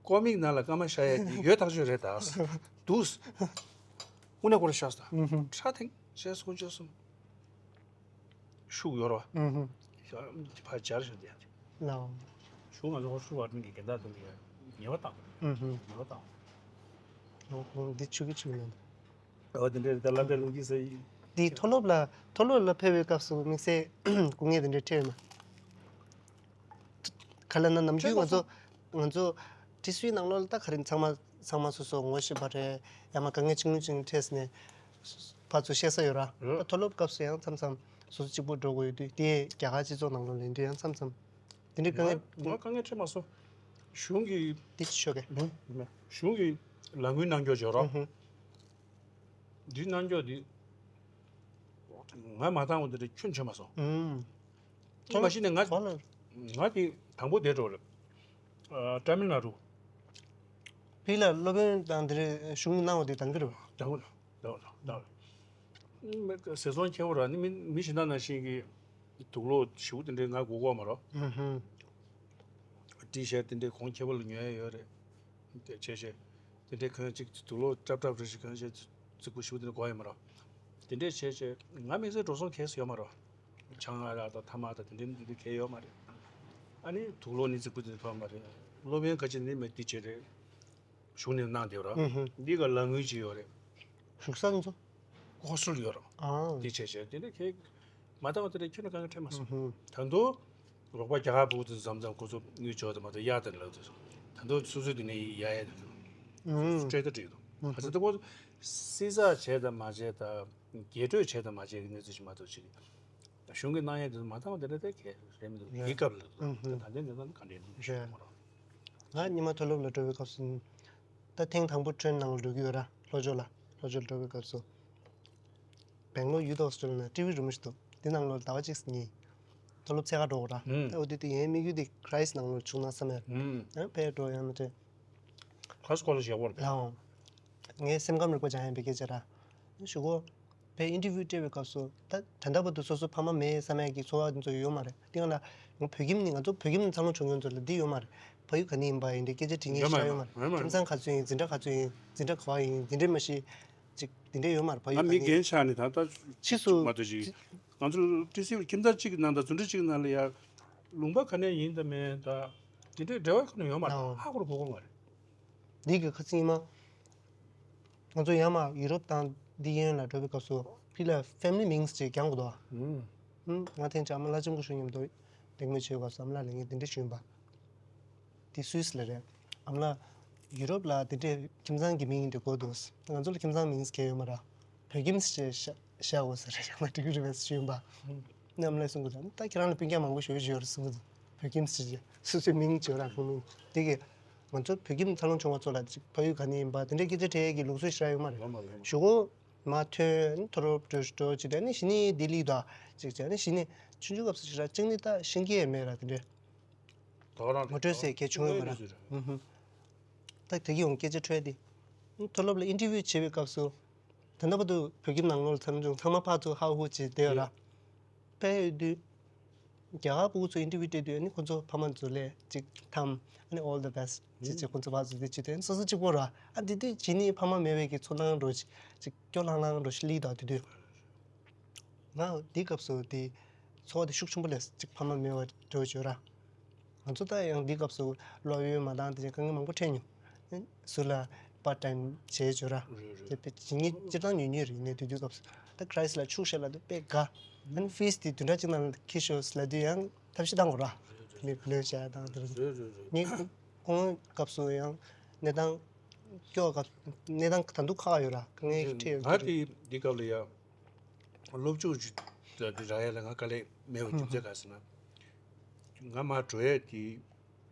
ཀོ་མིག་ནང་ལ་སྐར་མ་ཤར་ཡས་དེ་ཡོད་ཐག་ཆོད་རེད་ད། འདུག་དངོས་གནས་ཁོ་རང་ཤར་སོང་། ཨུ་ཧུ། ཁྲ་ཐིང་ཤར་སོང་ཤར་སོང་། ཤུགས་ཡོད་རེད་བ། ཨུ་ཧུ། ཕར་སྦྱར་བཞག་དེ་ཡང་དེ། ལའོ། ཤུགས་ང་ཚོ་ཧོར་ཤུགས་བར་ཐོན་གྱི་རྒན་བདག་དུ་ནས་ཉེས་པ་བཏང་། ཨུ་ཧུ། ཉེས་པ་བཏང་། ཨོ་ཧོ་འདི་ཆུ་གི་ཆུ་ཡིན། ཨོ་དེ་འདྲའི་ད་བླ་བྲེ་ལུག་གི་ཟེར་ཡིན། འདི་མཐོ་སློབ་ལ་མཐོ་སློབ་ལ་ཕེབས་པའི་སྐབས་སུ་དམིགས་བསལ་སྐུ་ངལ་དེ་འདྲའི་འཕྲད་ཡོད་མ། ག་ལ་ན་ནམ་རྒྱུན་ང་ཚོ་ང་ཚོ་ཁྲིད་སུའི་ནང་ལོགས་ལ་ད་ག་རེ་ཚང་མ་ཚང་མ་སོ་སོ་ངོ་ཤེས་པ་རེད། ཡང་མ་དཀའ་ངལ་ཆུང་ངུ་ཆུང་ངུ་འཕྲད་ནས་ཕར་ཚུར་བཤད་ས་ཡོད་ར། ད་མཐོ་སློབ་སྐབས་སུ་ཡང་མཚམས་མཚམས་ སོ་སོ་གཅིག་པུ་འགྲོ་དགོས་ཡོད་དུས་དེ་རྒྱ་གར་སྤྱི་ཚོགས་ནང་ལོགས་ལ་འདི་ཡང་མཚམས་མཚམས་དེ་འདྲའི་དཀའ་ངལ། ང་དཀའ་ངལ་འཕྲད་མ་སོང་། གཞུང་གིས། དེ་ཅི་ཤོད་གི། གཞུང་གིས་ལམ་སྟོན་གནང་རྒྱུ་བྱོས་རོགས། འདི་གནང་རྒྱུ་འདི་ང་མ་བཏང་བ་འདི་འདྲ་ཁྱོན་ཆེ་མ་སོང་། ཨུམ། ཁྱོད་མ་གཞི་ནས་ང་ག་ལ། ང་དེ་དང་པོ་དེ་འགྲོ་རེད། ཨ། ཏྲ་མིལ་ནཱ་ཌུ། ཕི་ལ་སློབ་དཔོན་དང་འདིར་གཞུང་གནང་བ་དེ་དང་གི་རེད་པ། དང་པོ་དང་པོ་དང་པོ། ཟེར་སོང་ཁྱེད་པོ་ར་ནི་མི་མི་གཞན་དག་ནང་བཞིན་གྱི་དུག་ལོག་ཞིག་དེ་འདྲའི་ང་དགོས་ཀྱི་མ་རེད། ཧུམ་ཧུམ། ཏི་ཤར་ཊི་དེ་འདྲའི་གོང་ཁྱེད་པོ་ལ་ཉོ་ཡ་ཡོད་རེད། དེ་བྱས་བྱས། དེ་འདྲའི་ཁོས་ཅིག་དུག་ལོག་སྲབ་སྲབ་རེ་ཞིག་གང་བྱས་རྫིག་པོ་ཞིག་དེ་འདྲ་དགོས་ཡོད་མ་རེད། དེ་འདྲས་བྱས་བྱས་ང་དམིགས་བསལ་འགྲོ་སོང་གང་ཡང་ཡོད་མ་རེད། ཆང་ཨ་རག་དང་ཐ་མག་དང་དེ་འདྲའི་འདི་འདྲའི་གང་ཡང་ཡོད་མ་རེད། ཨ་ནི་དུག་ལོག་ནི་རྫིག་པོ་དེ་འདྲ་ཕབ་མ་རེད། སློབ་དཔོན་ཁ་ཅིག་ནི་མི་དེ་བྱས་རེད། གཞུང་ནས་གནང་བསྡད་ཡོད་ར། ཧུམ་ཧུམ། འདི་ག་ལ་དངུལ་ཅིག་ཡོད་རེད། བཞུགས་ས་ཚོ། ཧོ་སི་ཊལ་ཡོད་ར། ཨ། འདི་བྱས་བྱས་དེ་འདྲ་གང་མ་བཏང་བ་དེ་འདྲ་ཁྱོན་ནས་དཀའ་ངལ་འཕྲད་མ་སོང་། ཧུམ་ཧུམ། ད་དུང་། རོགས་པ་རྒྱ་གར་བུ་དེ་མཚམས་མཚམས་ཁོ་ཚོ་དངུལ་འབྱོར་དེ་མ་གཏོགས་གཡར་དེ་ལབ་དེ་ཚོ། ད་དུང་སོ་སོའི་དེ་ནས་གཡར་ཡ་དེ་ཚོ། ཧུམ། སྤྲད་ད་སྤྲད་འདུག་ཧུམ་ཧུམ། ག་ཚོད་དེ་ཁོ་ཚོ་སྲིད་ཚགས་བྱས་དང་མ་བྱས་དང་རྒྱས་སྤྲོས་བྱས་དང་མ་བྱས་ཀྱི་གནས་ཚུལ་ཞིག་མ་གཏོགས་ཅིག་གཞུང་གིས་གནང་ཡ་དེ་ཚོ་མ་བཏང་བ་དེ་འདྲ་དེ་གས་རེད་མི་འདུག་ཡ། དེའི་སྐབས་ལ་ཧུམ་ཧུམ། ད་ལྟའི་གནས་སྟངས་ག་འདྲ་ཡིན་ཡ། མ་རེད། ང་ཉི་མ་མཐོ་སློབ་ལ་འགྲོ་བའི་སྐབས་སུ། ད་ཐེངས་དང་པོ་ཁྲོན་ནང་ལ་འགྲོ་གི་ཡོད་ར། ལྷོ་ཕྱོགས་ལ་ལྷོ་ཕྱོགས་ལ་འགྲོ་བའི་སྐབས་སུ། སྦེང་ལོར་ཡུཐ་ཧོ་སི་ཊལ་ནང་ཊི་ཝི་རི་མོ་ཞིག་འདུག་དེ་ནང་ལོགས་ཟླ་བ་གཅིག་གཉིས། མཐོ་སློབ་འཚོལ་ག་འགྲོ་དགོས་ར། ཨུམ། ཨ་འོ་དེ་དུས་ཡང་དམིགས་ཡུལ་དེ་ཁ་རའི་སི་ནང་ལོགས་བཅུག་ན་བསམ་ཡ། ཨུམ། ཡང་ཕར་འགྲོ་ཡང་ན་དེ། ཁ་སི་ཀོ་ལར་ཤིབ་ཡག་པོ་རེད། ལའོ། ངའི་སེམས་ཁམས་རིག་པ་སྦྱང་ཡ་ཡིན་པའི་སྐད་ཆ་ར། ཞུ་གོ། ཕར་ཨིན་ཊར་བིའུ་སྤྲད་པའི་སྐབས་སུ་ད་ད་ལྟ་བར་དུ་སོ་སོ་ཕ་མ་མེད་བསམ་ཡ་གི་ཚོར་བ་དེ་ཚོ་ཡོད་མ་རེད། དེ་སྔ་ལ་ང་བོད་ཁྱིམ་ནི་ང་ཚོ་བོད་ཁྱིམ་ནས་འཚར་ལོངས་བྱུང་མཁན་ཚོ་ལ་འདི་ཡོད་མ་རེད། ཕ་ཡུལ་ག་ནས་ཡིན་པ་ཡིན་འདྲའི་སྐད་ཆ་དྲི་མཁན་ཡོད་མ་ཞེ་དྲག་ཡོད་མ་རེད། ཡོད་མ་རེད། ཁྱིམ་ཚང་ག་ཚོད་ཡིན། འཛིན་གྲྭ་ག་ཚོད་ཡིན། འཛིན་གྲྭ་ག་པར་ཡིན། འདི་འདྲའི་མ་གཞི་ཅིག་འདི་འདྲའི་ཡོད་མ་རེད། ཕ་ཡུལ་ང་མི་ག་ནས་རྒན་ཆགས་ནས་ད་ལྟ་ཕྱིས་སུ་མ་གཏོགས་ཅིག་ང་ཚོ་ཊི་སི་ཝི་ཁྱིམ་ཚང་གཅིག་གི་ནང་དང་རྫུ་འཕྲུལ་གཅིག་གི་ནང་ལ་ཡ་ལུང་པ་ག་ནས་ཡིན་དང་མིན་དང་འདི་འདྲའི་འབྲེལ་བ་ག་ནས་ཡོད་མ་རེད། ཨོ། ཧ་གོ་རུ་གོ་གོ་མ་རེད། འདི་གི་ཁ་ཚིག་ཉི་མ། ང་ཚོ་ཡར་མར་ཡུ་རོབ་དང་འདི་གཡས་གཡོན་ལ་འགྲོ་བའི་སྐབས་སུ་ཕི་ལ་ཕེ་མི་ལི་མིང་སི་ཅིག་རྒྱག་དགོས་འདུག་ཨུམ། ཨུམ། ང་ཐེངས་ཅིག་ཨ་མ་བླ་ཆེན་སྐུ་ཞབས་མཉམ་དུ་ལེགས་མོ་བྱེད་སྐབས་སུ་ཨ་མ་ལགས་ལ་ངས་འདི་འདྲ་ཞུས་པ། འདི་སུད་སི་ལ་རེད། ཨ་མ་ལགས། ཡུ་རོབ་ལ་འདི་འདྲའི་ཁྱིམ་ཚང་གི་མིང་འདི་དགོས་འདུག་ང་ཚོ་ལ་ཁྱིམ་ཚང་མིང་སི་གང་ཡང་ཡོད་མ་རེད། བོད་ཁྱིམ་སི་ཅིག་བཞག་བཞག་དགོས་ཟེར་རེད། ཡང་ན་འགྲིག་གི་རེད་པས་ཞུས་པ། ཨ་མ་ལགས་གསུང་གི་འདུག་ད་ཁྱེད་རང་ལ་སྤུན་ཀྱག་མང་པོ་ཞེ་པོ་ཅིག་ཡོད་རེད་གསུང་གི་འདུག་བོད་ཁྱིམ་སི་ཅིག་སོ་སོའི་མིང་བརྗོད་ར་ཁོང་མིང་དེ་གི། ང་ཚོ་བོད་ཁྱིམ་འཚར་ལོངས་བྱུང་བ་ཚོ་ལ་ཅིག་ཕ་ཡུལ་ག་ནས་ཡིན་པ་དེ་འདྲའི་སྐད་ཆ་དྲི་ཡས་ཀྱི་ལུགས་སྲོལ་ཞེ་དྲག་ཡོད་མ་རེད། ཡོད་མ་རེད། གཞུག་གུ་མ་ཐོན་མཐོ་སློབ་འགྲོ་འགྲོ་ཅིག་དེ་ནས་གཞི་ནས་ལྡི་ལི་དང་ཅིག་བྱས་ནས་གཞི་ནས་ཆུང་ཆུང་སྐབས་སུ་ཞེ་དྲག་ཅིག་ནས་ད་ཤེས་ཀྱི་ཡང་མེད་ར་དེ་འདྲའི། ད་ག་རང་ངོ་སྤྲོད་ཟེར་གལ་བྱུང་ཡོད་མ་རེད། ཧུམ་ཧུམ། ད་དེ་གི་ཡང་སྐད་ཆ་འཕྲོད་དེ། མཐོ་སློབ་ལ་ཨིན་ཊར་བིའུ་བྱེད་པའི་སྐབས་སུ། ད་ལྟ་བར་དུ་བོད་ཁྱིམ་ནང་ལོགས་ལ་འཚར་ལོངས་བྱུང་ཚང་མ་ཕར་ཚུར་ཧ་ཧུ་བྱས་བསྡད་ཡོད་ར། ཕར་ཡོད་དུས། རྒྱ་གར་ཕྲུ་གུ་ཚོ་ཨིན་ཊར་བིའུ་སྤྲད་དུས་ཨ་ནི་ཁོ་ཚོ་ཕ་མ་ཚོ་ལ་ཅིག་འཐམ། ཨ་ནི་all the best ཅེས་ཅེས་ཁོ་ཚོ་ཕར་ཚུར་དེ་བྱེད་དུས་ཨ་ནི་སོ་སོ་གཅིག་པོ་ར། ཨ་དེ་དུས་གཞི་ནས་ཕ་མ་མེད་པའི་གི་ཚོར་སྣང་འདྲ་ཅིག་ཅིག་སྐྱོ་ལྷང་ལྷང་འདྲ་ཞིག་སླེབས་འདུག་དེ་དུས། ང་དེའི་སྐབས་སུ་དེ་ཚོར་བ་དེ་ཤུགས་ཆེན་པོ་སླེབས་ཅིག་ཕ་མ་མེད་པ་འདྲ་བྱུང་ར། ང་ཚོ་ད་ཡང་འདི་སྐབས་སུ་སློབ་ཡོན་མ་འདང་དེ་འདྲའི་དཀའ་ངལ་མང་པོ་འཕྲད་མྱོང་། ཟུར་ལ་པར་ཊའིམ་བྱས་བྱོས་ར། རེད་རེད། དེ་བྱེད་ངེས་སྤྱིར་བཏང་ཉུང་ཉུང་རེད། ཡིན་ནའི་དུས་དུས་སྐབས་སུ་ད་ཁ་རའི་སི་ལ་ཆུག་ཤ་ལ་དུ་དཔེ་དགའ། ཨ་ནི་ཕིས་དེ་བདུན་ཕྲག་གཅིག་ནང་ལ་འཁྱེར་ཤོག་ལབ་དུས་ཡང་ཐབས་ཤེས་བཏང་དགོས་ར། རེད་རེད། མི་ལོས་བྱས་དང་དེ་རེད། རེད་རེད་རེད། ངས་ཁོང་སྐབས་སུ་ཡང་གནས་སྟངས་སྐྱོ་སྐབས་གནས་སྟངས་ད་དུང་ཁག་ཡོད་ར། དཀའ་ངལ་འཕྲད་ཡོད་ང་ཀྱི་རེད། དེ་འདི་སྐབས་ལ་ཡང་སློབ་སྦྱོང་ཞུ་རག་ཡ་ལ་ང་དཀའ་ལས་མེད་པ་རྒྱུ་མཚན་ག་ཟེར་ན། ང་མར་འགྲོ་ཡས་དེ།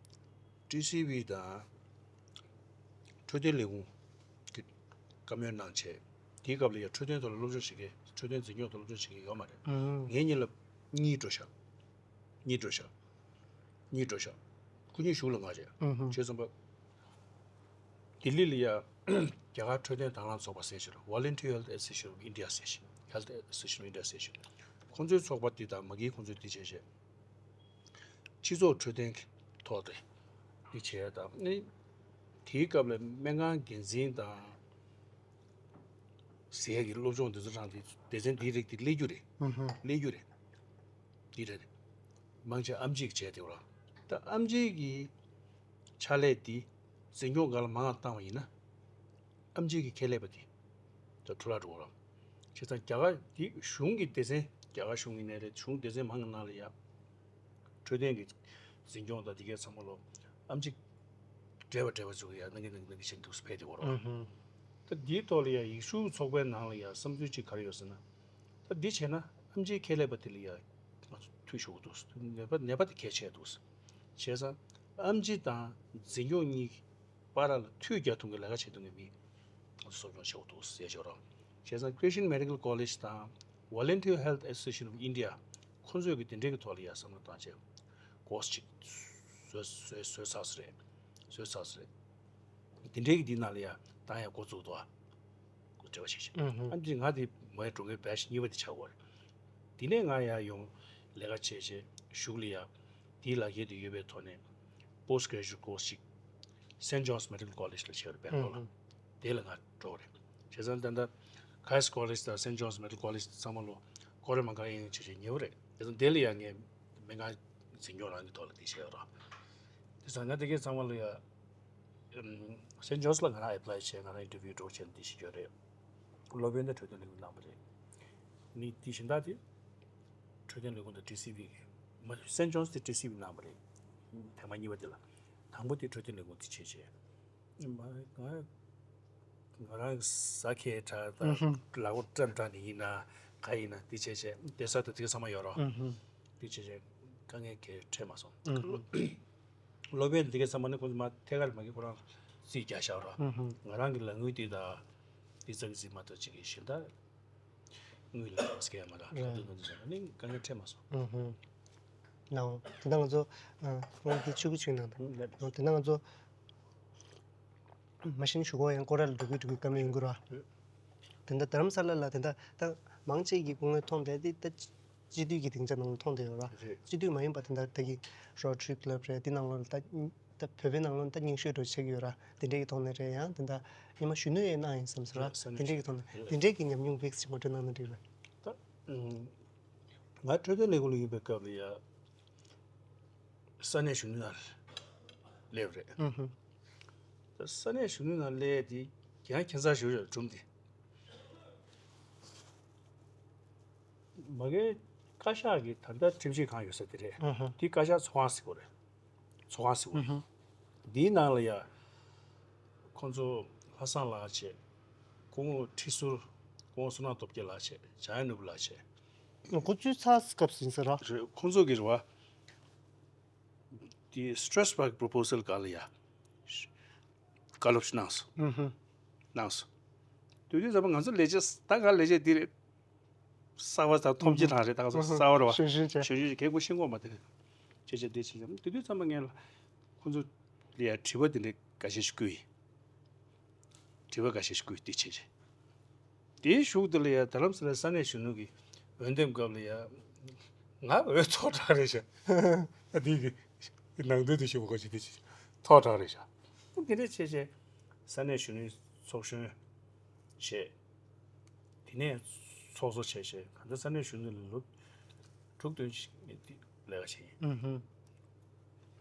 ཊི་སི་ཝི་དང་འཕྲོད་བསྟེན་ལས་ཁུངས་ཀྱི་བཀའ་མོལ་གནང་བྱས། དེའི་སྐབས་ལ་ཡང་འཕྲོད་བསྟེན་ཐོག་ལ་སློབ་སྦྱོང་བྱེད་མཁན། འཕྲོད་བསྟེན་འཛིན་སྐྱོང་ཐོག་སློབ་སྦྱོང་བྱེད་མཁན་ཡོད་མ་རེད། ཨུམ། ངེད་གཉིས་ལ་གཉིས་འགྲོ་ཤག་གཉིས་འགྲོ་ཤག་གཉིས་འགྲོ་ཤག་སྐུ་ཉིད་གཞུག་ལ་ང་བྱས། ཨུམ། བྱས་ཙམ་པ། ལྡི་ལི་ལ་ཡ་རྒྱ་གར་འཕྲོད་བསྟེན་དང་བླངས་ཚོགས་པ་ཟེར་ཞིག་རེད། Voluntary Health Association of India ཟེར་ཞིག Health Association of India ཟེར་ཞིག་ཁོང་ཚོའི་ཚོགས་པ་འདི་དང་མ་གིའི་ཁོང་ཚོའི་འདི་བྱས་བྱས། སྤྱི་ཚོགས་འཕྲོད་བསྟེན་གྱི་ཐོག་དེ་འདི་བྱས་དང་ནི། དེའི་སྐབས་ལ་སྨན་ཁང་འགན་འཛིན་དང་ཟེར་ཡ་གི་སློབ་སྦྱོང་འདི་ཚོ་རང་དེ་སྡེ་ཚན་འདིའི་རིགས་དེ་སླེབས་རྒྱུ་རེད། ཧུམ་ཧུམ། སླེབས་རྒྱུ་རེད། འདི་རེད། མང་ཆེ་ཨེམ་ཆི་གིས་བྱས་དེ་བ། ད་ཨེམ་ཆི་གི་ཕྱག་ལས་འདི་འཛིན་སྐྱོང་སྒང་ལ་མང་བ་བཏང་བ་ཡིན་ན། ཨེམ་ཆི་གི་ཁེ་ལས་པ་དེ་ད་འཕྲོ་བརླག་འགྲོ་བ་རེད། བྱས་ཙང་རྒྱ་གར་དེ་གཞུང་གི་སྡེ་ཚན། རྒྱ་གར་གཞུང་ཡིན་ནའི་རེད། གཞུང་སྡེ་ཚན་མང་གི་ནང་ལ་ཡ་འཕྲོད་བསྟེན་གྱི་འཛིན་སྐྱོང་དང་དེ་གའི་ཚང་མ་ལོ་ཨེམ་ཆི་བགྲེས་པ་བགྲེས་པ་ཚོ་གི་ཡ་གནང་གི་གནང་གི་གནང་གི་བྱས་འདུག་སེ་ཕེབས་བསྡད་ཡོད་རེད། ཨུ་ཧུ། ད་འདིའི་ཐོག་ལ་ཡ་ཡེ་ཤུ་ཚོགས་པའི་ནང་ལ་ཡ་བསམ་ཚུལ་གཅིག་ག་རེ་ཡོད་ཟེར་ན། ད་འདི་བྱས་ན་ ཨེམ་ཆི་ཁྱད་ལས་པ་དེ་ལ་ཡ་ང་ཚོ་འཐུས་ཤོར་གི་འདུག་ནད་པ་ནད་པ་དེ་གལ་ཆེ་འདུག་བྱས་ཙང་ཨེམ་ཆི་དང་འཛིན་སྐྱོང་གཉིས་བར་ལ་མཐུད་རྒྱག་ཐུབ་མཁན་ལས་ཀ་བྱེད་ཐུབ་མཁན་མི་ང་ཚོ་གསོ་སྐྱོང་བྱེད་དགོས་འདུག་ཟེར་ཞོར་རོགས། བྱས་ཙང་Christian Medical College དང་Volunteer Health Association of India ཁོང་ཚོས་ཀྱི་དེ་འབྲེལ་གྱི་ཐོག་ལ་ཡ་བསམ་བློ་བཏང་བྱས་སྒོ་ཅིག་བཟོས་བཟོས་བཟོས་ཚར་ས་རེད། བཟོས་ཚར་ས་རེད། དེ་འབྲེལ་གྱི་འདི་ནང་ལ་ཡ་བཏང་ཡ་འགོ་བཙུགས་འདུག་ཨ། འགོ་འབྲེལ་བ་བྱེད་ཤིང་། ཨ་འདི་ང་དེ་མོའི་འགྲོ་མཁན་བེ་ཤི་གཉིས་པ་དེ་ཆགས་ཡོད་རེད། དེ་ནས་ང་ཡ་ཡོང་ལས་ཀ་བྱས་བྱས་གཞུག་ལ་ཡ་དེའི་ལག་ཁྱེར་དེ་ཡོད་པའི་ཐོག་ནས་Post Graduate Course ཅིག་Saint John's Medical College ལ་བྱས་རེད་སྦེང་ལོར་ལ། དེ་ལ་ང་འགྲོ་རེད། བྱས་ཙང་ད་ལྟ་Christ College དང་Saint John's Medical College ཚང་མ་ལོ་ཀོ་རེ་མ་ག་ཡིན་བྱས་བྱས་ཉེ་བོ་རེད། བྱས་ཙང་དེ་ལ་ཡ་ངས་སྨན་ཁང་འཛིན་སྐྱོང་རང་གི་ཐོག་ལ་དེ་བྱས་ཡོད་རོགས། དེ་ཙང་ང་དེ་གའི་ཚང་མ་ལ་ཡ། Saint John's ལ་ང་རང་ཨེ་པ་ལའི་བྱས་ང་རང་ཨིན་ཊར་བིའུ་འགྲོ་བྱས་ནས་འདི་ཞིག་ཡོད་རེད། སློབ་དཔོན་དང་འཕྲོད་བསྟེན་ལས་ཁུངས་གནང་བ་རེད། ནི་དེ་གཞན་དག་དེ་འཕྲོད་བསྟེན་ལས་ཁུངས་དང་ཊི་སི་ཝི་གི་མ་Saint John's དེ་ཊི་སི་ཝི་གནང་བ་རེད། ཐེངས་མ་གཉིས་པ་དེ་ལ་དང་པོ་དེ་འཕྲོད་བསྟེན་ལས་ཁུངས་དེ་བྱས་བྱས་མ་ང་ང་རང་ཟ་ཁའི་དྲག་དང་ལག་པ་བཀྲམ་དྲག་ནི་ཡིན་ན་ག་ཡིན་ན་དེ་བྱས་བྱས་དེ་ས་དང་དེ་ག་ཚང་མ་ཡོད་རོགས། དེ་བྱས་བྱས་དཀའ་ངལ་ག་འཕྲད་མ་སོང་། སློབ་དཔོན་འདི་གའི་ཚང་མ་ནི་ཁོང་ཚོ་མ་ཐད་ཀར་མ་གི་ཁོ་རང་རྩིས་རྒྱག་བཞག་ར། ང་རང་གི་ལག་དངུལ་འདི་དང་འདི་ཙག་གི་རྩིས་མ་གཏོགས་ཅིག་གི་གཞན་དག་དངུལ་ལ་སྐྱེལ་མ་ལ་ར་འདི་འདི་ཟེར་ནི་དཀའ་ངལ་འཕྲད་མ་སོང་། ལའོ། དེ་ན་ང་ཚོ་ཨ་ཁོང་གི་ཆུ་གི་ཆུ་ནང་དང་ལ་དེ་ན་ང་ཚོ་མ་ཤིན་ཞུ་གོ་ཡང་སྐོར་ར་ལ་འགྲོ་གི་འགྲོ་གི་བཀའ་མོལ་ཡོང་གི་ར། དེ་འདྲ་རྡ་རམ་ས་ལ་ལ་དེ་འདྲ་ད་མང་ཆེ་གི་དཔུང་བའི་མཐོང་དེ་དེ་ད། སྤྱི་འཐུས་ཀྱི་སྡིངས་ཆ་ནང་ལ་མཐོང་བསྡད་ཡོད་ར། རེད། སྤྱི་འཐུས་མ་ཡིན་པ་དེ་འདྲ་ད་གི་Rotary Club རེད་འདི་ནང་ལོགས་ལ་ད་ད་བོད་པའི་ནང་ལོགས་ད་རྙིང་ཤོས་འགྲོ་ཆགས་ཀྱི་ཡོད་ར། དེ་འདྲས་ཀྱི་ཐོག་ནས་རེད་ཡང་དེ་འདྲ་སྔོན་མ་གཞོན་ནུ་ཡས་གནང་ཡིན་བསམ་སོང་ར། རེད་ས་དེ་འདྲས་ཀྱི་ཐོག་ནས་རེད། དེ་འདྲས་ཀྱི་ཉམས་མྱོང་བེགས་ཅིག་ངོ་སྤྲོད་གནང་ན་འགྲིག་རེད། ད་ང་འཕྲོད་བསྟེན་ལས་ཁུངས་ལ་ཡོད་པའི་སྐབས་ལ་ཡ་ས་གནས་གཞོན་ནུ་ནང་སླེབས་རེད། ཨུ་ཧུ། ད་ས་གནས་གཞོན་ནུ་ནང་སླེབས་དེ་ཡང་ཁྱད་མཚར་ཞིག་རེད་སྒྲུང་དེ། མ་གིའི་བཀའ་ཤག་གི་ད་ལྟ་ཁྲིམས་ཞིབ་ཁང་ཡོད་ས་དེ་རེད། ཨ་ཧ། དེ་བཀའ་ཤག་ཚོགས་ཁང་ཟེར་གོ་རེད། ཚོགས་ཁང་ཟེར་གོ་རེད། ཨ་ཧ། དེའི་ནང་ལ་ཡ། ཁོང་ཚོ་ལྷ་བཟང་ལགས་བྱས། སྐུ་ངོ་ཁྲི་ཟུར། སྐུ་ངོ་བསོད་ནམས་སྟོབས་རྒྱལ་ལགས་བྱས། འཇམ་དབྱངས་ནོར་བུ་ལགས་བྱས། འགོ་བཙུགས་ཚར་སྐབས་ཡིན་ས་ར། རེད་ཁོང་ཚོ་གི་རེད་བ། དེ་Strasbourg proposal སྒང་ལ་ཡ། བཀའ་སློབ་ཅིག་གནང་སོང་། ཨུ་ཧུ། གནང་སོང་། དུས་དུས་ཙམ་པ་ང་ཚོ་ལས་བྱེད་ད་ག་ལས་བྱེད་འདི་རེད། གསར་བ་དང་ཐོམ་སྐྱེད་རང་རེད་ད་ག་ཚོད་གསར་བ་རེད་བ། ཞུ་ཞུ་བྱས། ཞུ་ཞུ་བྱས་གེགས་པོ་ཤེས་དགོས་མ་དེ་རེད། བྱས་བྱས་འདི་བྱས་བྱས་དུས་དུས་ཙམ་པ་ངས་ལ་ཁོང་ཚོ་ལ་ཡ་དྲི་བ་དེ་འདྲ་འགའ་ཤས་ཤིག་བསྐུལ་ཡིན། དྲི་བ་འགའ་ཤས་ཤིག་བསྐུལ་དེ་བྱས་བྱས། དེའི་གཞུག་དེ་ལ་ཡ་རྡ་རམ་ས་ལའི་ས་གནས་གཞོན་ནུ་གི་འོས་འདེམས་སྐབས་ལ་ཡ་ང་འོས་ཐོག་དྲག་རེད་ཤག་ཨ་དེ་གི་ནང་དོན་དུ་ཞུ་བ་གོ་ཆེ་དེ་ཆེ་ཐོག་དྲག་རེད་ཤག་དེ་འདྲ་བྱས་བྱས་ས་གནས་གཞོན་ནུའི་ཚོགས་གཞོན་བྱས། དེ་ནས་ཚོགས་གཙོ་བྱས་བྱས་གང་ལྟར་ས་གནས་གཞོན་ནུ་ལ་ལོ་དྲུག་བདུན་ཞིག་ངས་འདི་ལས་ཀ་བྱས་ཡིན། ཨུ་ཧུ།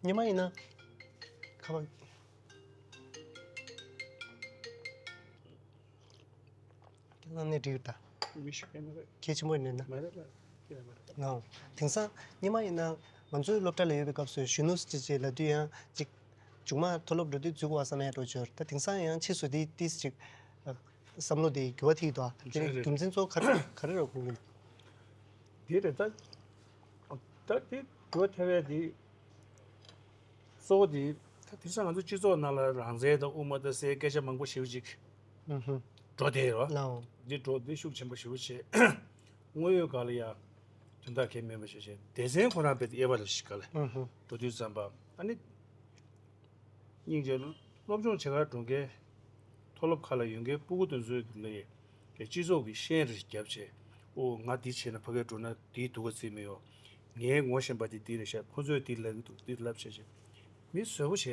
སྔོན་མ་ཡིན་ན་ཁ་པར་ཁྱེད་རང་ནས་འགྲིག་ད། མི་ཤེས་མཁན་རེད། གལ་ཆེན་པོ་ཡིན་ན། མ་རེད་ལ་ཁྱེད་རང་མ་རེད། ལའོ། དེང་སང་སྔོན་མ་ཡིན་ན་ང་ཚོའི་སློབ་གྲྭ་ལ་ཡོད་པའི་སྐབས་སུ་གཞོན་ནུ་ཅེས་ཅེས་ལབ་དུས་ཡང་ཅིག་མཇུག་མ་མཐོ་སློབ་འགྲོ་དུས་འཛུལ་དགོས་བསམ་ཡ་འགྲོ་ཆོར་ད་དེང་སང་ཡང་ཕྱིས་སུ་དེ་ཏིས་ཅིག་བསམ་བློ་དེ་འགྱུར་བ་ཐེབས་ཀྱི་འདུག་ཨ། དེ་རེད། རྒྱུ་མཚན་གཙོ་བོ་ག་རེ་ག་རེ་རེད་དགོངས་ཀྱི་འདུག་དེ་རེད་ད། ད་དེ་འགྱུར་བ་ཐེབས་ཡ་དེ། གཙོ་བོ་དེ་ད་དེང་སང་ང་ཚོ་སྤྱི་ཚོགས་ནང་ལ་རང་བཙན་དང་དབུ་མ་དང་སའི་སྐད་ཆ་མང་པོ་ཞེ་པོ་ཅིག་ཨུ་ཧུ། འགྲོ་བསྡད་ཡོད་རེད་བ། ལའོ། འདི་འགྲོ་འདི་ཤུགས་ཆེན་པོ་ཞེ་པོ་བྱས། དངོས་ཡོད་སྒང་ལ་ཡ་དོན་དག་གལ་མེད་པ་ཞིག་བྱས་སྡེ་ཚན་ཁོ་རང་རྦད་དེ་དབྱེ་བ་ལ་ཞིག་ག་ལ་ཨུ་ཧུ། འགྲོ་དུས་ཙམ་པ་ཨ་ནི། སྙིང་རྗེ། སློབ་སྦྱོང་བྱེད་གར་འགྲོ་མཁན། མཐོ་སློབ་ཁག་ལ་ཡོད་མཁན་སྤུ་གུ་དེ་ཚོའི་ལ་ཡ་སྤྱི་ཚོགས་ཀྱི་ཤེས་རིག་བརྒྱབ་བྱས། ཨོ་ང་འདི་བྱས་ན་ཕ་གིར་འགྲོ་ན་འདིའི་སྡུག་ག་བརྩི་མི་ཡོང་། ངའི་ངོ་ཤེས་པ་དེ་འདི་རེད་ཤག་ཁོ་ཚོས་འདི་ལབ་ཀྱི་འདུག་འདི་ལབ་བྱས་བྱས། མི་བཟོད་པོ་བྱས་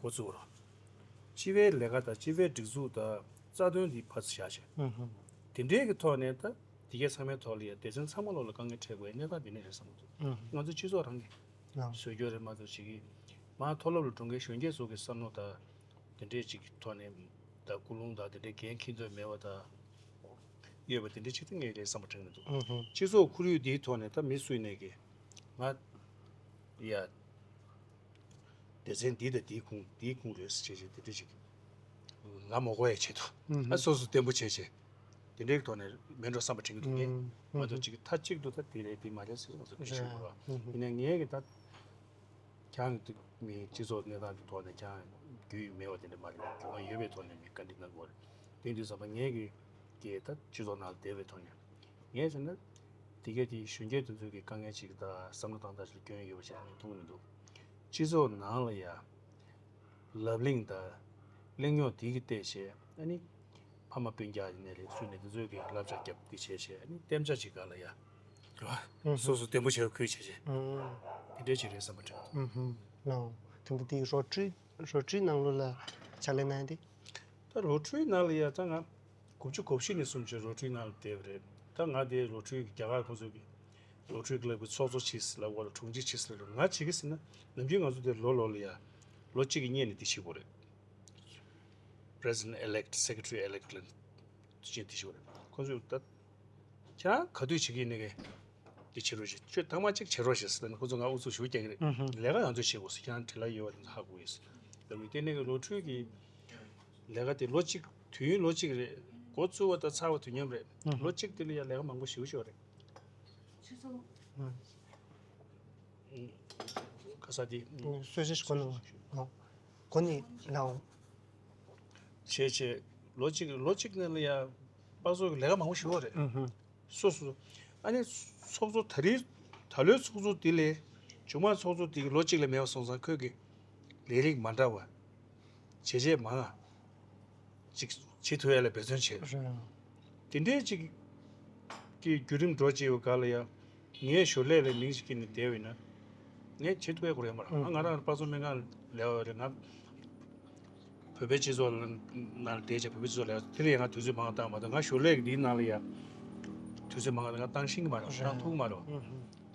འགོ་བཙུགས་རོགས། སྤྱི་པའི་ལས་ཀ་དང་སྤྱི་པའི་སྒྲིག་འཛུགས་དང་རྩ་དོན་འདི་ཕར་བཞག་བྱས། ཨུ་ཧུ། དེ་འདྲའི་གི་ཐོག་ནས་ད་དེ་གའི་ཚང་མའི་ཐོག་ལ་ཡ་སྡེ་ཚན་ཚང་མ་ལོག་ལ་དཀའ་ངལ་འཕྲད་དགོས་ཡ་གནས་སྟངས་འདི་ནས་རེད་བསམ་གྱི་འདུག་ཨུ་ཧུ། ང་ཚོ་སྤྱི་ཚོགས་རང་གི་ལགས། བཟོ་རྒྱུ་རེད་མ་གཏོགས་ཅིག་གིས་མར་མཐོ་སློབ་ལ་འགྲོ་མཁན་གཞོན་སྐྱེས་ཚོ་གི་བསམ་བློ་དང་དེ་འདྲས་ཅིག་གི་ཐོག་ནས་ད་ཀུན་སློང་དང་དེ་འདྲས་འགན་འཁྱེར་འདོད་མེད་པ་དང་ཡོད་པ་དེ་འདྲས་ཅིག་ད་ངས་རེད་བསམ་པ་དྲན་གྱི་འདུག་ཨུ་ཧུ། སྤྱི་ཚོགས་ཁོར་ཡུག་འདིའི་ཐོག་ནས་ད་མི་སུ་ཡིན་ནས་ཀྱི་ང་ཡ་སྡེ་ཚན་འདི་དང་འདིའི་ཁུངས་འདིའི་ཁུངས་རེད་ཟེར་བྱས་བྱས་དེ་འདྲས་ཅིག་ང་མ་གོ་ཡ་ཆེད་དུ་ཨུ་ཧུ། ཨ་སོ་སོ་བརྟན་པོ་བྱས་བྱས། དེ་འདྲའི་ཐོག་ནས་མེད་འགྲོ་བསམ་པ་དྲན་གྱི་འདུག་ངས། ཨུམ། མ་གཏོགས་ཅིག་མཐའ་གཅིག་ཏུ་ད་དེ་རེད་དེ་མ་རེད་ཟེར་ང་ཚོ་གི་ཞུ་དགོས་ར། ཡིན་ནའི་ངས་གི་ད་ཁྱང་གི་མི་སྤྱི་ཚོགས་གནས་སྟངས་ཀྱི་ཐོག་ནས་ཁྱང་རྒྱུས་མེད་པ་དེ་འདྲ་མ་རེད། རྒྱུས་མངའ་ཡོད་པའི་ཐོག་ནས་ངས་བཀའ་འདྲི་གནང་དགོས་རེད། དེ་དུས་ཙམ་པ་ངས་གི་གི་ད་སྤྱི་ཚོགས་ནང་ལ་བསྡད་པའི་ཐོག་ནས་ངས་བྱས་ན་དེ་གས་དེ་གཞོན་སྐྱེས་དེ་ཚོའི་གི་དཀའ་ངལ་ཅིག་དང་བསམ་བློ་བཏང་སྟངས་ཅིག་ལ་སྐྱོན་ཡོད་པ་ཞིག་ངས་མཐོང་གི་མི་འདུག་སྤྱི་ཚོགས་ནང་ལ་ཡ། ལབ་གླེང་དང་། གླེང་རྙོག་དེ་གི་བལྟས་བྱས་ཨ་ནི། ཕ་མ་སྤུན་ཀྱག་ཡིན་ནའི་རེད། སུ་ནས་དེ་ཚོས་ཀྱི་བསླབ་བྱ་རྒྱབ་དེ་བྱས་བྱས་ཨ་ནི་གཏན་འཇགས་ཅིག་ག་ལ་ཡ། རེད་བ། སོ་སོ་བརྟན་པོ་བྱས་ཁུལ་བྱས་བྱས། དེ་འདྲས་ཅིག་རེད་བསམ་པ་དྲན། ལའོ། དེ་འདྲ་དེ་རོ་ཁྲུའི་རོ་ཁྲུའི་ནང་ལོགས་ལ་ཕྱག་ལས་གནང་ཡ་དེ། ད་རོ་ཁྲུའི་ནང་ལ་ཡ་ད་ང་དགུ་བཅུ་གོ་བཞི་ནས་བཟུང་བྱས་རོ་ཁྲུའི་ནང་ལ་བསྡད་པ་རེད། ད་ང་དེ་རོ་ཁྲུའི་རྒྱ་གར་ཁོང་ཚོ་གི་རོ་ཁྲུའི་ཀི་ལབ་ཀྱི་ཚོགས་གཙོ་བྱས་ལབ་དགོས་རེད། དྲུང་ཆེ་བྱས་ལབ་རེད། ང་བྱེད་ཀྱི་ཟེར་ན་ནམ་རྒྱུན་ང་ཚོ་དེ་ལོ་ལོ་ལ་ཡ་ལོ་གཅིག་གི་སྔོན་ནས་དེ་བྱེད་དགོས་རེད། President elect, Secretary elect ལ་དུས་ཆེན་དེ་ཞིག་རེད། ཁོ་ཚོས་ད་ཁྱེད་རང་ག་དུས་བྱེད་ཀྱི་ཡིན་ནའི་དེ་བྱེད་རོགས་ཞེས། ཁྱོད་ཐེངས་མ་གཅིག་བྱེད་རོགས་ཞེས་ཟེར་ནས་ཁོ་ཚོ་ང་ཨུ་ཚུགས་ཞུ་རྒྱག་གི་རེད། ལས་ཀ་ང་ཚོས་བྱེད་དགོས་ཟེར། ཁྱེད་རང་བྲེལ་བ་ཡོད་པ་དེ་ཚོ་ཧ་གོ་ཡོད་ཟེར། ལབ་ནས་དེ་ནས་ལོ་ཁྲུའུ་གི་ལས་ཀ་དེ་ལོ་གཅིག་དུས་ཡུན་ལོ་གཅིག་རེད། འགོ་བཙུགས་པ་དང་ཚར་བ་དུས་མཉམ་རེད། ལོ་གཅིག་དེ་ལ་ཡང་ལས་ཀ་མང་པོ་ཞེ་པོ་ཅིག་ཡོད་རེད། ག་ས་དེ། གསོལ་ཇ་ཞིག་གོ་ནོ། གོ་ནི་ལའོ། བྱས་བྱས་ལོ་གཅིག་ལོ་གཅིག་ནང་ལ་ཡ་དཔའ་ཚོགས་ཀྱི་ལས་ཀ་མང་པོ་ཞིག་ཡོད་རེད། སོ་སོ། ཨ་ནི་ཚོགས་གཙོ་ད་རེས་ད་ལོའི་ཚོགས་གཙོ་དེ་ལས་ཆུང་མ་ཚོགས་གཙོ་དེ་གི་ལོ་གཅིག་ལས་མེད་པ་སོང་ཙང་ཁོས་ཀྱི་ལས་རིགས་མ་འདྲ་བ་བྱས་རྗེས་མང་ང་ཅིག་བྱེད་ཐུབ་ཡ་ལ་འབད་བརྩོན་བྱས། དེ་འདྲའི་ཅིག་གི་བརྒྱུད་རིམ་འགྲོ་བྱས་ཡོད་ག་ལ་ཡ། ངའི་ཞོར་ལས་ལ་མིང་ཞིག་ཁྱེར་ནས་བསྡད་པ་ཡིན་ན། ངས་བྱེད་ཐུབ་ཡ་ཁོ་རང་ཡོད་མ་རེད། ང་ང་རང་དཔའ་ཚོ་སྨན་ཁང་ལས་པ་རེད། ང་བོད་པའི་སྤྱི་ཚོགས་ལ་ནང་ལ་བསྡད་བྱས་བོད་པའི་སྤྱི་ཚོགས་ལས་པ་དེ་ལ་ཡང་ང་དུས་ཚོད་མང་བཏང་མ་གཏོགས་ང་ཞོར་ལས་ཀྱི་འདིའི་ནང་ལ་ཡ་དུས་ཚོད་མང་བ་ང་བཏང་ཤེས་ཀྱི་མ་རེད། བཏང་ཐུབ་ཀྱི་མ་རེད།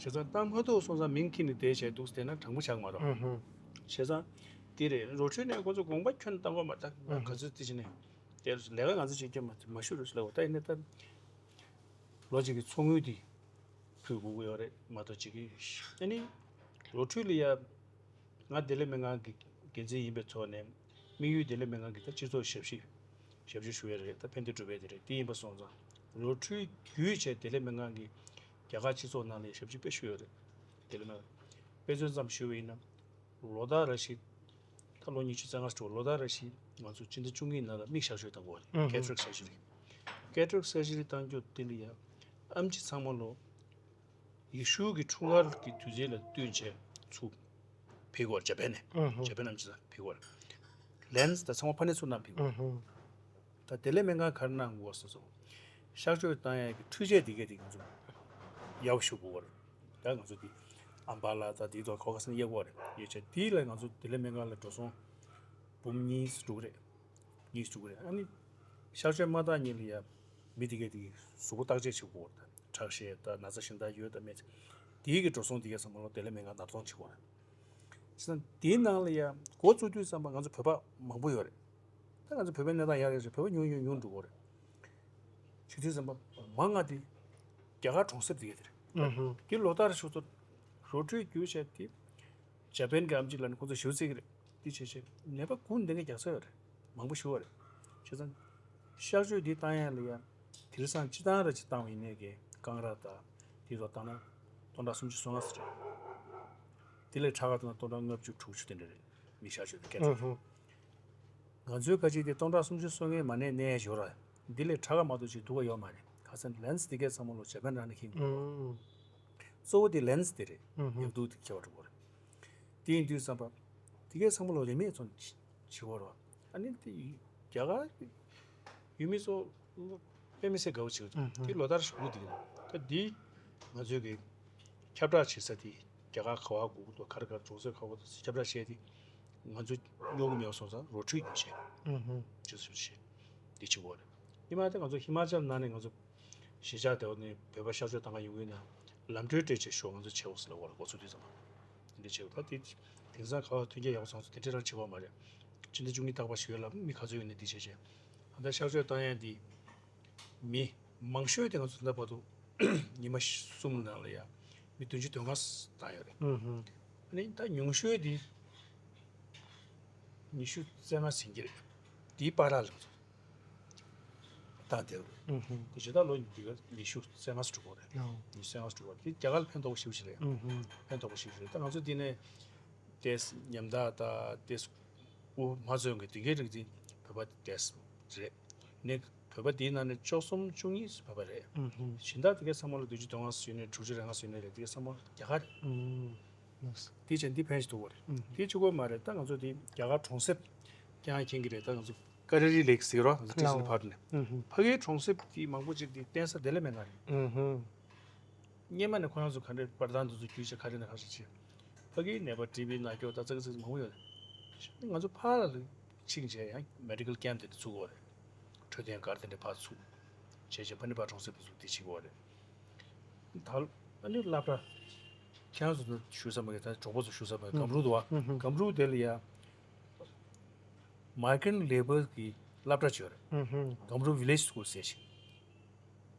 བྱས་ཙང་བཏང་མ་ཐུབ་སོང་ཙང་མིང་ཁྱེར་ནས་བསྡད་བྱས་འདུག་བསྡད་ན་དྲང་པོ་ཆགས་ཀྱི་མ་རེད། བྱས་ཙང་དེ་རེད། རོ་ཁྲུའུ་ནས་ཁོ་ཚོ་དགོངས་པ་ཁྱོན་བཏང་གི་མ་ད་ང་ག་ཚོད་དེ་བྱས་ནས་དེ་ལས་ཀ་ང་ཚོ་བྱེད་རྒྱུ་མ་མ་ཤོར་རོགས་ཞེས་ལབ་པ། ད་ཡིན་ནའི་ད། ལོ་གཅིག་གི་ཚོགས་དངུལ་དེ་ཕུལ་དགོས་ཀྱི་ཡོད་རེད་མ་གཏོགས་ཅིག་གི་ཨ་ནི་རོ་ཁྲུའུ་ལ་ཡ་ང་བདེ་ལེགས་སྨན་ཁང་གི་འགན་འཛིན་ཡིན་པའི་ཐོག་ནས་དམིགས་ཡུལ་བདེ་ལེགས་སྨན་ཁང་གི་ད་སྤྱི་ཚོགས་ཞབས་ཞུ་ཞབས་ཞུ་ཞུ་ཡ་རེད། ད་ཕན་བདེ་སྒྲུབ་ཡ་དེ་རེད། དེ་ཡིན་པ་སོང་ཙང་རོ་ཁྲུའུ་བརྒྱུད་བྱས་བདེ་ལེགས་སྨན་ཁང་གི་རྒྱ་གར་སྤྱི་ཚོགས་ནང་ལ་ཞབས་ཞུ་དཔེ་ཞུ་ཡ་རེད། བདེ་ལེགས་སྨན་ཁང་དཔེ་མཚོན་ཙམ་ཞུ་བ་ཡིན་ན། ལོ་ལྟར་རེ་བཞིན་ད་ལོ་ཉི་ཤུ་རྩ་ལྔ་འགྲོ་ལོ་ལྟར་རེ་བཞིན་ང་ཚོ་སྤྱི་ཟླ་བཅུ་གཉིས་ནང་ལ་མིག་གཤག་བཅོས་བཏང་དགོས་རེད། ཀེ་ཊ་རེག་སར་ཇི་རི། ཀེ་ཊ་རེག་སར་ཇི་རི་བཏང་རྒྱུ་དེ་ལ་ཡང་ཨེམ་ཆི་ཚང་མ་ལོ་ཡེ་ཤུ་གི་འཁྲུངས་སྐར་གྱི་དུས་ཚིགས་ལ་བསྟུན་བྱས་ཚུར་ཕེབས་དགོས་རེད། ཇ་པན་ནས་ཇ་པན་ཨེམ་ཆི་ཚང་ཕེབས་དགོས་རེད། ལེན་སི་དང་ཚང་མ་ཕ་ནས་ཚུར་བསྣམས་ཕེབས་དགོས་རེད། ད་བདེ་ལེགས་སྨན་ཁང་ག་རེ་གནང་དགོས་ཟེར་སོང་། གཤག་བཅོས་བཏང་ཡས་ཀྱི་འཕྲུལ་ཆས་དེ་གས་དེ་ང་ཚོ་ཡག་པོ་ཞིག་དགོས་པ་རེད། ད་ང་ཚོ་དེ་ཨམ་བ་ལ་ད་དེའི་ཐོག་གོ་ག་སེ་ན་གཡར་དགོས་པ་རེད། ཡོད་ཆ་དེ་ལ་ང་ཚོ་བདེ་ལེགས་སྨན་ཁང་ལ་འགྲོ་སོང་འབུམ་གཉིས་འགྲོ་གི་རེད། གཉིས་འགྲོ་གི་རེད། ཨ་ནི་གཤག་བཅོས་མ་བཏང་ཉིན་ལ་ཡ་མི་དེ་གས་དེ་གཟུགས་པོ་བརྟག་དཔྱད་བྱེད་དགོས་པ་རེད། ད་ཁྲག་ཤེད་ད་ན་ཚ་གཞན་དག་ཡོད་དང་མེད་དེ་གས་འགྲོ་སོང་དེ་གས་ཚང་མ་ལོ་བདེ་ལེགས་སྨན་ཁང་ནར་གཏོང་བྱེད་དགོས་རེད། བྱས་ཙང་དེའི་ནང་ལ་ཡང་འགོ་བཙུགས་དུས་ཙམ་པ་ང་ཚོ་བོད་པ་མང་པོ་ཡོད་རེད། ད་ང་ཚོ་བོད་པའི་གནས་སྟངས་ཡག་ཡག་ཅིག་བོད་པ་ཉུང་ཉུང་ཉུང་འགྲོ་གི་རེད། བྱེད་དུས་ཙམ་པ་མང་ང་དེ་རྒྱ་གར་གྲོང་གསེབ་དེ་ག་དེ་རེད། དེ་ལོ་ལྟར་ཞུ་ཚོ་རོ་ཁྲུའུ་རྒྱུ་བྱས་དེ་ཇ་པན་གྱི་ཨམ་ཆི་ལ་ནི་ཁོ་ཚོ་ཞུ་རྩིས་ཀྱི་རེད། དེ་བྱས་བྱས་ནད་པ་ཀུན་འདི་ག་རྒྱག་ས་ཡོད་རེད། མང་པོ་ཞུ་བ་རེད། བྱས་ཙང་གཤག་བཅོས་འདི་བཏང་ཡ་ལ་ཡ་དེང་སང་སྤྱི་བཏང་ར་ཅིག་བཏང་བ་ཡིན་ནའི་གི་རྐང་ར་དང་དེ་ཚོ་བཏང་ན་སྟོང་ཕྲག་སུམ་ཅུ་སོ་ལྔ་ཙམ་རེད། དེ་ལས་ཕྲ་ག་བཏང་ན་སྟོང་ཕྲག་ལྔ་བཅུ་དྲུག་ཅུ་དེ་འདྲ་རེད། མི་གཤག་བཅོས་དེ་སྐད་ཆ་རེད། ང་ཚོའི་ཁ་ཆེ་དེ་སྟོང་ཕྲག་སུམ་ཅུ་སོ་ལྔའི་མ་གནས་གནས་ཡ་ཞོར་ར་འདི་ལས་ཕྲ་ག་མ་གཏོགས་ཅིག་སྡུག་ག་ཡོད་མ་རེད། ཁ་སང་ལན་སི་དེ་གས་ཚང་མ་ལོ་ཇ་པན་རང་ནས་ཁེངས་དགོས། གཙོ་བོ་དེ་ལན་སི་དེ་རེད། ཡག་སྡུག་དེ་ཁྱད་པར་འགྲོ་གི་རེད། དེ་ཡིན་དུས་ཙམ་པ། དེ་གའི་བསམ་བློ་རེ་མེད་ཚོ་བྱེད་བོར་བ། ཨ་ནི་དེ་རྒྱ་གར་ཡུལ་མི་ཚོ་དཔེ་མི་སྲིད་དགའ་བོ་བྱེད་ཀྱི་འདུག་དེ་ལོ་ལྟར་ཞུ་གི་འདུག་ད་འདི་ང་ཚོའི་གི་ཁྱབ་བསྒྲགས་བྱེད་ས་དེ་རྒྱ་གར་ག་བ་དགོས་ཀྱི་འདུག་ག་རེ་ག་རེ་གྲོང་གསེབ་ག་བ་དང་ཁྱབ་བསྒྲགས་བྱས་ཏེ་ང་ཚོ་རྙོག་གི་མེད་པ་སོང་ཙང་རོ་ཁྲུས་ཀྱི་བྱས་ཅི་ཟེར་བྱས་འདི་བྱེད་བོར་རེད། ཉི་མ་དེ་ང་ཚོ་ཧི་མ་ཅལ་ནང་ནས་ང་ཚོ་གཞིས་ཆགས་དེ་བ་ནས་བོད་པ་གཤག་བཅོས་བཏང་ག་ཡོང་གི་ཡོད་ན་ལམ་གྲོན་སྤྲད་བྱས་ཤོག་ང་ཚོ་བྱེད་འོ་ཟེར་ལ་འོ་ལ་འགོ་ཚུགས་དུས་ཙམ་པ། དེ་འདྲ་བྱེད་དགོས། ད་དེ་དེང་སང་ག་བ་ཐོན་སྐྱེད་ཡག་པོ་བཟང་སོང་། དེ་འདྲ་རང་བྱེད་དགོས་མ་རེད། སྤྱི་ཟླ་བཅུ་གཉིས་རྟག་པར་ཞུ་ཡ་ལ་མི་ག་ཚོད་ཡོད་ནས་འདི་བྱས་བྱས། ད་ལྟ་གཤག་བཅོས་བཏང་ཡ་འདི་མི་མང་ཤོས་དེ་ང་ཚོ་ད་ལྟ་བར་དུ་ཉི་མ་གསུམ་ནང་ལ་ཡ་མི་བདུན་ཅུ་དོན་ལྔ་བཏང་ཡོད་རེད། ཨ་ནི་ད་ཉུང་ཤོས་འདི་ཉི་ཤུ་རྩ་ལྔ་ཟིན་གྱི་རེད། དེའི་བར་ལ་ལ་ཚོ། སྟངས་དེ་རེད། ཨུ་ཧུ། དེ་ཇི་ལྟར་ལོ་ཉི་ཤུ་རྩ་ལྔ་ཙམ་འགྲོ་གི་རེད། ཨོ། ཉི་ཤུ་རྩ་ལྔ་ཙམ་འགྲོ་གི་རེད། དེ་རྒྱ་གར་ལ་ཕན་ཐོགས་པོ་ཞེ་པོ་ཅིག་རེད། ཨུ་ཧུ། ཕན་ཐོགས་པོ་ཞེ་པོ་ཅིག་རེད། ད་ང་ཚོ་འདི་ནས་ཏེས་ཉམ་ཐག་དང་ཏེས་དབུ་མ་ཚོས་གི་དེ་གའི་རིགས་འདི་བོད་པ་ཏེས་རེད། ནས་བོད་པ་དེའི་ནང་ནས་བཅུ་གསུམ་བཅུ་གཉིས་བོད་པ་རེད། ཨུ་ཧུ། གཞན་དག་དེ་གའི་ཚང་མ་ལ་བདུན་ཅུ་དོན་ལྔ་ཙམ་ཡོད་ནས་དྲུག་ཅུ་རེ་ལྔ་ཙམ་ཡོད་ནས་རེད། དེ་གའི་ཚང་མ་རྒྱ་གར་རེད། ཨུ། དེ་བྱས་འདི་ཕན་ཞིག་ཐུག་པ་རེད། ཨུ་ཧུ། དེ་གཅིག་པོ་མ་རེད། ད་ང་ཚོ་དེ་རྒྱ་གར་གྲོང་གསེབ་ཀྱང་མཁྱེན་གྱི་རེད། ད་ང་ཚོ་ཀ་རི་རི་ལེག་ཟེར་རོ། ང་ཚོ་ཏེས་ལ་ཕར་ནས། ཨུ་ཧུ། ཕ་གིའི་གྲོང་གསེབ་དེ་མང་པོ་ཅིག་དེ་བརྟེན་ས་དེ་ལས་མེད་ང་རེད། ཨུ་ཧུ། སྔོན་མ་ནས་ཁོ་རང་ཚོ་ག་འདྲའི་པར་ཐང་དེ་ཚོ་བརྒྱུད་བྱས་ག་རེ་ནས་ག་རེ་བྱས། ཕ་གིའི་ནད་པ་ཊི་བི་ན་སྐྱོ་ད་ཙག་ཙིག་མང་པོ་ཡོད་རེད། ང་ཚོ་ཕར་ལ་ཕྱིན་བྱས་ཡང་མེ་ཌི་ཀལ་ཀེམ་དེ་འདྲ་ཚུགས་དགོས་རེད། འཕྲོད་བསྟེན་སྒར་དེ་འདྲ་ཕར་ཚུགས། བྱས་བྱས་ཕ་ནི་པ་གྲོང་གསེབ་དེ་ཚོ་དེ་བྱེད་དགོས་རེད། ད་ཨ་ནི་སློབ་གྲྭ། ཁྱེད་རང་ཚོ་ཞུ་ས་མ་གི་ད་གྲོགས་པོ་ཚོ་ཞུ་ས་མ་གི་སྒམ་རུ་འདུག་བ། ཨུ་ཧུ། སྒམ་རུ་དེ་ལ་ཡ་མའི་གྷི་རེན་ཊི་ལེ་བར་གི་སློབ་གྲྭ་བྱས་རེད། ཨུ་ཧུ། སྒམ་རུ་ཝི་ལེཇ་སི་ཀུལ་ཟེར་ཞིག་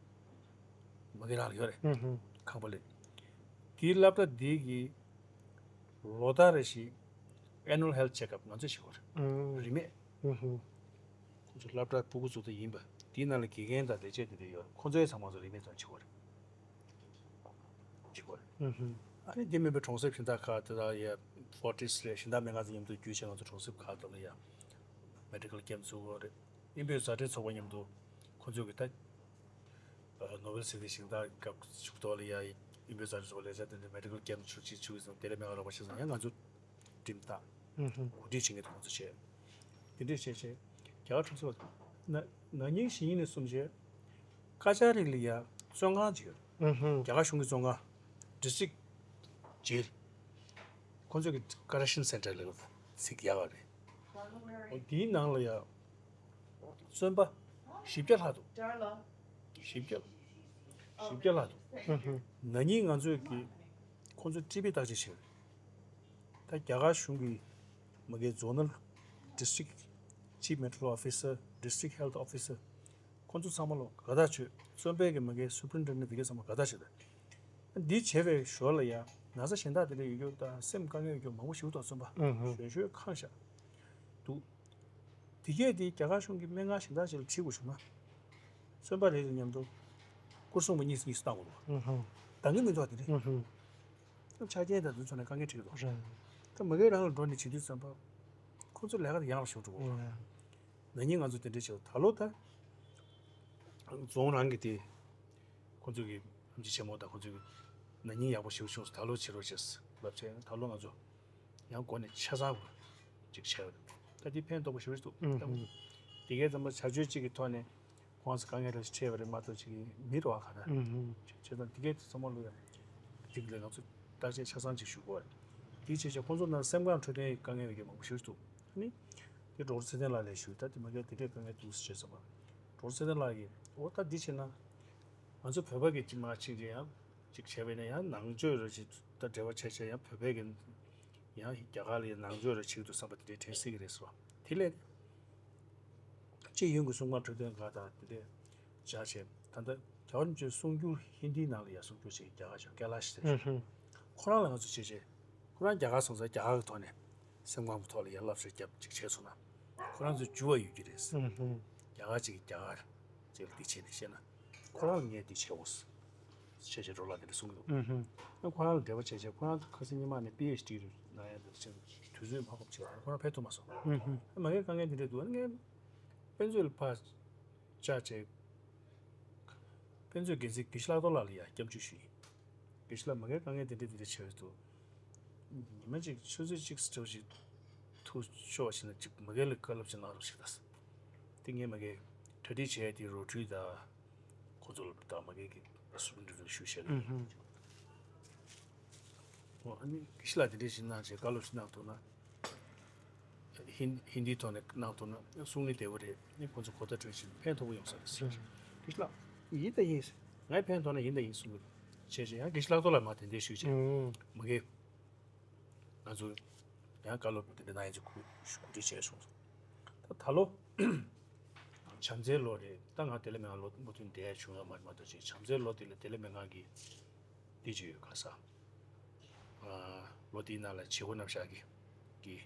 མ་གི་རང་ལ་ཡོད་རེད། ཨུ་ཧུ། ཁང་པ་ལས། དེའི་སློབ་གྲྭ་དེ་གི་ལོ་ལྟར་རེ་བཞིན་Annual Health Checkup ང་ཚོས་བྱེད་དགོས་རེད། ཨུ། རིན་མེད། ཨུ་ཧུ། ཁོ་ཚོ་སློབ་གྲྭ་ཕྲུ་གུ་ཚོ་དེ་ཡིན་པ། དེའི་ནང་ལ་དགེ་རྒན་དང་ལས་བྱེད་དེ་འདྲ་ཡོད་རེད། ཁོ་ཚོའི་ཚང་མ་ཚོ་རིན་མེད་ཙམ་བྱེད་དགོས་རེད། བྱེད་དགོས་རེད། ཨུ་ཧུ། ཨ་ནི་དེ་མིན་པའི་གྲོང་གསེབ་གཞན་དག་ཁག་དེ་དག་ཡ་ཕོར་ཊིས་རེད། གཞན་དག་སྨན་ཁང་ཚོ་མཉམ་དུ་བརྒྱུད་བྱས་ང་ཚོ་གྲོང་གསེབ་ཁག་དེ་ལ་ཡ་མེ་ཌི་ཀལ་ཀེམ་བཙུགས་དགོས་རེད། དབྱིན་བོད་མཛའ་འབྲེལ་ཚོགས་པ་མཉམ་དུ་ཁོ་ཚོས་གི་ད་ནོ་བེལ་ཟེར་དེ་ཞིང་ཐག་སྐབས་ཤིག་ཐོག་ལ་ཡ་དབྱིན་བོད་མཛའ་འབྲེལ་ཚོགས་པ་ལས་བྱ་དེ་འདྲ་མེ་ཌི་ཀལ་ཀེམ་ཚུགས་ཅིག་ཚུགས་ཙང་དེ་ལས་སྨན་ཁང་རོགས་པ་བྱས་ཙང་ཡང་ང་ཚོ་ཁྲིམས་ཐག་ཨུ་ཧུ། གོ་སྒྲིག་བྱེད་མཁན་དེ་ཁོང་ཚོ་བྱས། དེ་འདྲས་བྱས་བྱས། རྒྱ་གར་གྲོང་གསེབ་ན་ན་ནིང་གཞེས་ནིང་ནས་བཟུང་བྱས། ཀ་ཅཱ་རི་ལ་ཡ་བཙོན་ཁང་ཅིག་ཡོད། ཨུ་ཧུ། རྒྱ་གར་གཞུང་གི་བཙོན་ཁང་། District Jail། ཁོང་ཚོ་གི་Correction Center ལ་ཚིག་ཡག་པ་རེད། འོ་དེའི་ནང་ལ་ཡ་བཙོན་པ་བཞི་བརྒྱ་ལྷག་འདུག་བཞི་བརྒྱ། བཞི་བརྒྱ་ལྷག་འདུག་ཨུ་ཧུ། ན་ནིང་ང་ཚོས་ཀྱི་ཁོང་ཚོ་ཊི་བི་བརྟག་དཔྱད་བྱས་པ་རེད། ད་རྒྱ་གར་གཞུང་གི་མ་གི་Zonal District Chief Medical Officer, District Health Officer ཁོང་ཚོ་ཚང་མ་ལོ་དགའ་ཐག་ཆོད། བཙོན་པའི་གི་མ་གི་Superintendent དེ་གའི་ཚང་མ་དགའ་ཐག་ཆོད། ད་འདི་བྱས་པའི་ཞོར་ལ་ཡ་ན་ཚ་གཞན་དག་དེ་འདྲ་ཡོད་རྒྱུ་དང་སེམས་དཀའ་ངལ་ཡོད་རྒྱུ་མང་པོ་ཞིག་འདུག་བཙོན་པ་ཨུ་ཧུ། གཞོན་གཞོན་ཁེངས་ཤག་འདུག་དེ་གས་དེ་རྒྱ་གར་གཞུང་གི་སྨན་ཁང་གཞན་དག་ཅིག་ལ་ཁྲིད་དགོས་བྱུང་ན། བཙོན་པ་རེ་རེ་མཉམ་དུ་སྐོར་སྲུང་པ་གཉིས་གཉིས་སུ་བཏང་དགོས་འདུག་ཨུ་ཧུ། འདང་གི་མི་འདུག་དེ་རེད། ཨུ་ཧུ། ཆ་རྐྱེན་དང་དེ་ཚོ་ནས་དཀའ་ངལ་འཕྲད་ཀྱི་འདུག་རེད། ད་མ་གིར་རང་ལ་འགྲོ་ནས་བྱེད་དུས་བཙོན་པ་ཁོ་ཚོ་ལས་ཀ་དེ་ཡང་ལ་ཞུགས་འགྲོ་དགོས། རེད། ན་ནིང་ང་ཚོ་དེ་འདྲས་བྱས། ད་ལོ་ད་རྫོང་རང་གི་དེ་ཁོ་ཚོ་གི་ཨེམ་ཆི་ཆེན་མོ་དང་ཁོ་ཚོ་གི་ན་ནིང་ཡག་པོ་ཞིག་བྱུང་སོང་། ད་ལོ་བྱེད་རོགས་བྱས་ལབ་བྱས། ད་ལོ་ང་ཚོ་ཡང་འགོ་ནས་ཆ་ཚང་ཅིག་བྱས་ཡོད། ད་འདི་ཕན་ཐོགས་པོ་ཞེ་པོ་ཞིག་འདུག་ཨུ་ཧུ། ད་དེ་གའི་ཙམ་པ་བྱ་སྤྱོད་ཅིག་གི་ཐོག་ནས་ཁོང་ཚོ་དཀའ་ངལ་རེ་ཞིག་འཕྲད་པ་རེད་མ་གཏོགས་ཅིག་མི་རེད་བ་ག་ད། ཨུ་ཧུ། བྱས་ཙང་དེ་གའི་ཚང་མ་ལོ་ཡང་ཅིག་ལས་ང་ཚོ་བརྟག་དཔྱད་ཆ་ཚང་ཅིག་ཞུ་དགོས་རེད། དེ་བྱས་བྱས་ཁོང་ཚོ་ནང་སེམས་ཁམས་འཕྲོད་བསྟེན་གྱི་དཀའ་ངལ་ཡོད་མཁན་མང་པོ་ཞིག་འདུག་ཨ་ནི་དེ་ཌོག་ཊར་ཚེ་བརྟན་ལགས་ལ་ཞུས། ད་དེ་མ་གལ་དེ་འདྲའི་དཀའ་ངལ་འདུག་ཟེར་བྱས་ཙམ་པ་ཌོག་ཊར་ཚེ་བརྟན་ལགས་ཀྱིས་འོ་ད་འདི་བྱས་ན་ང་ཚོ་བོད་པ་གི་ཅིག་མ་ཕྱིན་ཅིག་ཡང་ཅིག་བྱས་པ་ཡིན་ན་ཡང་ནང་ཆོས་རེ་ཅིག་ད་འབྲེལ་བ་བྱས་བྱས་ཡང་བོད་པའི་གི་ཡང་རྒྱ་གར་ལ་ཡང་ནང་ཆོས་རེ་བྱེད་ཀྱི་འདུག་བསམ་པ་དེ་འདྲའི་དྲན་སྲིད་ཀྱི་རེད་ཟེར་བ་དེ་ལས། སྤྱི་ཡོངས་ཀྱི་སྲུང་སྐར་འཕྲོད་བསྟེན་ཁང་དང་དེ་འདྲས་སྦྱར་བྱས། ད་ལྟ་རྒྱལ་བ་རིན་པོ་ཆེ་གསུང་སྒྱུར་ཧིན་དིའི་ནང་ལ་ཡང་གསུང་སྒྱུར་བྱེད་མཁན་རྒྱ་གར་ཆོས་ཀེ་ལ་ཤི་ཟེར། ཨུ་ཧུ། ཁོ་རང་ལ་ང་ཚོ་བྱས་བྱས་ཁོ་རང་རྒྱ་གར་སོང་ཙང་རྒྱ་གར་གྱི་ཐོག་ནས་སེམས་ཁམས་ཀྱི་ཐོག་ལ་ཡང་བསླབ་བྱ་རྒྱབ་ཅིག་བྱས་སོང་ན་ཁོ་རང་ཚོ་འགྱུར་བ་ཡོད་ཀྱི་རེད། ཨུ་ཧུ། རྒྱ་གར་ཅིག་གིས་རྒྱ་གར་ཅིག་ལ་འདི་བྱས་ནས་བཤད་ན་ཁོ་རང་ལ་ངས་འདི་བྱས་འོ། ཆེ་ཆེ་འགྲོ་ལ་དེ་འདྲ་གསུང་གི་འདུག་ཨུ་ཧུ། ཨ་ཁོ་རང་ལ་འབྲེལ་བ་བྱས་བྱས་ཁོ་རང་ཁ་སང་ཉི་མ་ནས་པི་ཨེཆ་ཌི་རུ་ན་ཡ་དེ་ཕྱིན་དུས་ཚོད་མ་ཕོག་བྱས་ཁོ་རང་ཕེབས་ཐུབ་མ་སོང་། ཨུ་ཧུ། ཨ་མ་གིར་དཀའ་ངལ་དེ་འདྲ་འདུག་ཨ་ངས་དཔེ་མཛོད་ལ་ཕར་བཅར་བྱས། དཔེ་མཛོད་འགན་འཛིན་དགེ་བཤེས་ལྷག་རྡོར་ལགས་ལ་ཡ་སྐྱབས་འཇུག་ཞུས་ཡིན། དགེ་བཤེས་ལགས་མ་གིར་དཀའ་ངལ་དེ་འདྲ་དེ་འདྲ་བྱས་འདུག་ཉི་མ་གཅིག་ཆུ་ཚོད་གཅིག་ཙམ་ཞིག་ཐུགས་ཆོག་བྱས་ན་གཅིག་མ་གིར་ལ་བཀའ་སློབ་ཅིག་གནང་རོགས་ཞེས་དང་། དེ་ངས་མ་གིར་གྲ་སྒྲིག་བྱས་ཏེ་རོ་ཁྲུའུ་དང་ཁོ་ཚོ་ལ་དང་མ་གིར་གྱི་སུ་འདྲ་འདྲ་ཞུ་བྱས་ལ། ཨུ་ཧུ། འོ་ཨ་ནི་དགེ་བཤེས་ལགས་དེ་འདྲ་ཞིག་གནང་བྱས་བཀའ་སློབ་ཞིག་གནང་ཐུབ་ན། ཧིན་ཧིན་དིའི་ཐོག་ནས་གནང་ཐུབ་ན་གསུང་ནི་བདེ་པོ་རེད། ཨ་ནི་ཁོ་ཚོ་གོ་བརྡ་འཕྲོད་བཞིན་ཕན་ཐོགས་པོ་ཡོང་ས་རེད་ཟེར། དགེ་བཤེས་ལགས་ཡིན་ད་ཡིན། ངས་ཕན་ཐོགས་ན་ཡིན་ད་ཡིན་གསུང་གི་བྱས་བྱས་ཡང་དགེ་བཤེས་ལྷག་རྡོར་ལགས་མ་དེ་འདྲ་ཞུས་བྱས། ཨུ། མ་གིར། ང་ཚོ་ཡང་བཀའ་སློབ་དེ་འདྲ་གནང་ཡ་ཅིག་གོ་གོ་སྒྲིག་བྱས་སོང་། ད་ད་ལོ་བྱམས་བརྩེའི་ལོ་རེད། ད་ང་དེ་ལས་མེད་ང་ལོ་མུ་མཐུད་བསྡད་བྱུང་ཡོད་མ་མ་གཏོགས་ཅིག་བྱམས་བརྩེའི་ལོ་དེ་ལ་དེ་ལས་མེད་ང་གི་འདི་ཅིག་ཡོད་ག་ས། ཨ་ལོ་དེའི་ནང་ལ་བྱེད་སྒོ་རྣམ་གཞག་གི་གི་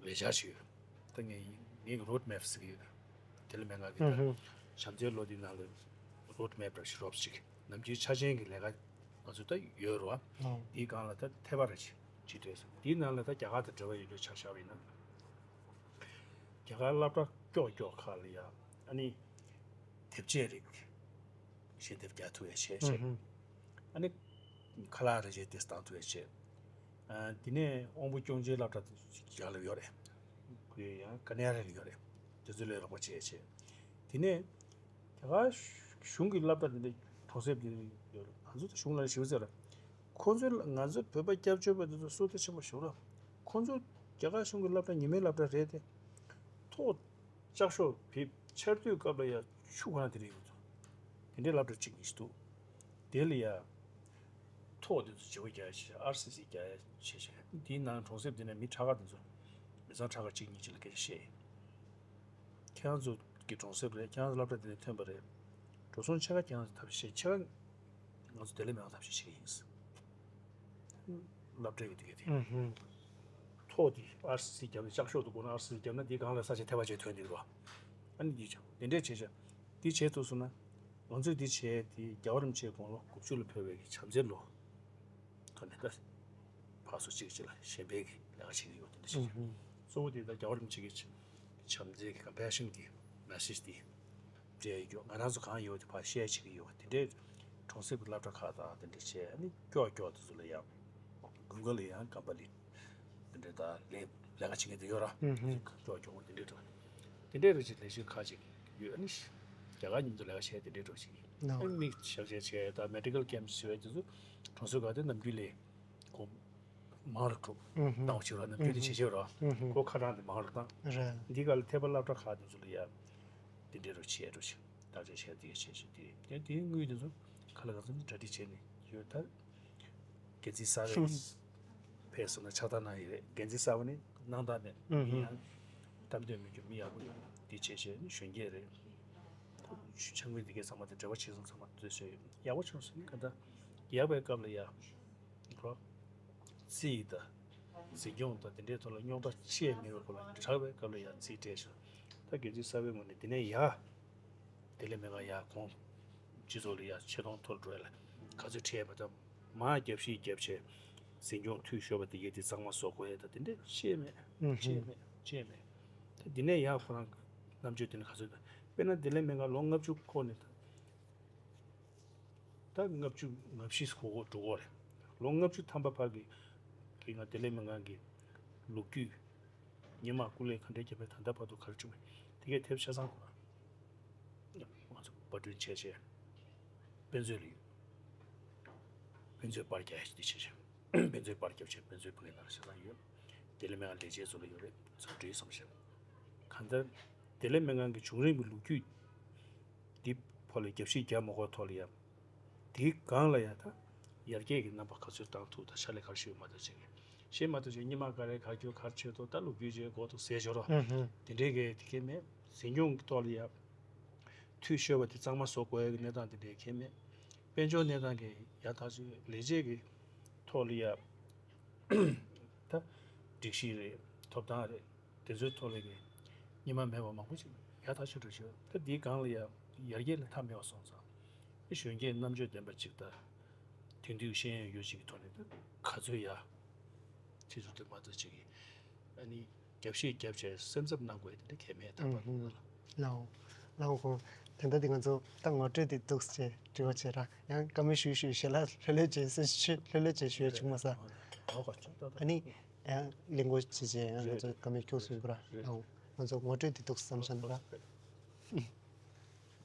ལས་འཆར་ཞིག་ཡོད། ད་ངས་ངའི་རོ་ཌི་མེབ་ཟེར་གི་ཡོད། དེ་ལས་མེད་ང་གི་ད་ཨུ་ཧུ། བྱམས་བརྩེའི་ལོ་འདི་ནང་ལ་རོཌ་མེབ་ར་ཞིག་རོབ་ཅིག་ནམ་རྒྱུན་འཆར་ཅན་གྱི་ལས་ཀ་ང་ཚོ་ད་ཡོད་རེད་བ། ཨོ། དེའི་སྒང་ལ་ད་ཐེ་བ་ར་ཅིག་ཅིག་སྤྲད་སོང་། དེའི་ནང་ལ་ད་རྒྱ་གར་དང་འབྲེལ་བ་ཡོད་རྒྱུ་ཆ་བཞག་པ་ཡིན་ན། རྒྱ་གར་སློབ་གྲྭ་ཀྱོག་ཀྱོག་ཁག་ལ་ཡ་ཨ་ནི་དེབ་ཆས་རིགས་ཞལ་འདེབས་རྒྱག་ཐུབ་ཡ་བྱས་བྱས། ཨུ་ཧུ། ཨ་ནི་ཁ་ལག་རེ་བྱས་དེ་བཏང་ཐུབ་ཡ་བྱས། ཨ། དེ་ནས་དབང་པོ་སྐྱོང་བྱེད་སློབ་གྲྭ་དེ་རྒྱ་གར་ལ་ཡོད་རེད། ཁོའི་ཡང་ཀ་ན་ཌ་ལ་ཡོད་རེད། དེ་ཚོ་ལ་རོགས་པ་བྱས་བྱས། དེ་ནས་རྒྱ་གར་གཞུང་གི་སློབ་གྲྭ་དེ་འདྲ་གྲོང་གསེབ་དེ་ཡོད་རེད། ང་ཚོ་གཞུང་ལ་ཞུ་ཟེར་ར། ཁོ་ཚོས་ང་ཚོ་བོད་པ་སྐྱབས་བཅོལ་བ་དེ་ཚོ་བསུ་ཐེ་ཆེན་པོ་ཞུ་ར། ཁོ་ཚོ་རྒྱ་གར་གཞུང་གི་སློབ་གྲྭ་ཉི་མའི་སློབ་གྲྭ་རེད་དེ། ཐོག་ལྕགས་ཤོག་བེབས་ཆར་དུས་སྐབས་ལ་ཡ་ཆུ་ཁོ་རང་དེ་རིགས་ཡོད་ཚོ། དེ་འདྲའི་སློབ་གྲྭ་གཅིག་གཉིས་ཤིག་འདུག་དེ་ལ་ཡ། ཐོག་དེ་ཚོ་བརྗེ་པོ་རྒྱག་ཡ་བྱས། ཨར་སི་སི་རྒྱག་ཡ་བྱས་བྱས། དེའི་ནང་གྲོང་གསེབ་དེ་ནས་མི་ཁྲ་ཁ་དེ་ཚོ་མི་ཚང་ཁྲ་ཁ་གཅིག་གཉིས་གཅིག་ལ་སྐད་ཆ་བཤད། ཁྱེད་རང་ཚོ་གི་གྲོང་གསེབ་རེད། ཁྱེད་རང་ཚོ་སློབ་གྲྭ་དེ་ནས་ཐོན་པ་རེད། འགྲོ་སོང་ཕྱེད་ཀ་ཁྱེད་རང་ཚོ་ཐབས་ཤེས་བྱེད། ཕྱེད་ཀ་ང་ཚོ་བདེ་ལེགས་མི་དབང་ཐབས་ཤེས་བྱེད་ཀྱི་ཡིན། སློབ་གྲྭ་གི་དེ་ག་དེ། ཨུ་ཧུ། ཐོག་དེ་ཨར་སི་སི་རྒྱབ་ནས་ལྕགས་ཤོག་ཏུ་དགོས་ན་ཨར་སི་སི་རྒྱབ་ན་དེའི་སྒང་ལ་ས་ཆ་ཐེ་བ་བྱས་ཐོན་འདུག་རོ། ཨ་ནི་འདི་ཆ་དེ་འདྲས་བྱས་བྱས། འདི་བྱས་ཐུབ་སོང་ན། ང་ཚོས་འདི་བྱས་དེ་རྒྱལ་བ་རིན་པོ་ཆེ་དགུང་ལོ་དགུ་བཅུ་ལ་ཕེབས་པའི་གི་བྱམས་བརྩེའི་ལོ། ཁ་ནས་ད། ཕར་ཚུར་གཅིག་གཅིག་ལ་གཞན་ཕན་གྱི་ལས་ཀ་བྱེད་ཀྱི་ཡོད་དེ་འདྲ་ཞིག་རེད། ཨུ་ཧུ། གཙོ་བོ་དེ་ད་རྒྱལ་བ་རིན་པོ་ཆེ་གི་བྱམས་བརྩེའི་གི་ཀམ་པེ་ཤན་གི་མེ་སེ་ཇི་དེ་སྤྲད་ཡོད། ང་རང་ཚོ་གང་ཡོད་དེ་ཕར་ཤེར་བྱེད་ཀྱི་ཡོད། དེ་འདྲའི་གྲོང་གསེབ་ཀྱི་སློབ་གྲྭ་ཁག་དང་དེ་འདྲ་བྱས། ཨ་ནི་ཀྱོག་ཀྱོག་དེ་ཚོ་ལ་ཡང་དགུན་ཁ་ལ་ཡང་ཀམ་པ་ནི་དེ་འདྲའི་ད་ལས་ལས་ཀ་བྱེད་མཁན་དེ་ཡོད་ར། ཨུ་ཧུ། ཀྱོག་ཀྱོག་དེ་འདྲའི་འགྲོ། དེ་འདྲའི་རེ་ཞིག་ལས་གཞི་ཁག་ཅིག་ཡོད། ཨ་ནི་རྒྱ་གར་མཉམ་དུ་ལས་ཀ་བྱས་དེ་འདྲའི་འགྲོ་ཞིག་ཡིན། ཨ་ནི་མི་ཞབས་ཕྱི་བྱས་ད་མེ་ཌི་ཀལ་ཀེམ་བྱས་དེ་ཚོ་གྲོང་གསེབ་ཁག་དེ་ནམ་རྒྱུན་ལས་ཁོ་མང་རུ་འགྲོ། ཨུ་ཧུ། བཏང་བ་ཞིག་ར། ནམ་རྒྱུན་དེ་བྱེད་ཤེས་ར། ཨུ་ཧུ། ཁོ་ཁ་གྲངས་དེ་མང་རུ་བཏང་། རེད། འདི་ག་ལ་ཐེ་བ་སློབ་གྲྭ་ཁག་དེ་ཚོ་ལ་ཡ་དེ་འདྲའི་རུ་བྱས་འགྲོ་ཞིག་བརྟག་དཔྱད་བྱས་དེ་བྱས་ཞིག་དེ་རེད། དེ་དེའི་དངུལ་དེ་ཚོ་ག་ལ་ག་ཚོད་གྲ་སྒྲིག་བྱས་ནས་ཡོད། ད་འགན་འཛིན་གསར་པས་ཕེབས་སོང་ན་ཕྱག་བསྟར་གནང་ཡོད་རེད། འགན་འཛིན་གསར་པ་ནི་སྣང་དག་མེད། ཨུ་ཧུ། ཡང་གཏམ་འདོད་མི་འགྱུར་མི་ཡག་པོ་ཡོད། དེ་བྱས་བྱས་ནི་གཞོན་སྐྱེས་རེད། ཕྱག་དངུལ་འདི་གའི་ཚང་མ་དེ་འབྲེལ་བ་བྱེད་སོང་། ཚང་མ་བཟོས་བྱས་ཡོད། ཡག་པོ་བྱུང་སོང་། ག་ད་ཡག་པའི་སྐབས་ལ་ཡ། རོ། རྩིས་དང་། འཛིན་སྐྱོང་དང་དེ་འདྲའི་ཐོག་ལ་རྙོག་དྲ་ཆེ་མེད་པའི་སྐོར་ལ་དྲག་པའི་སྐབས་ལ་ཡ་རྩིས་སྤྲད་བྱས། ད་འགན་འཛིན་གསར་པའི་ངོས་ནས་འདི་ནས་ཡ། དེ་ལས་མེད་པ་ཡ་གོང་སྤྱི་ཚོགས་ལ་ཡ་ཆེ་མཐོང་མཐོ་རུ་འགྲོ་ཡ་ལ་ག་ཚོད་ཁྲལ་མ་ཐབས་མ་རྒྱབ་བཤིག་རྒྱབ་བྱས། འཛིན་སྐྱོང་འཐུས་ཤོར་བ་དེ་གའི་དེ་གཙང་མ་བཟོ་དགོས་ཡ་ད་དེ་འདྲ་ཤེས་མེད། ཨུ་ཧུ། ཤེས་མེད། ཤེས་མེད། ད་འདི་ནས་ཡ་ཁོ་རང་རྣམ་དཔྱོད་དེ་ནི་ག་ཚོད་ད། དཔེར་ན་དེ་ལས་མེད་པ་ལོ་ལྔ་བཅུ་འཁོར་ནས་ད། ད་ལྔ་བཅུ་ང་བཞི་གོ་གོ་འགྲོ་གོ་རེད། ལོ་ལྔ་བཅུ་ཐམ་པ་བར་གྱི་གི་ང་དེ་ལས་མི་ངང་གི་ལོ་རྒྱུས་སྔོན་མ་སྐུ་ལས་ག་འདྲས་བརྒྱབ་པའི་ད་ལྟ་བར་དུ་ག་རེ་བྱུང་བའི་དེ་གའི་ཐེབས་ཆ་ཚང་གོ་ར། ང་ཚོ་པར་སྐྲུན་བྱས་བྱས་དཔེ་མཛོད་ལ་ཡོད། དཔེ་མཛོད་པར་རྒྱག་ཡ་ཞིག་དེ་བྱས་བྱས་དཔེ་མཛོད་པར་རྒྱབ་བྱས་དཔེ་མཛོད་ཕ་གི་ནང་ལ་ཆ་ཚང་ཡོད། དེ་ལས་མི་ངང་ལས་བྱེད་ཚོ་ལ་ཡོད་རེད། ཚོ་འབྲེལ་བསམ་བྱས་གང་ལྟར་དེ་ལས་མི་ངང་གི་བྱུང་རིམ་གྱི་ལོ་རྒྱུས། འདི་ཕོ་ལ་རྒྱབ་བཤིག་རྒྱབ་མ་དགོས་ཐོག་ལ་ཡ། དེའི་སྒང་ལ་ཡ་ད། ཡར་རྒྱས་ཀྱི་རྣམ་པ་ག་ཚོད་བཏང་ཐུབ་དང་ཕྱག་ལས་ག་རེ་ཞུས་མ་གཏོགས་བྱེད་ཀྱི། ཤེས་མ་གཏོགས་བྱེད་སྔོན་མ་ག་རེ་ག་རྒྱུ་ག་རེ་བྱེད་ཐུབ་ད་ལོ་རྒྱུས་བྱེད་དགོས་འདུག་ཟེར་ཞོར་རོ། ཨུ་ཧུ། དེ་འདྲའི་གི་དེ་གའི་མེད། འཛིན་སྐྱོང་གི་ཐོག་ལ་ཡ། འཐུས་ཤོར་བ་དེ་གཙང་མ་བཟོ་དགོས་ཡ་གི་གནས་སྟངས་དེ་འདྲའི་གི་མེད། དཔལ་འབྱོར་གནས་སྟངས་ཀྱི་ཡ་ཐག་ཆོད་ལས་བྱེད་ཀྱི་ཐོག་ལ་ཡ། ད། སྒྲིག་གཞི་རེད། ཐོབ་ཐང་རེད། དེ་ཚོའི་ཐོག་ལ་གི་སྔོན་མ་མེད་པ་མང་པོ་ཞིག་ཡག་ཐག་ཆོད་འགྲོ་ཆོད། ད་འདིའི་སྒང་ལ་ཡ་ཡར་རྒྱས་ལ་མཐའ་མེད་པ་སོང་ཙང་། ཨེ་གཞོན་སྐྱེས་རྣམ་དཔྱོད་ལྡན་པ་ཅིག་དང་། དེང་དུས་ཤེས་ཡོན་ཡོད་ཅིག་གི་ཐོག་ནས་ད་ག་ཚོད་ཡ། ཆེ་ཆུང་དུ་མ་གཏོགས་ཅིག་གི། ཨ་ནི་རྒྱབ་བཤིག་རྒྱབ་བྱས་སེམས་འཚབ་གནང་དགོས་དེ་འདྲ་གལ་མེད་ད་ཨུམ་བར་ལ། ལའོ། ལའོ་ཁོང་། དེ་འདྲ་དེ་ང་ཚོ་ད་ངོ་སྤྲོད་དེ་འདུག་ཅེས་དྲི་བ་བྱས་ར། ཡང་བཀའ་མོལ་ཞུ་ཞུ་ཞལ་ལག་ལྷོད་ལྷོད་བྱས་སེ་ཞུ་ལྷོད་ལྷོད་བྱས་ཞུ་ཡ་བྱུང་མ་ས། ཨ་ནི། ཡང་གླེང་སྐོར་བྱེད་བྱས་ཡང་ང་ཚོ་བཀའ་མོལ་ཁྱུག་སུ་ཡོད་པ་ར། ཨོ། ང་ཚོ་ངོ་སྤྲོད་དེ་འདུག་བསམ་བྱ་ན་ར།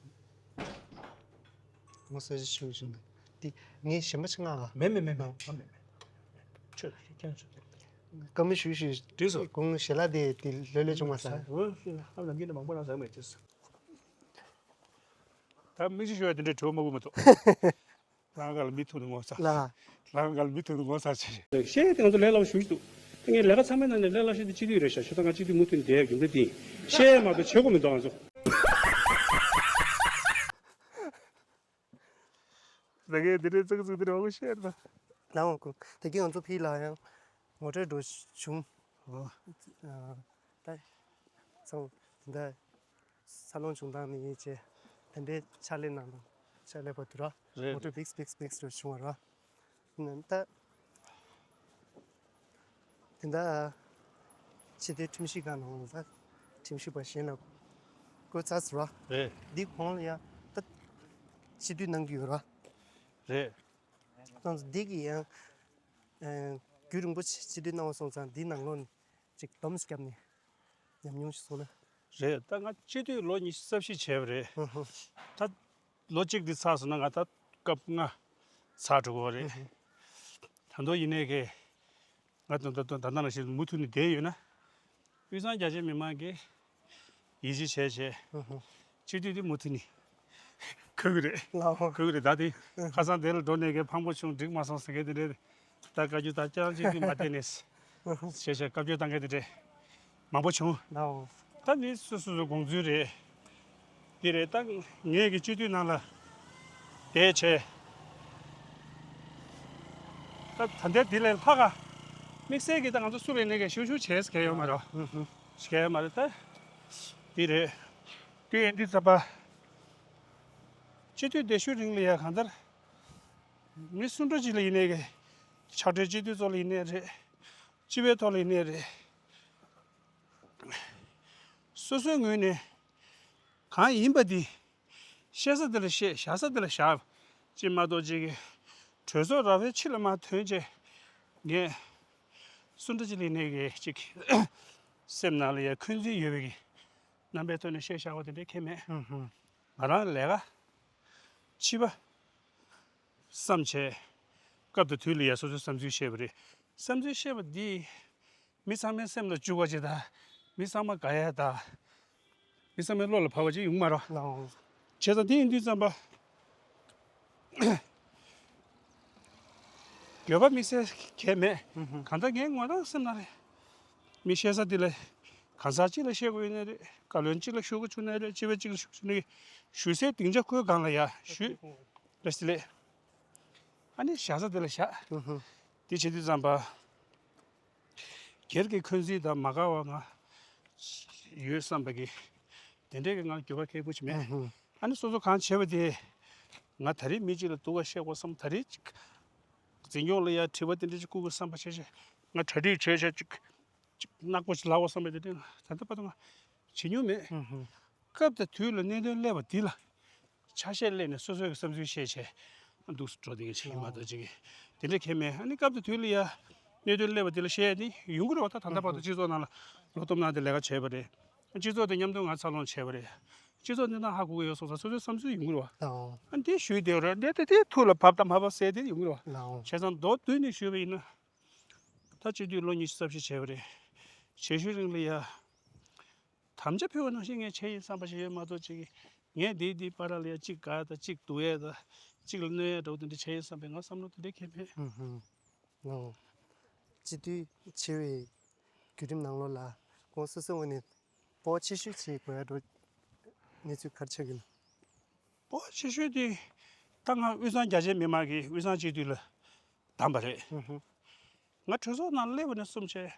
ངོ་སྤྲོད་ཞུ་ཞུ་ན། དེ་ངས་གཞན་པ་ཞིག་མངགས་ག་མེད་མེད་མེད་མེད། ཨ་མེད་མེད། ཆོས་ལ་ཁྱེད་ཆོས། བཀའ་མོལ་ཞུ་ཞུ། འགྲིག་སོང་། ཁོང་ཞལ་ལག་དེ་དེ་ལྷོད་ལྷོད་བྱུང་མ་ས། ཨོ་ཨ་ནམ་རྒྱུན་ནས་མང་པོ་ན་ཟ་མེད་ཅེས། ད་མིག་ཆུ་ཤོར་བ་དེ་འདྲའི་དྲི་བ་མང་པོ་མ་གཏོགས། ལང་ག་ལ་མི་ཐུག་ནས་ངོ་ཚ། ལ། ལང་ག་ལ་མི་ཐུག་ནས་ངོ་ཚ་ཆེ། བཤད་དེ་ང་ཚོ་ལས་སླ་པོ་ཞུ་གི་འདུག་ད་ངས་ལས་ཀ་ཚང་མའི་ནང་ནས་ལས་སླ་ཤོས་དེ་སྤྱི་འཐུས་རེད་ཤག་ཞུ་ད་ང་སྤྱི་འཐུས་མུ་མཐུད་བསྡད་ཡག་རྒྱུ་མཚན་དེ་ཡིན། བཤད་མ་གཏོགས་བྱེད་དགོས་མི་འདུག་ང་ཚོ། ད་ངས་འདི་འདྲའི་ཙག་ཙིག་འདི་འདྲ་མང་པོ་བཤད་ད། ལའོ་ཁོང་། དེ་གིན་ང་ཚོ་ཕི་ལ་ཡང་ངོ་སྤྲོད་འགྲོ་བྱུང་། ཨོ། ད་ཚང་འདི་འདྲ། འཚར་ལོངས་བྱུང་སྟངས་ནི་ཅེས། དེ་འདྲའི་ཕྱག་ལས་གནང་དང་ཕྱག་ལས་པ་དུ་ར། རེད། མོ་ཊ་བིག་སི་བིག་སི་བིག་སི་རུ་བྱུང་བ་ར། ད་དེ་འདྲ་སྤྱི་འཐུས་ཁྲིམས་ཞིབ་ཁང་ནང་ལ་ད་ཁྲིམས་ཞིབ་པ་གཞན་ལ་བསྐོས་ཚར་སོང་ར། རེད། འདི་གོང་ལ་ཡང་ད་སྤྱི་འཐུས་གནང་གི་ཡོད་ར། རེད། ཁོང་ཚོ་འདི་གི་ཡང་རྒྱུན་རིང་པོ་ཕྱི་སྤྱི་འཐུས་གནང་བ་སོང་ཙང་འདི་ནང་ལོགས་ནས་ཅིག་སྡོམ་བརྒྱབ་ནས་ཉམས་མྱོང་ཞིག་བཟུང་ན། རེད། ད་ང་སྤྱི་འཐུས་ལོ་ཉི་ཤུ་རྩ་བཞི་བྱས་པ་རེད། ཧུ་ཧུ། ད་ལོ་གཅིག་འདི་ཚར་སོང་ན་ང་ད་སྐབས་ལྔ་ཚར་འགྲོ་གི་རེད། ཧུ་ཧུ། ད་དུང་ཡིན་ནའི་གི་ང་ད་ད་ད་ད་ནང་བཞིན་མུ་མཐུད་ནས་བསྡད་ཡོད་ན། དབུས་གཙང་རྒྱ་ཆེ་མི་མང་གིས་ཡིད་ཆེས་བྱས་བྱས། ཧུ་ཧུ། སྤྱི་འཐུས་འདི་མུ་མཐུད་ནས་འཁོད་གི་རེད། ལའོ། འཁོད་གི་རེད། ད་དེ་ཁ་སང་དེ་ལ་འགྲོ་ནས་གི་ཕངས་པོ་བྱུང་འགྲིག་མ་སོང་ཟེར་མཁན་དེ་འདྲས། ད་བཀའ་བཀྱོན་ད་ཅང་ཅིག་གིས་མ་བསྡད་ནས་བྱས་བྱས་བཀའ་བཀྱོན་བཏང་མཁན་དེ་འདྲས་མང་པོ་བྱུང་། ལའོ། ད་ནི་སོ་སོ་སོ་དགོངས་ཚུལ་རེད། འདི་རེད། ད་ངས་ཀྱི་སྤྱི་འཐུས་ནང་ལ་བསྡད་བྱས། ད་ད་ལྟའི་འདི་ལས་ལྷག་ག་དམིགས་བསལ་གྱི་ད་ང་ཚོ་སུ་ལས་ནས་ཀྱི་ཞུ་ཞུ་བྱས་ཟེར་མཁན་ཡོད་མ་རེད། ཧུ་ཧུ། བྱས་མ་རེད་ད། འདི་རེད། དེ་ཡིན་དུས་ཙམ་པ། སྤྱི་འཐུས་བསྡད་ཤུལ་རིང་ལ་ཡ་གང་ལྟར། མི་སུ་འདྲ་ཅིག་ལ་ཡིན་ནའི་གི། ཕྱག་སྦྲེལ་སྤྱི་འཐུས་ཚོ་ལ་ཡིན་ནའི་རེད། སྤྱི་པའི་ཐོག་ལ་ཡིན་ནའི་རེད། སོ་སོའི་ངོས་ནས་གང་ཡིན་པ་འདི་བཤད་ས་འདི་ལ་བཤད། བཞག་ས་འདི་ལ་བཞག་ཅིག་མ་གཏོགས་ཅིག་གི་གྲོས་ཚོགས་ར་བའི་ཕྱི་ལ་མར་ཐོན་བྱས་ངས་སུ་འདྲ་ཅིག་ལ་ཡིན་ནའི་གི་ཅིག་སེམས་ནང་ལ་ཡ་འཁོན་འཛིན་ཡོད་པའི་གི་རྣམ་པའི་ཐོག་ནས་བཤད་བཞག་པ་དེ་འདྲའི་ཁེལ་མེད། ཧུམ་ཧུམ། ང་རང་ལས་ཀ་ཕྱི་པ་བསམ་བྱས། སྐབས་དང་དུས་ལ་ཡ་སོ་སོའི་བསམ་ཚུལ་བཤད་པ་རེད། བསམ་ཚུལ་བཤད་པ་འདི་མི་ཚང་མའི་སེམས་ལ་འཇུག་པ་ཅིག་དང་། མི་ཚང་མ་དགའ་ཡ་དང་། མི་ཚང་མའི་བློ་ལ་བབས་པ་ཅིག་ཡོང་མ་རེད། ལའོ། བྱས་ཙང་དེ་ཡིན་དུས་ཙམ་པ། འགྱོད་པ་དམིགས་བསལ་གང་ཡང་མེད། ཧུམ་ཧུམ། གང་ལྟར་ངའི་ངོ་རང་སེམས་ནང་རེད། མི་བཤད་ས་དེ་ལ་གང་ཟག་གཅིག་ལ་བཤད་དགོས་ཡོད་ནའི་རེད། བཀའ་བློན་གཅིག་ལ་ཞུ་དགོས་བྱུང་ནའི་རེད། སྤྱི་པ་གཅིག་ལ་ཞུ་དགོས་བྱུང་ནའི་ཞུ་སའི་སྡིངས་ཆ་ཁོའི་སྒང་ལ་ཡ་ཞུས། ལགས་སེ་ལགས། ཨ་ནི་བཞག་ས་དེ་ལ་བཞག། ཧུམ་ཧུམ། དེ་བྱེད་དུས་ཙམ་པ། སྒེར་གྱི་འཁོན་འཛིན་དང་མ་དགའ་བ་ང་ཡོད་བསམ་པ་གི་དེ་འདྲའི་གི་ང་འགྱོད་པ་ཁེ་པོ་ཅིག་མེད། ཧུམ་ཧུམ། ཨ་ནི་སོ་སོ་གང་བྱས་པ་དེ་ང་ད་རེས་མི་གཅིག་ལ་སྡུག་ག་བཤད་དགོས་བསམ། ད་རེས་ཅིག་འཛིན་སྐྱོང་ལ་ཡ་དྲི་བ་དེ་འདྲ་ཅིག་བསྐུར་དགོས་བསམ་པ་བྱས་བྱས་ང་གྲ་སྒྲིག་བྱས་བྱས་ཅིག་ཅིག་ནག་པོ་ཅིག་ལབ་དགོས་བསམ་པ་དེ་འདྲ་ང་ད་ལྟ་བར་དུ་ང་བྱེད་མྱོང་མེད། ཧུམ་ཧུམ། སྐབས་དང་དུས་ལ་གནད་དོན་སླེབས་པ་འདི་ལ་ཆ་ཤས་ལེན་ནས་སོ་སོའི་བསམ་ཚུལ་བཤད་བྱས་འདུག་སེ་འགྲོ་བསྡད་མཁན་ཞིག་ཡིན་མ་གཏོགས་ཅིག་དེ་འདྲ་ཁེལ་མེད། ཨ་ནི་སྐབས་དང་དུས་ལ་ཡ་གནད་དོན་སླེབས་པ་འདི་ལ་བཤད་ནི་ཡོང་གི་རེད་བ། ད་ད་ལྟ་བར་དུ་སྤྱི་ཚོགས་ནང་ལ་ལོ་སྟོང་ནང་དེ་ལས་ཀ་བྱས་པ་རེད། སྤྱི་ཚོགས་དེ་མཉམ་དུ་ང་འཚར་ལོངས་བྱས་པ་རེད། སྤྱི་ཚོགས་འདི་ནང་ཧ་གོ་གི་ཡོད་སོང་ཙང་སོ་སོའི་བསམ་ཚུལ་ཡོང་གི་རེད་བ། ལའོ། ཨ་ནི་དེ་ཞུས་བསྡད་ཡོད་རེད། དེ་དེ་དེ་ཐུགས་ལ་བབས་དང་མ་བབས་ཟེར་དེ་ཡོང་གི་རེད་བ། ལའོ། བྱས་ཙང་མདོར་བསྡུས་ནས་ཞུས་པ་ཡིན་ན། ད་སྤྱི་འཐུས་ལོ་ཉི་ཤུ་རྩ་བཞི་བྱས་པ་རེད། བྱེད་ཤུལ་རིང་ལ་ཡ། དམ་བཅའ་ཕུལ་བ་ནང་བཞིན་ངས་བྱས་ཡིན་བསམ་པ་ཞིག་ཡོད་མ་གཏོགས་ཅིག་ངས་འདིའི་འདིའི་བར་ལ་ཡ་གཅིག་དགའ་ཡ་དང་གཅིག་སྡུག་ཡ་དང་གཅིག་ལ་གནོད་ཡ་འདྲ་བོ་དེ་འདྲ་བྱས་ཡིན་བསམ་པའི་ང་བསམ་བློ་དེ་འདྲ་ཁེལ་མེད། ཧུམ་ཧུམ། ལའོ། སྤྱི་འཐུས་ཆེ་བའི་བརྒྱུད་རིམ་ནང་ལོགས་ལ་ཁོང་སོ་སོའི་ངོས་ནས་སྤོབས་པ་ཆེ་ཤོས་བྱེད་དགོས་ཡ་འདྲ་བོ་གནས་ཚུལ་ག་རེ་ཆགས་ཀྱི་ན། སྤོབས་པ་ཆེ་ཤོས་དེ་ད་ང་དབུས་གཙང་རྒྱ་ཆེ་མི་མང་གིས་དབུས་གཙང་སྤྱི་འཐུས་ལ་བདམས་པ་རེད། ཧུམ་ཧུམ། ང་གྲོས་ཚོགས་ནང་སླེབས་པ་ནས་བཟུང་བྱས་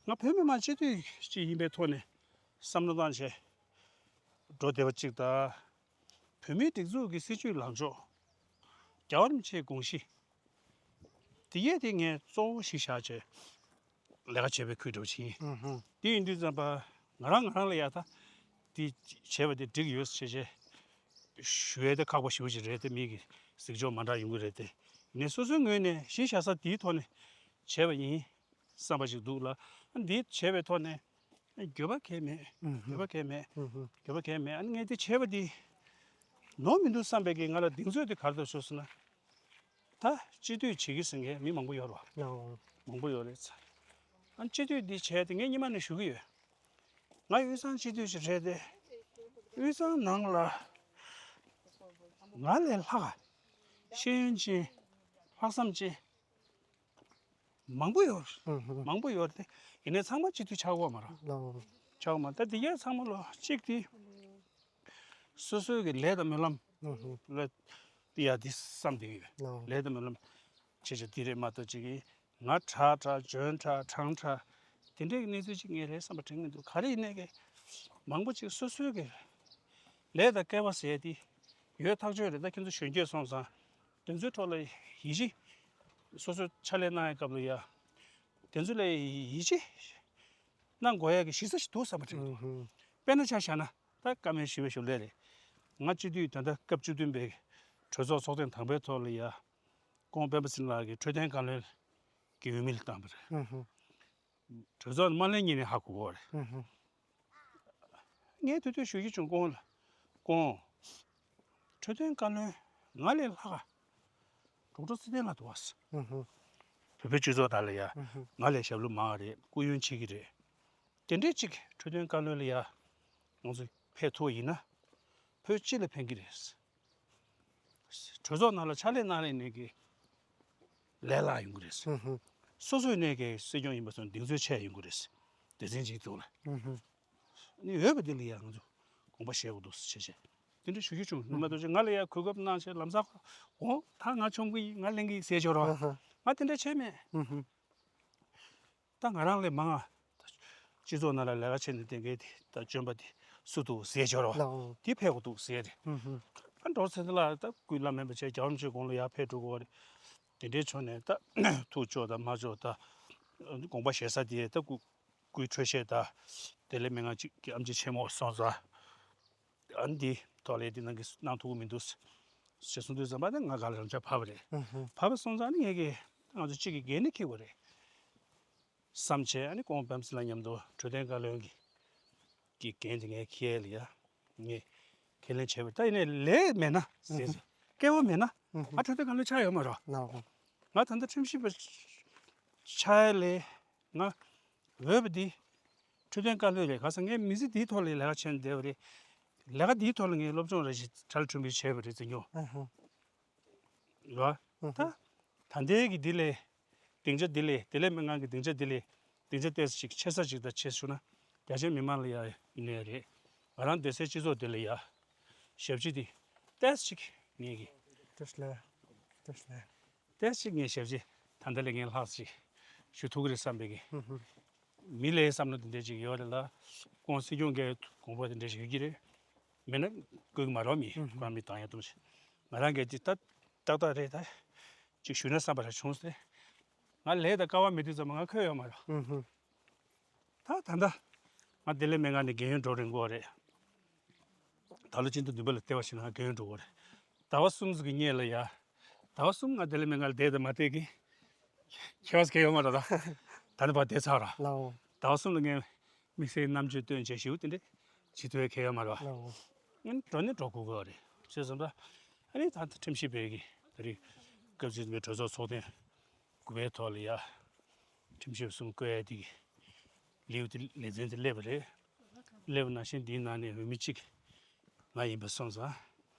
ང་བོད་མི་མང་སྤྱི་འཐུས་ཅིག་ཡིན་པའི་ཐོག་ནས་བསམ་བློ་བཏང་བྱས་འགྲོ་བསྡད་པ་གཅིག་དང་། བོད་མིའི་སྒྲིག་འཛུགས་ཀྱི་སྲིད་བྱུས་ལངས་ཕྱོགས། རྒྱལ་བ་རིན་པོ་ཆེའི་དགོངས་གཞི། དེ་གས་དེ་ངས་གཙོ་བོ་ཞིག་བཞག་བྱས་ལས་ཀ་བྱས་པའི་ཁུལ་འདྲ་བོ་ཞིག་ཡིན། ཨུ་ཧུ། དེ་ཡིན་དུས་ཙམ་པ་ང་རང་ང་རང་ལ་ཡ་ད་དེ་བྱས་པ་དེ་འགྲིག་ཡོད་ཟེར་བྱས་ཞུ་ཡས་དེ་ཁག་པོ་ཞེ་པོ་ཅིག་རེད་དེ། མི་གི་གཟིགས་ཕྱོགས་མ་འདྲ་ཡོང་གི་རེད་དེ། ཡིན་ནའི་སོ་སོའི་ངོས་ནས་གཞི་བཞག་ས་དེའི་ཐོག་ནས་བྱས་པ་ཡིན་བསམ་པ་ཞིག་འདུག་ལ། འདི་བྱས་པའི་ཐོག་ནས། འགྱོད་པ་གང་ཡང་མེད། ཨུ་ཧུ། འགྱོད་པ་གང་ཡང་མེད། ཨུ་ཧུ། འགྱོད་པ་གང་ཡང་མེད། ཨ་ནི་ངས་འདི་བྱས་པ་འདི་ནོར་མི་འདུག་བསམ་པའི་གི་ང་ལ་གདེང་ཚོད་དེ་ག་རེ་འདུག་ཞུ་ཟེར་ན། ད་སྤྱི་འཐུས་བྱེད་ཀྱི་ཟེར་མཁན་མི་མང་པོ་ཡོད་རེད་བ། ཡང་། མང་པོ་ཡོད་རེད་ཚ། ཨ་ནི་སྤྱི་འཐུས་འདི་བྱས་ཏེ་ངས་སྔོན་མ་ནས་ཞུ་གི་ཡོད། ང་དབུས་གཙང་སྤྱི་འཐུས་ཤིག་རེད་དེ། དབུས་གཙང་ནང་ལ་ང་ལས་ལྷག་ཤེས་ཡོན་ཅན། ལྷག་བསམ་ཅན། མང་པོ་ཡོད། ཧུམ་ཧུམ། མང་པོ་ཡོད་རེད་དེ། ཡིན་ནའི་ཚང་མ་སྤྱི་འཐུས་ཆགས་ཀྱི་ཡོད་མ་རེད། ལགས། ཆགས་ཀྱི་མ་རེད། ད་འདི་གས་ཚང་མ་ལོ་གཅིག་དེ། སོ་སོའི་གི་ལས་དང་སྨོན་ལམ། ཧུམ་ཧུམ། ལ་ཡ་འདི་བསམ་བསྡད་ཡོད། ལགས། ལས་དང་སྨོན་ལམ་བྱེད་བྱ་འདི་རེད་མ་གཏོགས་ཅིག་གི་ང་དྲག་དྲག་འཇོན་དྲག་དྲང་དྲག་དེ་འདྲའི་གི་གནས་ཚུལ་ཅིག་ངས་རེད་བསམ་པ་དྲན་གྱི་མི་འདུག་ག་རེ་ཡིན་ནའི་གི་མང་པོ་ཅིག་སོ་སོའི་གི་ལས་དང་སྐལ་བ་ཟེར་ཡ་དེ། ཡོད་ཐག་ཆོད་རེད། ད་ཁྱེད་ཚོ་གཞོན་སྐྱེས་སོང་ཙང་དེ་ཚོའི་ཐོག་ལ་ཡིད་ཆེས། སོ་སོ་ཕྱག་ལས་གནང་ཡའི་སྐབས་ལ་ཡ་དེ་ཚོ་ལ་ཡིད་ཆེས་གནང་དགོས་ཡ་གི་གཞི་རྩ་ཞིག་འདུག་བསམ་པ་དྲན་འདུག་དཔེར་ན་ཆ་བཞག་ན། ད་བཀའ་མོལ་ཞུ་བའི་ཞོར་ལས་རེད། ང་སྤྱི་འཐུས་ད་ལྟ་སྐབས་བཅུ་བདུན་པའི་གྲོས་ཚོགས་ཚོགས་ཐེངས་དང་པའི་ཐོག་ལ་ཡ། ཀོང་སྤེན་པ་ཚེ་རིང་ལགས་ཀྱིས་འཕྲོད་བསྟེན་བཀའ་བློན་གྱི་འོས་མི་ལ་བཏང་བ་རེད། གྲོས་ཚོགས་དམར་ལན་གཉིས་ནས་ཧ་གོ་གོ་རེད། ངས་དེ་དུས་ཞུ་རྒྱུ་བྱུང་། ཀོང་ལ། ཀོང་། འཕྲོད་བསྟེན་བཀའ་བློན་ང་ལས་ལྷག་ག་ཌོག་ཊར་ཚེ་བརྟན་ལགས་འདུག་བ། བོད་པའི་སྤྱི་ཚོགས་ནང་ལ་ཡ་ང་ལས་ཞབས་ལུ་མང་བ་རེད། སྐུ་ཡོན་ཆེ་གི་རེད། དེ་འདྲའི་གཅིག་འཕྲོད་བསྟེན་བཀའ་བློན་ལ་ཡ་ང་ཚོ་ཕེབས་ཐུབ་པ་ཡིན་ན་བོད་སྤྱི་ལ་ཕན་གི་རེད། གྲོས་ཚོགས་ནང་ལ་ཕྱག་ལས་གནང་ནས་ནས་ཀྱི་ལས་སླ་ཡོང་གི་རེད། སོ་སོའི་ནས་ཀྱི་སྲིད་སྐྱོང་ཡིན་པ་སོང་གདེང་ཚོད་ཆེ་ཡོང་གི་རེད། སྡེ་ཚན་གཅིག་འདུག་ལ། ནི་ཡོད་པ་འདི་ལ་ཡང་ང་ཚོ་དགོངས་པ་བཞེས་དགོས་འདུག་ཟེར་བྱས་བྱས། དེ་འདྲ་ཞུ་རྒྱུ་བྱུང་། སྔོན་མ་ཐུགས་རྗེ་ཆེ། ང་ལ་ཡང་གོ་སྐབས་གནང་བྱས་ལམ་སང་འོ་ད་ང་མཆོང་གི་ཡིན། ང་ལེན་གི་ཡིན་ཟེར་ཆོག་རོགས། ང་དེ་འདྲ་བྱས་མེད། ད་ང་རང་ལས་མང་ང་སྤྱི་ཚོགས་ནང་ལ་ལས་ཀ་བྱེད་ནས་བསྡད་མཁན་དེ་ད་བཅོན་པ་དེ་སུ་འདུག་ཟེར་ཆོག་རོགས། ལའོ། དེ་ཕེབས་དགོས་འདུག་ཟེར་རེད། ཨ་འགྲོ་ཚེ་འདི་ལ་ད་སྐུའི་བླ་མེད་པ་བྱས་རྒྱལ་བ་རིན་པོ་ཆེ་དགུང་ལོ་ཡར་ཕེབས་འགྲོ་གི་ཡོད་རེད། དེ་འདྲའི་ཕྱོགས་ནས་ད་ཐུགས་ཆོག་དང་མ་ཆོག་ད་དགོངས་པ་བཞེས་ས་དེ་ད་སྐུ་སྐུའི་འཕྲོད་བཞེས་དང་དེ་ལས་མི་ང་གཅིག་གི་ཨམ་ཆི་ཆེན་མོ་སོང་ཙང་། ཨ་ནི་འདི་ཐོག་ལས་འདི་ནང་གི་གནང་ཐུབ་ཀྱི་མི་འདུག་ཟེར་གསུངས་དུས་ཙམ་པ་ནི་ང་ག་ལ་རང་ཅག་བབས་པ་རེད། ཨུ་ཧུ། བབས་པ་སོང་ཙང་ནི་ངས་ཀྱི་ང་ཚོ་གཅིག་གི་འགན་ནི་འཁྱེར་དགོས་རེད་བསམ་བྱས། ཨ་ནི་ཀོང་སྤེན་པ་ཚེ་རིང་མཉམ་དུ་འཕྲོད་བསྟེན་བཀའ་བློན་གྱི་གི་འགན་དེ་ངས་འཁྱེར་ལ་ཡ་ངས་ཁས་ལེན་བྱས་པ་རེད། ད་ཡིན་ནའི་ལས་མེད་ན་ཟེར། ཨུ་ཧུ། སྐལ་བ་མེད་ན། ཨུ་ཧུ། ཨ་འཕྲོད་བསྟེན་བཀའ་བློན་ཆགས་ཡོད་མ་རེད། ལའོ། ང་ད་ལྟ་ཁྲིམས་ཞིབ་པ་ཆགས་ཡ་ལས། ང་འོས་པ་འདི་འཕྲོད་བསྟེན་བཀའ་བློན་རེད། ག་ས་ངས་མི་ཚེ་འདིའི་ཐོག་ལ་ལས་ཀ་བྱས་ནས་བསྡད་པ་རེད། ལས་ཀ་འདིའི་ཐོག་ལ་ངས་སློབ་སྦྱོང་རེ་ཞིག་གྲལ་གྲུམ་པའི་བྱས་པ་རེད་ཟེར་མྱོང་། ཨ་ཧ། ར། ཨ་ཧ། ད་ད་ལྟའི་གི་འདི་ལས་སྡིངས་ཆ་འདི་ལས་དེ་ལས་མི་ང་གི་སྡིངས་ཆ་འདི་ལས་སྡིངས་ཆ་ཏོག་ཙམ་ཅིག་ཆེ་ས་ཅིག་དང་ཆེ་ཤོས་ན་རྒྱ་ཆེ་མི་མང་ལ་ཡ་ཡིན་ནའི་རེད། ང་རང་སྡོད་སའི་སྤྱི་ཚོགས་འདི་ལ་ཡ་ཞབས་ཕྱི་འདི་ཏོག་ཙམ་ཅིག་ངས་གི་བཀྲ་ཤིས་བདེ་ལེགས། བཀྲ་ཤིས་བདེ་ལེགས། ཏོག་ཙམ་ངས་ཞབས་ཕྱི་ད་ལྟ་ལས་ངས་ལྷག་ཅིག་ཞུ་ཐུབ་ཀྱི་རེད་བསམ་པའི་གི། ཧུམ་ཧུམ། མི་ལའི་བསམ་བློ་དེ་འདྲ་ཅིག་ཡོད་རེད་ལ། ཁོང་སྲིད་སྐྱོང་གི་དགོངས་པ་དེ་འདྲ་ཞིག་ཡོད་ཀྱི་རེད། མེད་ན་བསྐོས་ཀྱི་མ་རེད་མི། ཧུམ་ཧུམ། ཁོང་མི་བཏང་ཡ་གཏོང་ཞིག་ང་རང་གིས་དེ་ད་ཏག་ཏག་རེད། ད་ཅིག་ཞུ་ན་བསམ་པ་རེ་བྱུང་སྟེ། ང་ལས་དང་དཀའ་བ་མེད་དུས་ཙམ་པ་ང་ཁོད་ཡོད་མ་རེད། ཧུམ་ཧུམ། ད་ད་ལྟ་ང་བདེ་ལེགས་སྨན་ཁང་ནས་རྒན་ཡོལ་འགྲོ་རན་གོ་རེད། ད་ལོ་སྤྱི་ཟླ་བདུན་པ་ལ་ལྟེ་བ་ཞིག་ནང་རྒན་ཡོལ་འགྲོ་གོ་རེད། ཟླ་བ་གསུམ་ཙམ་གྱི་སྔོན་ལ་ཡ། ཟླ་བ་གསུམ་ང་བདེ་ལེགས་སྨན་ཁང་ལ་བསྡད་དང་མ་བསྡད་ཀྱི། ཁྱད་པར་གང་ཡོད་མ་རེད་ད། ད་ནི་ཕར་བསྡད་ཚར་ར། ལའོ། ཟླ་བ་གསུམ་ལ་ངས་དམིགས་བསལ་རྣམ་དཔྱོད་བཏོན་བྱས་ཞིབ་དེ་འདྲ་བྱེད་ཐུབ་ཡ་གང་ཡོད་མ་རེད་བ། ལའོ། ཨ་ནི་འགྲོ་ནི་འགྲོ་དགོས་གོ་རེད། བྱས་ཙང་ད་ཨ་ནི་ད་ལྟ་ཁྲིམས་ཞིབ་པའི་གི་ད་རེས་སྐབས་བཅུ་བདུན་པའི་གྲོས་ཚོགས་ཚོགས་ཐེངས་དགུ་པའི་ཐོག་ལ་ཡ། ཁྲིམས་ཞིབ་གསུམ་བསྐོ་ཡ་དེ་གི་ལེའུ་དེ་ལེ་ཚན་དེ་སླེབས་པ་རེད། སླེབས་པ་ནང་བཞིན་འདིའི་ནང་ནས་འོས་མི་གཅིག་ང་ཡིན་པ་སོང་ཙང་།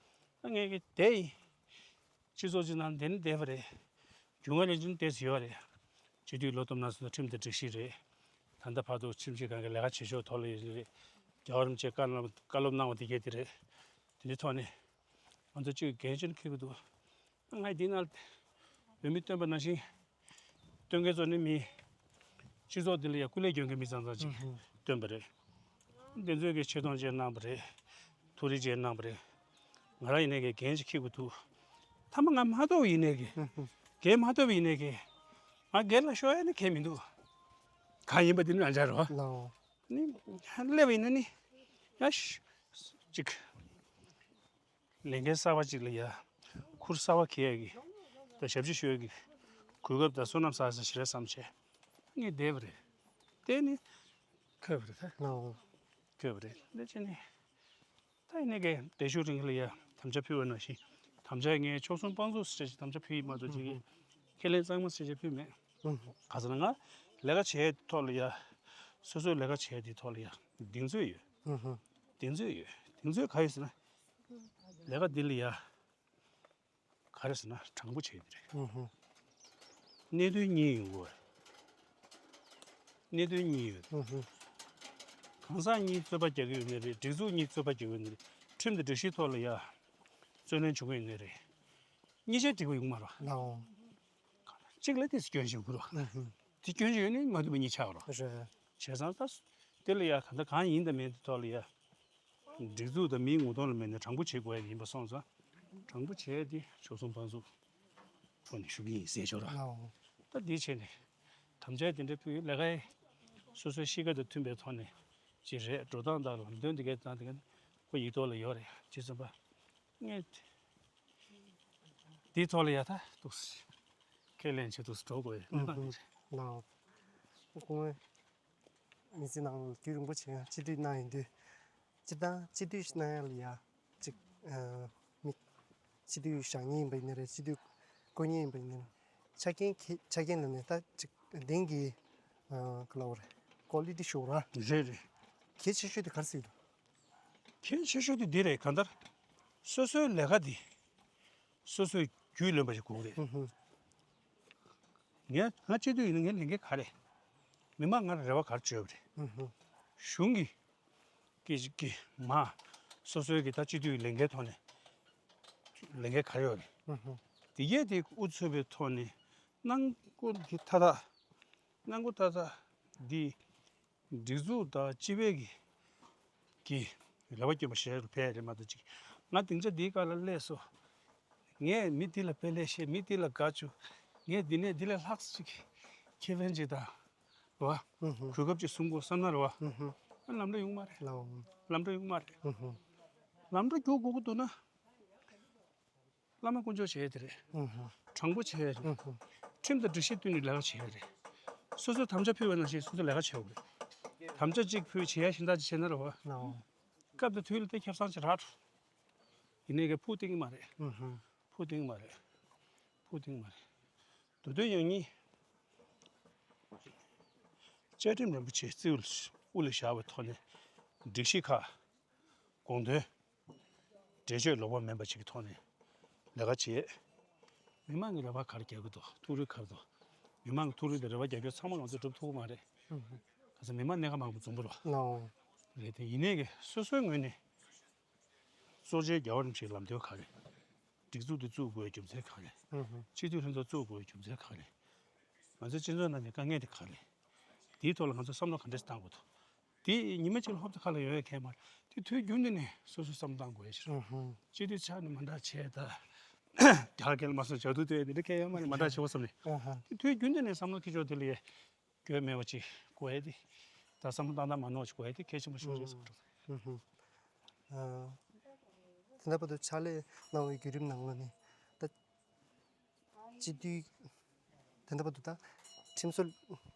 ཨ་ངས་གི་དེ་ཡིན། སྤྱི་ཚོགས་ཅིག་ནང་བསྡད་ནི་བསྡད་པ་རེད། རྒྱུ་མཚན་རེ་བྱུང་བསྡད་ས་ཡོད་རེད། སྤྱི་འཐུས་ལོ་སྟོང་ནང་སོང་ཁྲིམས་དང་སྒྲིག་གཞི་རེད། ད་ལྟ་བར་དུ་ཁྲིམས་ཞིབ་ཁང་གི་ལས་ཀ་བྱེད་ཕྱོགས་ཐོག་ལ་ཡིན་རེད། རྒྱལ་བ་རིན་པོ་ཆེས་བཀའ་སློབ་བཀའ་སློབ་གནང་བ་དེ་གས་དེ་རེད། དེ་འདྲའི་ཐོག་ནས་ང་ཚོ་གཅིག་འགན་ཆེན་འཁྱེར་གི་འདུག་ང་འདི་ནང་འོས་མི་བཏོན་པ་ནང་བཞིན། བསྟུན་མཁན་ཚོ་ནི་མི། སྤྱི་ཚོགས་འདི་ལ་ཡང་སྐུ་ལས་སྐྱོན་མཁན་མི་ཙམ་ཙམ་ཅིག་ཨུ་ཧུ། བཏོན་པ་རེད། འདི་ཚོས་ཀྱི་ཆེ་མཐོང་བཅས་གནང་པ་རེད། ཐུགས་རེ་བཅས་གནང་པ་རེད། ང་རང་ཡིན་ནའི་གི་འགན་ཅིག་འཁྱེར་དགོས་འདུག་མཐའ་མ་ང་མ་གཏོགས་ཡིན་ནའི་གི་ཨུ་ཧུ། འགན་མ་གཏོགས་ཡིན་ནའི་གི་ང་སྒེར་ལ་ཤོར་ཡ་ནི་གལ་མི་འདུག་གང་ཡིན་པ་འདི་ནི་རང་ཅག་རེད་བ། ལའོ། ནི་སླེབས་པ་ཡིན་ན་ནི་ཡ་ཤ་ཅིག་ལས་འགན་གསར་པ་ཅིག་ལ་ཡ། ཁུར་གསར་པ་འཁྱེར་ཡ་གི། ད་ཞབས་ཕྱི་ཞུ་ཡ་གི། གོ་སྐབས་དང་བསོད་ནམས་བསགས་ས་ཞིག་རེད་བསམ་བྱས། ངས་བསྡད་པ་རེད། དེ་ནི། ཁོས་པ་རེད་ད། ལའོ། ཁོས་པ་རེད། འདི་ཅི་ནི། ད་ཡིན་ནའི་གི་བདེ་ཤུགས་རིང་ལ་ཡ། དམ་བཅའ་ཕུལ་བ་ནང་བཞིན། དམ་བཅའ་ངས་ཆོལ་གསུམ་དཔང་བཙུགས་ཟེར་ཅིག་དམ་བཅའ་ཕུལ་ཡི་མ་གཏོགས་ཅིག་གི། ཁས་ལེན་གཙང་མ་ཟེར་ཅིག་ཕུལ་མེད། ག་ཟེར་ན་ང་ལས་ཀ་བྱེད་ཐོག་ལ་ཡ། སོ་སོའི་ལས་ཀ་བྱེད་དེ་ཐོག་ལ་ཡ། གདེང་ཚོད་ཡོད། གདེང་ཚོད་ཡོད། གདེང་ཚོད་ག་ཡོད་ཟེར་ན། ལས་ཀ་འདི་ལ་ཡ། ག་རེ་ཟེར་ན་དྲང་པོ་བྱེད་དེ་རེད། གནད་དོན་གཉིས་ཡོང་གི་རེད། གནད་དོན་གཉིས་ཡོད། གང་ཟག་གཉིས་རྩོད་པ་རྒྱག་གི་ཡོད་ནི་རེད། སྒྲིག་འཛུགས་གཉིས་རྩོད་པ་རྒྱག་གི་ཡོད་ནི་རེད། ཁྲིམས་དང་སྒྲིག་གཞིའི་ཐོག་ལ་ཡ། རྩོད་ལེན་བྱུང་གི་ཡོད་ནི་རེད། གཉིས་ཆ་འགྲིག་པ་ཡོང་མ་རེད། ལའོ། གཅིག་ལ་དེ་སྐྱོན་ཞིག་ཡོད་རེད། དེ་སྐྱོན་ཞིག་ཡོད་ནི་མ་འདུག་པ་གཉིས་ཆགས་རེད། རེད། བྱས་ཙང་ད། དེ་ལ་ཡ་ག་འདྲ་གང་ཡིན་དང་མིན་དེ་ཐོག་ལ་ཡ། སྒྲིག་འཛུགས་དང་མིའི་ངོ་གདོང་ལ་མིན་ནས་དྲང་པོ་བྱེད་དགོས་ཡ་ཡིན་པ་སོང་ཙང་ དྲང་པོ་བྱས་ཏེ་ཆོལ་གསུམ་དཔང་འཛུགས་ཐོག་ནས་ཞུ་གི་ཡིན་ཟེར་ཆོག་ར། ཨོ། ད་འདི་བྱས་ནས་དམ་བཅའ་དེ་འདྲ་ཕུལ་ཡོད། ལས་ཀའི་སོ་སོའི་གཤིས་ཀ་དང་མཐུན་པའི་ཐོག་ནས་ཅི་རེད། འགྲོ་སྟངས་དང་ལམ་སྟོན་དེ་གའི་དང་དེ་ག་ཁོ་ཡིག་ཐོག་ལ་ཡོད་རེད། ཅི་ཙམ་པ་ངས་འདིའི་ཐོག་ལ་ཡ་ད་འདུག་ཁས་ལེན་བྱེད་འདུག་འགྲོ་དགོས་ཡོད། གནས་སྟངས་དེ་རེད། ལའོ། ཁོང་མི་ཚེ་ནང་ལ་རྒྱུན་རིང་པོ་བྱས་ཡང་སྤྱི་འཐུས་གནང་ཡོང་དུས། སྤྱིར་བཏང་སྤྱི་འཐུས་ཤིག་གནང་ཡག་ལ་ཡ་ཅིག་ཨ་མི་སྤྱི་འཐུས་བཞེངས་མཁན་ཡིན་པ་ཡིན་ན་རེད། སྤྱི་འཐུས་བསྐོ་མཁན་ཡིན་པ་ཡིན་ན་རེད། ཆ་རྐྱེན་གལ་ཆ་རྐྱེན་ལ་ནས་ད་ཅིག་གདེང་གི་ཨ་ག་ལབ་དགོས་རེད། ཀོ་ལི་ཊི་ཞུ་ར། རེད་རེད། གལ་ཆེ་ཤོས་དེ་ག་རེ་ཟེར་གྱི་འདུག་གལ་ཆེ་ཤོས་དེ་འདི་རེད། གང་ལྟར་སོ་སོའི་ལས་ཀ་འདི་སོ་སོས་རྒྱུས་ལོན་པ་ཞིག་དགོས་རེད། ཧུམ་ཧུམ། ངས་ང་སྤྱི་འཐུས་ཡིན་ན་ངའི་ལས་འགན་ག་རེད། མི་མང་ང་ལ་རེ་བ་ག་རེ་བཅོལ་བ་རེད། ཧུམ་ཧུམ། གཞུང་གི་གི་གི་མ་སོ་སོའི་གི་ད་སྤྱི་འཐུས་ལས་འགན་ཐོག་ནས་ལས་འགན་ག་རེ་ཡོད་རེད། ཧུམ་ཧུམ། དེ་གས་དེ་དབུ་མཚོན་པའི་ཐོག་ནས་གནང་སྒོ་གི་མཐའ་དག་གནང་སྒོ་མཐའ་དག་འདི་སྒྲིག་འཛུགས་དང་སྤྱི་པའི་གི་གི་རེ་བ་བསྐྱོན་པ་ཞིག་ལ་ཕེབས་རེད་མ་གཏོགས་ཅིག་ང་སྡིངས་ཆ་འདིའི་སྒང་ལ་སླེབས་སོང་། ངས་མི་འདི་ལ་དཔེ་ལེགས་བཤད། མི་འདི་ལ་དགའ་བཅུག་ངས་འདི་ནས་འདི་ལས་ལྷག་ཅིག་ཁེ་ཕན་ཅིག་དང་རེད་བ། ཧུམ་ཧུམ། གོ་སྐབས་ཅིག་བཟུང་དགོས་བསམ་ན་རེད་བ། ཧུམ་ཧུམ། ཨ་ལམ་འགྲོ་ཡོང་མ་རེད། ལའོ། ལམ་འགྲོ་ཡོང་མ་རེད། ཧུམ་ཧུམ། ལམ་འགྲོ་རྒྱུག་དགོས་ཀྱི་འདུག་ན། བླ་མ་དཀོན་མཆོག་བྱས་དེ་རེད། ཨུ་ཧུ། དྲང་པོ་བྱས་རེད། ཨུ་ཧུ། ཁྲིམས་དང་སྒྲིག་གཞི་བསྟུན་ནས་ལས་ཀ་བྱས་རེད། སོ་སོས་དམ་བཅའ་ཕུལ་བ་ནང་བཞིན་སོ་སོས་ལས་ཀ་བྱས་དགོས་རེད། དམ་བཅའ་གཅིག་ཕུལ་བྱས་ཡ་གཞན་དག་ཅིག་བྱས་ན་རེད་བ། ཨོ། སྐབས་དང་དུས་ལ་དེ་ཁེ་བཟང་ཅིག་རག་འགྲོ། ཡིན་ནའི་གི་ཕུགས་གཏིང་མ་རེད། ཨུ་ཧུ། ཕུགས་གཏིང་མ་རེད། ཕུགས་གཏིང་མ་རེད། མདོ་དོན་ཡང་སྙིང་བཅའ་ཁྲིམས་རིན་པོ་ཆེ་རྩིས་དབུ་ལ་བཞག་པའི་ཐོག་ནས་སྒྲིག་གཞི་ཁག་དགོངས་དོན། འགྲེལ་བརྗོད་ལོག་པ་མིན་པ་ཞིག་གི་ཐོག་ནས་ལས་ཀ་བྱེད། མི་མང་གི་རེ་བ་ག་རེ་རྒྱག་གི་འདུག་ཐུགས་རེ་ག་རེ་འདུག་མི་མང་གི་ཐུགས་རེ་དང་རེ་བ་རྒྱབ་སྐྱོར་ཚང་མ་ང་ཚོས་སྒྲུབ་ཐུབ་ཀྱི་མ་རེད། ཨུ་ཧུ། ག་ཚོད་མི་མང་གནད་འགག་མང་པོ་འཛོམས་པོ་རེད། ལའོ། རེད་དེ་ཡིན་ནའི་གི་སོ་སོའི་ངོས་ནས་གཙོ་ཆེ་རྒྱལ་བ་རིན་པོ་ཆེའི་ལམ་སྟོན་ག་རེད། སྒྲིག་འཛུགས་དེ་བཙུགས་དགོས་རྒྱུ་མཚན་ག་རེད། ཨུ་ཧུ། སྤྱི་འཐུས་ལྷན་ཚོགས་བཙུགས་དགོས་རྒྱུ་མཚན་ག་རེད། ང་ཚོའི་སྤྱི་ཚོགས་ནང་གི་དཀའ་ངལ་དེ་ག་རེད། དེའི་ཐོག་ལ་ང་ཚོས་བསམ་བློ་ག་འདྲས་བཏང་དགོས་འདུག་དེ་ཉི་མ་གཅིག་ལ་ཧོབ་ཏེ་ཁ་ལ་ཡོང་ཡ་གང་ཡང་མ་རེད། དེ་དུས་རྒྱུན་དུ་ནས་སོ་སོས་བསམ་བློ་བཏང་དགོས་ཡ་ཞིག་རེད། ཨུ་ཧུ། སྤྱི་འཐུས་ཆགས་ནས་མ་འདྲ་བྱས་ད། རྒྱ་སྐད་ལ་མ་སོང་ཇ་དུ་དེ་འདི་འདྲ་གང་ཡང་མ་རེད། མ་འདྲ་བྱེད་དགོས་བསམ་ནས། ཨུ་ཧུ། དེ་དུས་རྒྱུན་དུ་ནས་བསམ་བློ་འཁྱེར་ཕྱོགས་དེ་ལ་ཡ་འགྱོད་མེད་པ་ཅིག་དགོས་ཡ་དེ། ད་བསམ་བློ་བཏང་སྟངས་མ་ནོར་ཅིག་དགོས་ཡ་དེ་གལ་ཆེན་པོ་ཞིག་རེད་བསམ་འདུག་ཨུ་ཧུ། ཨ། དེ་འདྲ་བར་དུ་ཕྱག་ལས་གནང་བའི་བརྒྱུད་རིམ་ནང་ལ་ནི་ད། སྤྱི་འཐུས། དེ་འདྲ་བར་དུ་ད་ཁྲིམས་བཟོ་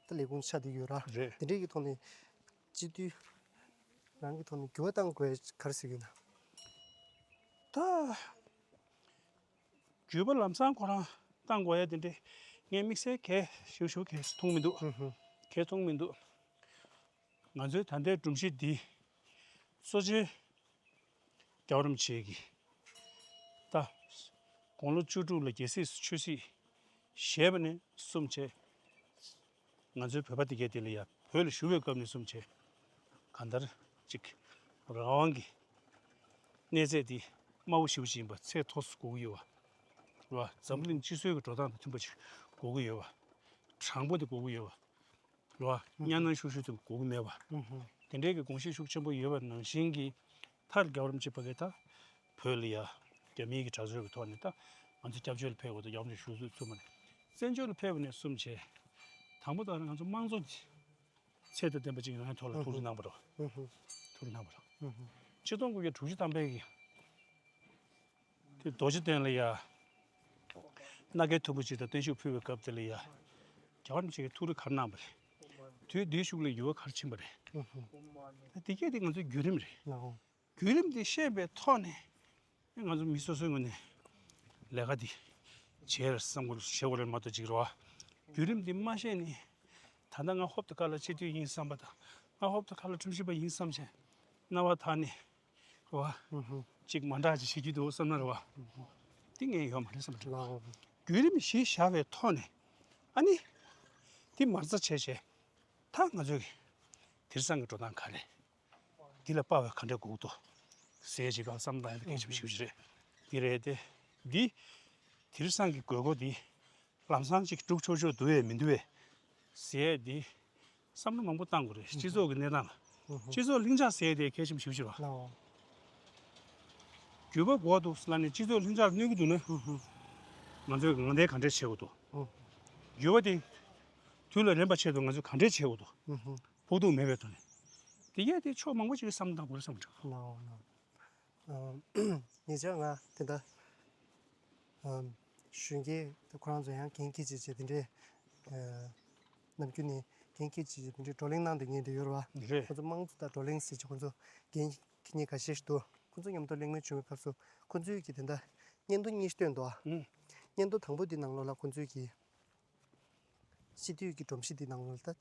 ད་ལས་ཁུངས་ཆགས་བསྡད་ཡོད་ར། རེད། དེ་འདྲའི་གི་ཐོག་ནས་སྤྱི་འཐུས་རང་གི་ཐོག་ནས་འགྱུར་བ་གཏང་དགོས་ག་རེ་ཟེར་གྱི་ཡོད་ན། ད་འགྱུར་བ་ལམ་སང་ཁོ་རང་གཏང་དགོས་ཡ་དེ་འདྲའི་ངས་དམིགས་བསལ་གལ་ཞེ་པོ་ཞིག་གལ་མཐོང་མི་འདུག་ཧུམ་ཧུམ། གལ་མཐོང་མི་འདུག་ང་ཚོའི་ད་ལྟའི་སྒྲོམ་གཞི་འདི་གཙོ་ཆེ་རྒྱལ་བ་རིན་པོ་ཆེ་གིས་ད་དགུང་ལོ་བཅུ་དྲུག་ལ་རྒྱལ་སྲིད་ཆོས་སྲིད་བཞེས་པ་ནས་བཟུང་བྱས། ང་ཚོའི་བོད་པ་དེ་གས་དེ་ལ་ཡ་བོད་ལ་བཞུགས་པའི་སྐབས་ནས་བཟུང་བྱས། གང་ལྟར་ཅིག་རང་དབང་གི་གནས་ཚད་དེ་དམའ་བོ་ཞེ་པོ་ཅིག་ཡིན་པ་ཚད་མཐོ་སུ་དགོས་ཀྱི་ཡོད་པ། རེད་བ། འཛམ་བུ་གླིང་སྤྱི་སྲོལ་གྱི་འགྲོ་སྟངས་དང་མཐུན་པ་ཅིག་དགོས་ཀྱི་ཡོད་པ། དྲང་པོ་དེ་དགོས་ཀྱི་ཡོད་པ། རེད་བ། གཉའ་གནོན་ཤུགས་ཤུགས་དེ་དགོས་ཀྱི་མེད་པ། ཨུ་ཧུ། དེ་འདྲའི་གི་དགོངས་གཞི་ཤུགས་ཆེན་པོ་ཡོད་པ་ནང་བཞིན་གྱི་མཐར་རྒྱལ་བ་རིན་པོ་ཆེ་ཕ་གི་ད་བོད་ལ་ཡ་རྒྱ་མིའི་གི་དྲག་སྤྱོད་ཀྱི་ཐོག་ནས་ད་ང་ཚོ་སྐྱབས་བཅོལ་ལ་ཕེབས་དགོས་འདུག་རྒྱལ་བ་རིན་པོ་ཆེ་བཞུགས་ཚུལ་ཚུལ་མ་ནས་བཙན་བྱོལ་ལ་ཕེབས་པ་ནས་བཟུང་བྱས། དང་པོ་ད་ང་ཚོ་དམངས་གཙོ་ཚད་དང་ལྡན་པ་ཅིག་ཡོང་ཡ་ཐོག་ལ་ཐུགས་རེ་གནང་བ་རེད། ཨུ་ཧུ། ཐུགས་རེ་གནང་བ་རེད། ཨུ་ཧུ། ཆིག་སྟོང་དགུ་བརྒྱ་དྲུག་ཅུ་ཐམ་པའི་གི་དེ་རྡོ་རྗེ་གདན་ལ་ཡ། སྣ་སྒལ་མཐོན་པོ་ཅིག་དང་བརྟན་བཞུགས་ཕུལ་བའི་སྐབས་དེ་ལ་ཡ། རྒྱལ་བ་རིན་པོ་ཆེ་གིས་ཐུགས་རེ་ག་རེ་གནང་བ་རེད། དུས་འདིའི་གཞུག་ལ་འགྱུར་བ་ག་རེ་ཕྱིན་པ་རེད། ཨུ་ཧུ། ད་དེ་གས་དེ་ང་ཚོའི་བརྒྱུད་རིམ་རེད། ལའོ། བརྒྱུད་རིམ་དེ་ཤེས་པའི་ཐོག་ནས་ང་ཚོ་མི་སོ་སོའི་ངོས་ནས་ལས་ཀ་དེ་བྱེད་བསམ་དགོས་བྱེད་དགོས་རེད་མ་གཏོགས་ཅིག་རེད་བ། བརྒྱུད་རིམ་དེ་མ་ཤེས་ནས་ད་ལྟ་ང་ཧོབ་ཏེ་ཁ་ལ་སྤྱི་འཐུས་ཡིན་བསམ་པ་དང་ང་ཧོབ་ཏེ་ཁ་ལ་ཁྲིམས་ཞིབ་པ་ཡིན་བསམ་བྱས་རྣ་བ་དག་ནས། རེད་བ། ཨུ་ཧུ། ཅིག་མ་འདྲ་ཅིག་བྱེད་ཀྱི་འདུག་བསམ་ན་རེད་བ། ཨུ་ཧུ། དེ་ངས་ཡོད་མ་རེད་བསམ་རེད། ལའོ། བརྒྱུད་རིམ་གཞི་བཞག་པའི་ཐོག་ནས་ཨ་ནི། དེ་མ་རྩ་བྱས་བྱས། ད་ང་ཚོས་དེང་སང་གི་འགྲོ་སྟངས་ག་རེ། འདི་ལ་དཔའ་བའི་ག་འདྲ་དགོས་འདུག་ཟེར་ཅིག་ག་བསམ་སྟངས་ཡང་གལ་ཆེན་པོ་ཞིག་རེད། འདི་རེད་དེ། འདི། དེང་སང་གི་དགོས་མཁོ་འདི། ལམ་སང་ཅིག་སྒྲུབ་ཆོག་ཆོག་འདུག་བས་མི་འདུག་བས། ཟེར་ཡས་འདི། བསམ་བློ་མང་པོ་བཏང་དགོས་རེད་སྤྱི་ཚོགས་ཀྱི་གནས་སྟངས་ལ། སྤྱི་ཚོགས་ལྷིང་འཇགས་ཟེར་ཡས་དེ་གལ་ཆེན་པོ་ཞེ་པོ་ཅིག་རེད་བ། ལའོ། འགྱུར་བ་དགོས་འདུག་ལབ་ནས་སྤྱི་ཚོགས་ལྷིང་འཇགས་གནས་ཀྱི་འདུག་ན། ཧུ་ཧུ། ང་ཚོས་ངང་འདས་ག་འདྲས་བྱེད་དགོས་འདུག་ཧུ། འགྱུར་བ་དེ་དུས་ལ་རན་པ་ཆེད་དུ་ང་ཚོས་ག་འདྲས་བྱེད་དགོས་འདུག་ཧུ་ཧུ། ཕོག་ཐུག་མེད་པའི་ཐོག་ནས། དེ་གས་དེ་ཕྱོགས་མང་པོ་ཅིག་བསམ་བློ་བཏང་དགོས་རེད་བསམ་གྱི་འདུག་ལའོ་ལའོ། ཨ། ཉེ་ཆར་ང་དེ་འདྲ། ཨ། གཞོན་སྐྱེས་ཁོ་རང་ཚོ་ཡང་འགན་འཁྱེར་བྱས་བྱས་དེ་འདྲའི། ཨ། ནམ་རྒྱུན་ནས་འགན་འཁྱེར་བྱས་བྱས་དེ་འདྲའི་བགྲོ་གླེང་གནང་བསྡད་མཁན་དེ་ཡོད་རེད་བ། རེད། ཁོ་ཚོ་དམངས་གཙོ་དང་བགྲོ་གླེང་ཟེར་བྱས་ཁོ་ཚོ་འགན་འཁྱེར་མཁན་ཁ་ཤས་ཤིག་འདུག་ཁོ་ཚོ་མཉམ་དུ་གླེང་མོལ་བྱུང་བའི་སྐབས་སུ་ཁོ་ཚོས་ཀྱིས་དེ་འདྲ་སྙན་ཐོ་གཉིས་བཏོན་འདུག་ཨ། ཨུ། སྙན་ཐོ་དང་པོ་དེ་ནང་ལོགས་ལ་ཁོ་ཚོས་ཀྱིས། སྤྱི་འཐུས་ཀྱི་སྒྲོམ་གཞི་འདི་ནང་ལོགས་ལ་ད།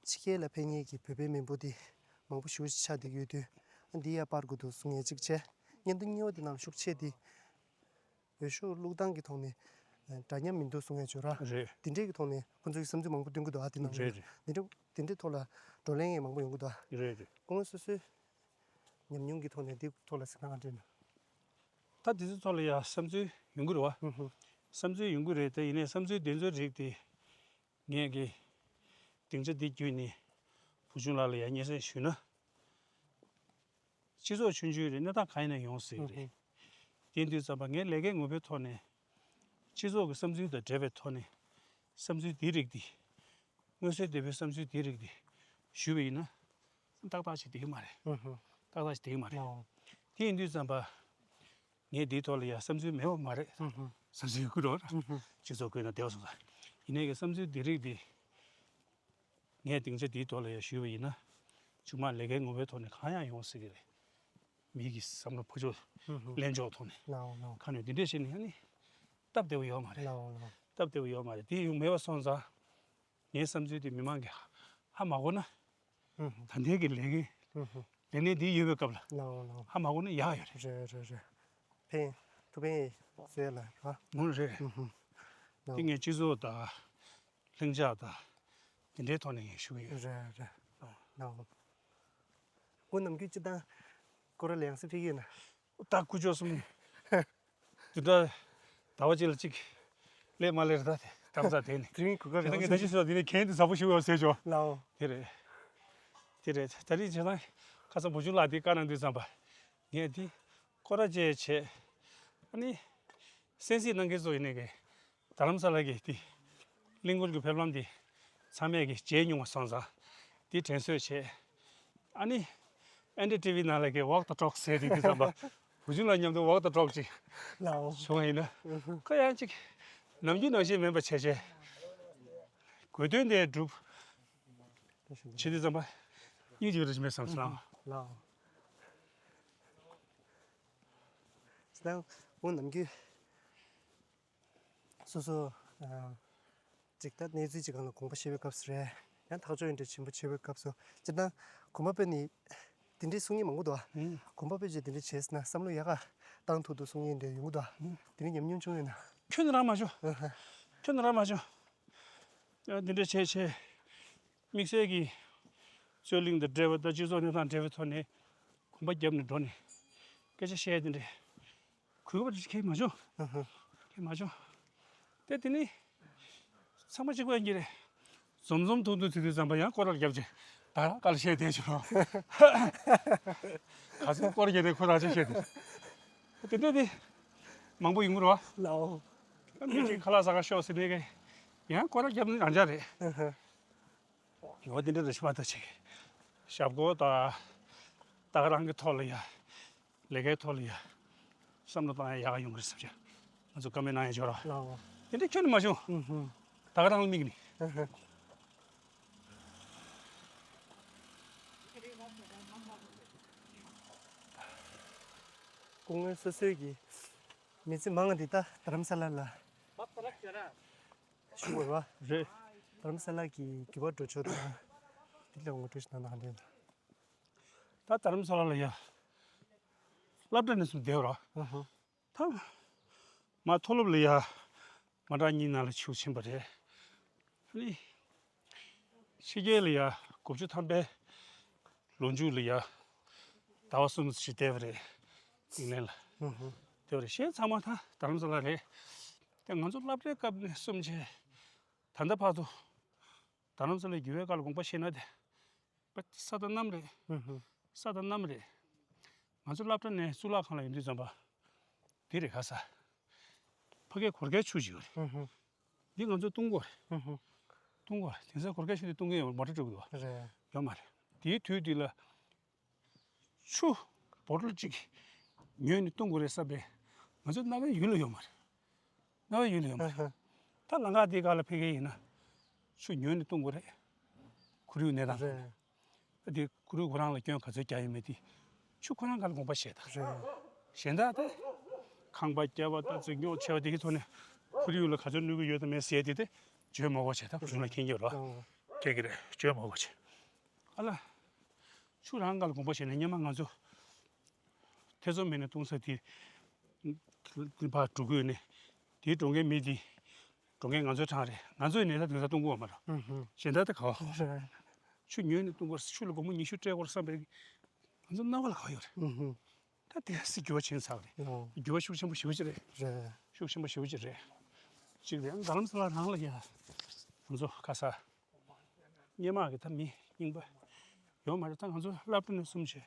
ཕྱི་རྒྱལ་ལ་ཕེབས་མཁན་གྱི་བོད་པའི་མི་འབོར་འདི་མང་པོ་ཞེ་པོ་ཅིག་ཆགས་བསྡད་ཀྱི་ཡོད་དུས། ཨ། འདི་ཡར་སྤར་དགོས་འདུག་གསུང་མཁན་གཅིག་བྱས། སྙན་ཐོ་གཉིས་པ་འདི་ནང་ལ་ཤུགས་ཆེ་འདི། འོས་ཤོག་བླུགས་སྟངས་ཀྱི་ཐོག་ནས། ཨ། འདྲ་མཉམ་མི་འདུག་གསུང་མཁན་ཅིག་ཡོད་ར། རེད། འདི་འདྲས་ཀྱི་ཐོག་ནས་ཁོང་ཚོས་བསམ་ཚུལ་མང་པོ་སྟོན་གྱི་འདུག་ཨ། འདི་ནང་ལོགས་ལ། རེད་རེད། འདི་འདྲས་འདི་འདྲས་ཐོག་ལ་བགྲོ་གླེང་ཡང་མང་པོ་ཡོང་གི་འདུག་ཨ། རེད་རེད། སྐུ་ངོ་སོ་སོའི་ཉམས་མྱོང་གི་ཐོག་ནས་འདི་ཐོག་ལ་གཟིགས་སྟངས་ག་འདྲས་ཡིན་ན། ད་དེ་ཚོའི་ཐོག་ལ་ཡང་བསམ་ཚུལ་ཡོང་གི་རེད་བ། ཧུ་ཧུ། བསམ་ཚུལ་ཡོང་གི་རེད། དེ་ཡིན་ནའི་བསམ་ཚུལ་དེ་ཚོའི་རིགས་དེ། ངས་ཀྱི་སྡིངས་ཆ་འདི་བརྒྱུད་ནས་བུ་ཆུང་ལགས་ལ་ཡང་སྙན་སེང་ཞུས་ན། སྤྱི་ཚོགས་ཆུང་ཆུང་རེད། གནས་སྟངས་གང་ཡིན་ན་ཡོང་སྲིད་ཀྱི་རེད། ཨུ་ཧུ། དེ་དུས་ཙམ་པ་ངས་ལས་ཀའི་ངོ་བོའི་ཐོག་ནས་སྤྱི་ཚོགས་ཀྱི་བསམ་ཚུལ་དང་འབྲེལ་བའི་ཐོག་ནས་བསམ་ཚུལ་འདི་རིགས་འདི། མངོན་གསལ་དོད་པོའི་བསམ་ཚུལ་འདི་རིགས་འདི་ཞུས་པ་ཡིན་ན། ཏག་ཏག་ཅིག་བསྡད་ཀྱི་མ་རེད། ཨུ་ཧུ། ཏག་ཏག་ཅིག་བསྡད་ཀྱི་མ་རེད། ཨོ། དེ་ཡིན་དུས་ཙམ་པ། ངས་འདིའི་ཐོག་ལ་ཡང་བསམ་ཚུལ་མེད་པ་མ་རེད། ཨུ་ཧུ། བསམ་ཚུལ་ཡོད་ཀྱི་རེད། ཨུ་ཧུ། སྤྱི་ཚོགས་ཀུན་ན་བདེ་བ་སོང་ཙང་། ཡིན་ནའི་གི་བསམ་ཚུལ་འདི་རིགས་འདི། ངས་སྡིངས་ཆ་འདིའི་ཐོག་ལ་ཡང་ཞུས་པ་ཡིན་ན། མཇུག་མ་ལས་ཀའི་ངོ་བོའི་ཐོག་ནས་གང་ཡང་ཡོང་སྲིད་ཀྱི་རེད། མི་གི་བསམ་བློ་ཕར་ཕྱོགས། ཨུ་ཧུ། ལྷན་ཕྱོགས་ཐོག་ནས། ལའོ་ལའོ། ཁ་ནས་འདི་འདྲས་བྱས་ནས་ཡང་ནི། སྟབས་བདེ་བོ་ཡོད་མ་རེད། ལའོ་ལའོ། སྟབས་བདེ་བོ་ཡོད་མ་རེད། དེ་ཡོང་མེད་པ་སོང་ཙང་། ངའི་བསམ་ཚུལ་དེ་མི་མང་གིས་ཧ་མ་གོ་ན། ཧུམ་ཧུམ། ད་ལྟའི་གི་ལས་འགན། ཧུམ་ཧུམ། ལས་གནས་འདི་ཡོད་པའི་སྐབས་ལ། ལའོ་ལའོ། ཧ་མ་གོ་ན་ཡག་ཡོད་རེད། རེད་རེད་རེད། ཕན་ཐུབ་ཕན་བཟོས་ལ་ར། ངོ་རེད། ཧུམ་ཧུམ། ལའོ། དེ་ངས་སྤྱི་ཚོགས་དང་། ལྷིང་འཇགས་དང་། དེ་འདྲའི་ཐོག་ནས་ངས་ཞུ་གི་ཡོད། རེད་རེད། ལའོ། ཁོང་ནམ་རྒྱུན་སྤྱིར་བཏང་སྐོར་ར་ལ་ཡང་སེ་ཕེབས་ཀྱི་ཡོད་ན། ད་སྐུ་ཞབས་གསུམ། དེ་འདྲ་ཟླ་བ་གཅིག་ལ་གཅིག་སླེབས་མ་སླེབས་རེད། ད་དེ་དམ་ས་དེ་ནི་དེ་རིང་གོ་སྐབས་དེ་ད་ངས་ད་ཅི་ཟེར་བ་དེ་ནི་གན་དེ་ཟབ་པོ་ཞིག་ཡོད་ཟེར་ཆོག་ལའོ། དེ་རེད། དེ་རེད། ད་རེས་བྱས་ཙང་ཁ་སང་བུ་ཆུང་ལགས་དེ་བཀའ་གནང་དུས་ཙམ་པ། ངས་དེ་སྐོར་ར་བྱས་བྱས། ཨ་ནི། གསན་གཟིགས་གནང་མཁན་ཚོ་ཡིན་ནའི་གི། རྡ་རམ་ས་ལ་གི་དེ། གླིང་སྐོར་གྱི་ཕེབས་ལམ་དེ། ཚང་མས་གི་མཇལ་མྱོང་བ་སོང་ཙང་། དེ་དྲན་གསོས་བྱས། ཨ་ནི། ཨེན་ཌི་ཊི་ཝི་ནང་ལ་གི་Walk the Talk ཟེར་དེ་དེ་ཙམ་པ། བུ་ཆུང་ལགས་མཉམ་དུ་Walk the Talk ཅིག་ལའོ། བྱུང་བ་ཡིན་ན། ཁོ་ཡང་ཅིག་ནམ་རྒྱུན་ནང་བཞིན་མིན་པ་བྱས་བྱས། དགོས་དོན་དེ་སྒྲུབ། བྱེད་དུས་ཙམ་པ། སྙིང་རྗེ་རེ་ཞིག་མེད་བསམ་སོང་ལའོ། ལའོ། ད་འོ་ནམ་རྒྱུན། སོ་སོ། ཨ། ཅིག་ད་གནས་ཚུལ་ཅིག་སྒང་ལ་དགོངས་པ་བཞེས་པའི་སྐབས་སུ་རེད། ཡང་ཐག་གཅོད་འདྲ་ཆེན་པོ་བྱེད་པའི་སྐབས་སུ། སྤྱིར་བཏང་གོམ་པ་སྤོས་ནས་དེ་འདྲའི་གསུང་མཁན་མང་པོ་འདུག་ཨ། ཨང་། གོམ་པ་སྤོས་བྱས་དེ་འདྲ་བྱས་ཟིན་ན་བསམ་བློ་ཡག་ག་བཏང་ཐུབ་འདུག་གསུང་མཁན་འདྲ་ཡོང་གི་འདུག་ཨ། ཨང་། དེ་འདྲའི་ཉམས་མྱོང་བྱུང་ཡོད་ན། ཁྱོན་ནས་རང་མ་བྱུང་། ཨ་ཧ། ཁྱོན་ནས་རང་མ་བྱུང་། ཡང་དེ་འདྲ་བྱས་བྱས། དམིགས་བསལ་གྱི་རྩོད་གླེང་དང་འབྲེལ་བ་དང་སྤྱི་ཚོགས་གནས་སྟངས་འབྲེལ་བའི་ཐོག་ནས་གོམ་པ་བརྒྱབ་ནས་འགྲོ་ནས་སྐད་ཆ་བཤད་དེ་འདྲས་གུས་པ་ཁྱེད་མ་བྱུང་། ཨ་ཧ། ཁྱེད་མ་བྱུང་། དེ་དེ་ནི་ཚང་མ་གཅིག་པ་ཡིན་གྱི་རེད། འཛོམས་འཛོམས་ཐུག་ཐུག་བྱེད་དུས་ཙམ་པ་ཡང་སྐོར་ར་བརྒྱབ་བྱས་ད་རང་དཀའ་ལས་བཤད་བསྡད་བྱུང་། ག་ཚོད་སྐོར་ར་བརྒྱབ་ནས་ཁོ་རང་ཅག་བཤད་དེ། དེ་འདྲས་དེ་མང་པོ་ཡོང་གི་རེད་བ། ལའོ། མི་གཅིག་ཁ་ལག་ཟ་ག་ཤོག་ཟེར་ནས་གི་ཡང་སྐོར་ར་བརྒྱབ་ནས་རང་ཅག་རེད། ཨ་ཧ། འོ་དེ་འདྲ་རེ་ཞིག་མ་ཐག་ཆེ་གི། ཞབས་སྐོར་དང་། ད་ག་རང་གི་ཐོག་ལ་ཡ། ལས་ཀའི་ཐོག་ལ་ཡ། བསམ་བློ་བཏང་ཡ་ཡག་ག་ཡོང་གི་རེད་བསམ་བྱས། ང་ཚོ་བཀའ་མོལ་གནང་ཡ་འབྱོར་བ། ལའོ། དེ་འདྲ་ཁྱོན་ནས་མ་བྱུང་། ཨུ་ཧུ། ད་ག་རང་ལ་དམིགས་ནས། ཨུ་ཧུ། སྐུ་ངོ་སོ་སོའི་གི་མི་ཚེ་མང་བ་འདི་ད་རྡ་རམ་ས་ལ་ལ། ཞུ་དགོས་རེད་བ། རེད། རྡ་རམ་ས་ལ་གི་འགྱུར་བ་འགྲོ་ཕྱོགས་དང་། འདི་ལ་ངོ་སྤྲོད་ཞིག་གནང་ན་ཧ་ལས་ན། ད་རྡ་རམ་ས་ལ་ལ་ཡ། སློབ་གྲྭ་ནས་བཟུང་བསྡད་ཡོད་རེད། ཨ་ཧ། ད། མ་མཐོ་སློབ་ལ་ཡ། མ་གྲངས་གཉིས་ནང་ལ་ཆུ་ཕྱིན་པ་རེད། ཨ་ནི། ཕྱི་རྒྱལ་ལ་ཡ། དགུ་བཅུ་ཐམ་པའི། ལོ་མཇུག་ལ་ཡ། ཟླ་བ་གསུམ་ཞིག་བསྡད་པ་རེད། ཨིང་ལན་ལ། ཨ་ཧ། བསྡད་པ་རེད། གཞན་ཚང་མ་ད་རྡ་རམ་ས་ལ་རེད། དེ་ང་ཚོ་སློབ་གྲྭའི་སྐབས་ནས་བཟུང་བྱས། ད་ལྟ་བར་དུ། རྡ་རམ་ས་ལའི་འགྱུར་བའི་སྐོར་ལ་དགོངས་པ་བཞེས་ན་དེ། ས་དང་གནམ་རེད། ཨུ་ཧུ། ས་དང་གནམ་རེད། ང་ཚོ་སློབ་གྲྭ་ནས་གཙུག་ལག་ཁང་ལ་ཡོང་དུས་ཙམ་པ། དེ་རེད་ག་ས། ཕ་གའི་གོར་ཁའི་ཆུ་ཞིག་ཡོད་རེད། ཧུམ་ཧུམ། འདི་ང་ཚོ་བཏུང་གོ་རེད། ཧུམ་ཧུམ། བཏུང་གོ་རེད། དེང་སང་གོར་ཁའི་ཆུ་དེ་བཏུང་གི་ཡོད་མ་རེད། མོ་ཊ་འགྲོ་གི་འདུག་རེད། ཡོད་མ་རེད། དེའི་དུས་དེ་ལ་ཆུ་བོ་ཊལ་གཅིག་ཉོས་ནས་བཏུང་དགོས་རེད་བསམ་པའི་ང་ཚོ་རྣ་བའི་ཡུལ་ལ་ཡོད་མ་རེད། རྣ་བའི་ཡུལ་ལ་ཡོད་མ་རེད། ཨ་ཧ། ད་ལམ་ཁ་དེའི་སྒང་ལ་ཕེབས་མཁན་ཡིན་ན་ཆུ་ཉོས་ནས་བཏུང་དགོས་རེད། ཁོར་ཡུག་གནས་སྟངས་རེད། ད་དེ་ཁོར་ཡུག་ཁོ་རང་ལ་སྐྱོན་ག་ཚོད་རྒྱག་ཡོད་མེད་དེ་ཆུ་ཁོ་རང་སྒང་ལ་དགོངས་པ་བཞེས་དང་། རེད། གཞན་དག་དེ་ཁང་པ་བརྒྱབ་པ་དང་འཛིན་སྐྱོང་བྱས་པ་དེ་གི་ཐོག་ནས་ཁོར་ཡུག་ལ་ག་ཚོད་གནོད་ཀྱི་ཡོད་དང་མེད་ཟེར་དེ་དེ་བརྗོད་མ་དགོས་བྱས། ད་བུ་ཆུང་ལ་མཁྱེན་གྱི་ཡོད་རེད། ཨོ། སྐད་ཀྱི་རེད། བརྗོད་མ་དགོས་བྱས། ཨ་ལ། ཆུ་རང་སྒང་ལ་དགོངས་པ་བཞེས་ན་སྔོན་མ་ང་ཚོ་ཐེ་ཚོམ་མེད་ནས་བཏུང་ས་དེ་ཕར་འགྲོ་དགོས་ནས་དེའི་འགྲོ་མཁན་མི་དེ་འགྲོ་མཁན་ང་ཚོའི་གྲངས་རེད། ང་ཚོས་ནས་ད་དེང་སང་བཏུང་གི་ཡོད་མ་རེད། ཨུ་ཧུ། གཞན་དག་ད་ག་བ། ཆུ་ཉོས་ནས་བཏུང་དགོས། ཆུ་ལ་སྒོར་མོ་ཉི་ཤུ་སྤྲད་དགོས་བསམ་པའི་ང་ཚོ་རྣ་བ་ལ་ག་བ་ཡོད་རེད། ཨུ་ཧུ། ད་དེ་སྲིད་འགྱུར་བ་ཕྱིན་ཚར་བ་རེད། ཨོ། འགྱུར་བ་ཤུགས་ཆེན་པོ་ཞེ་པོ་ཅིག་རེད། རེད། ཤུགས་ཆེན་པོ་ཞེ་པོ་ཅིག་རེད། གཅིག་རེད། རྡ་རམ་ས་ལ་རང་ལ་ཡ་ང་ཚོ་ག་ས་སྔོན་མ་གི་ད་མི་རྙིང་པ་ཡོད་མ་རེད། ད་ང་ཚོ་སློབ་གྲྭ་ནས་གསུམ་བྱས་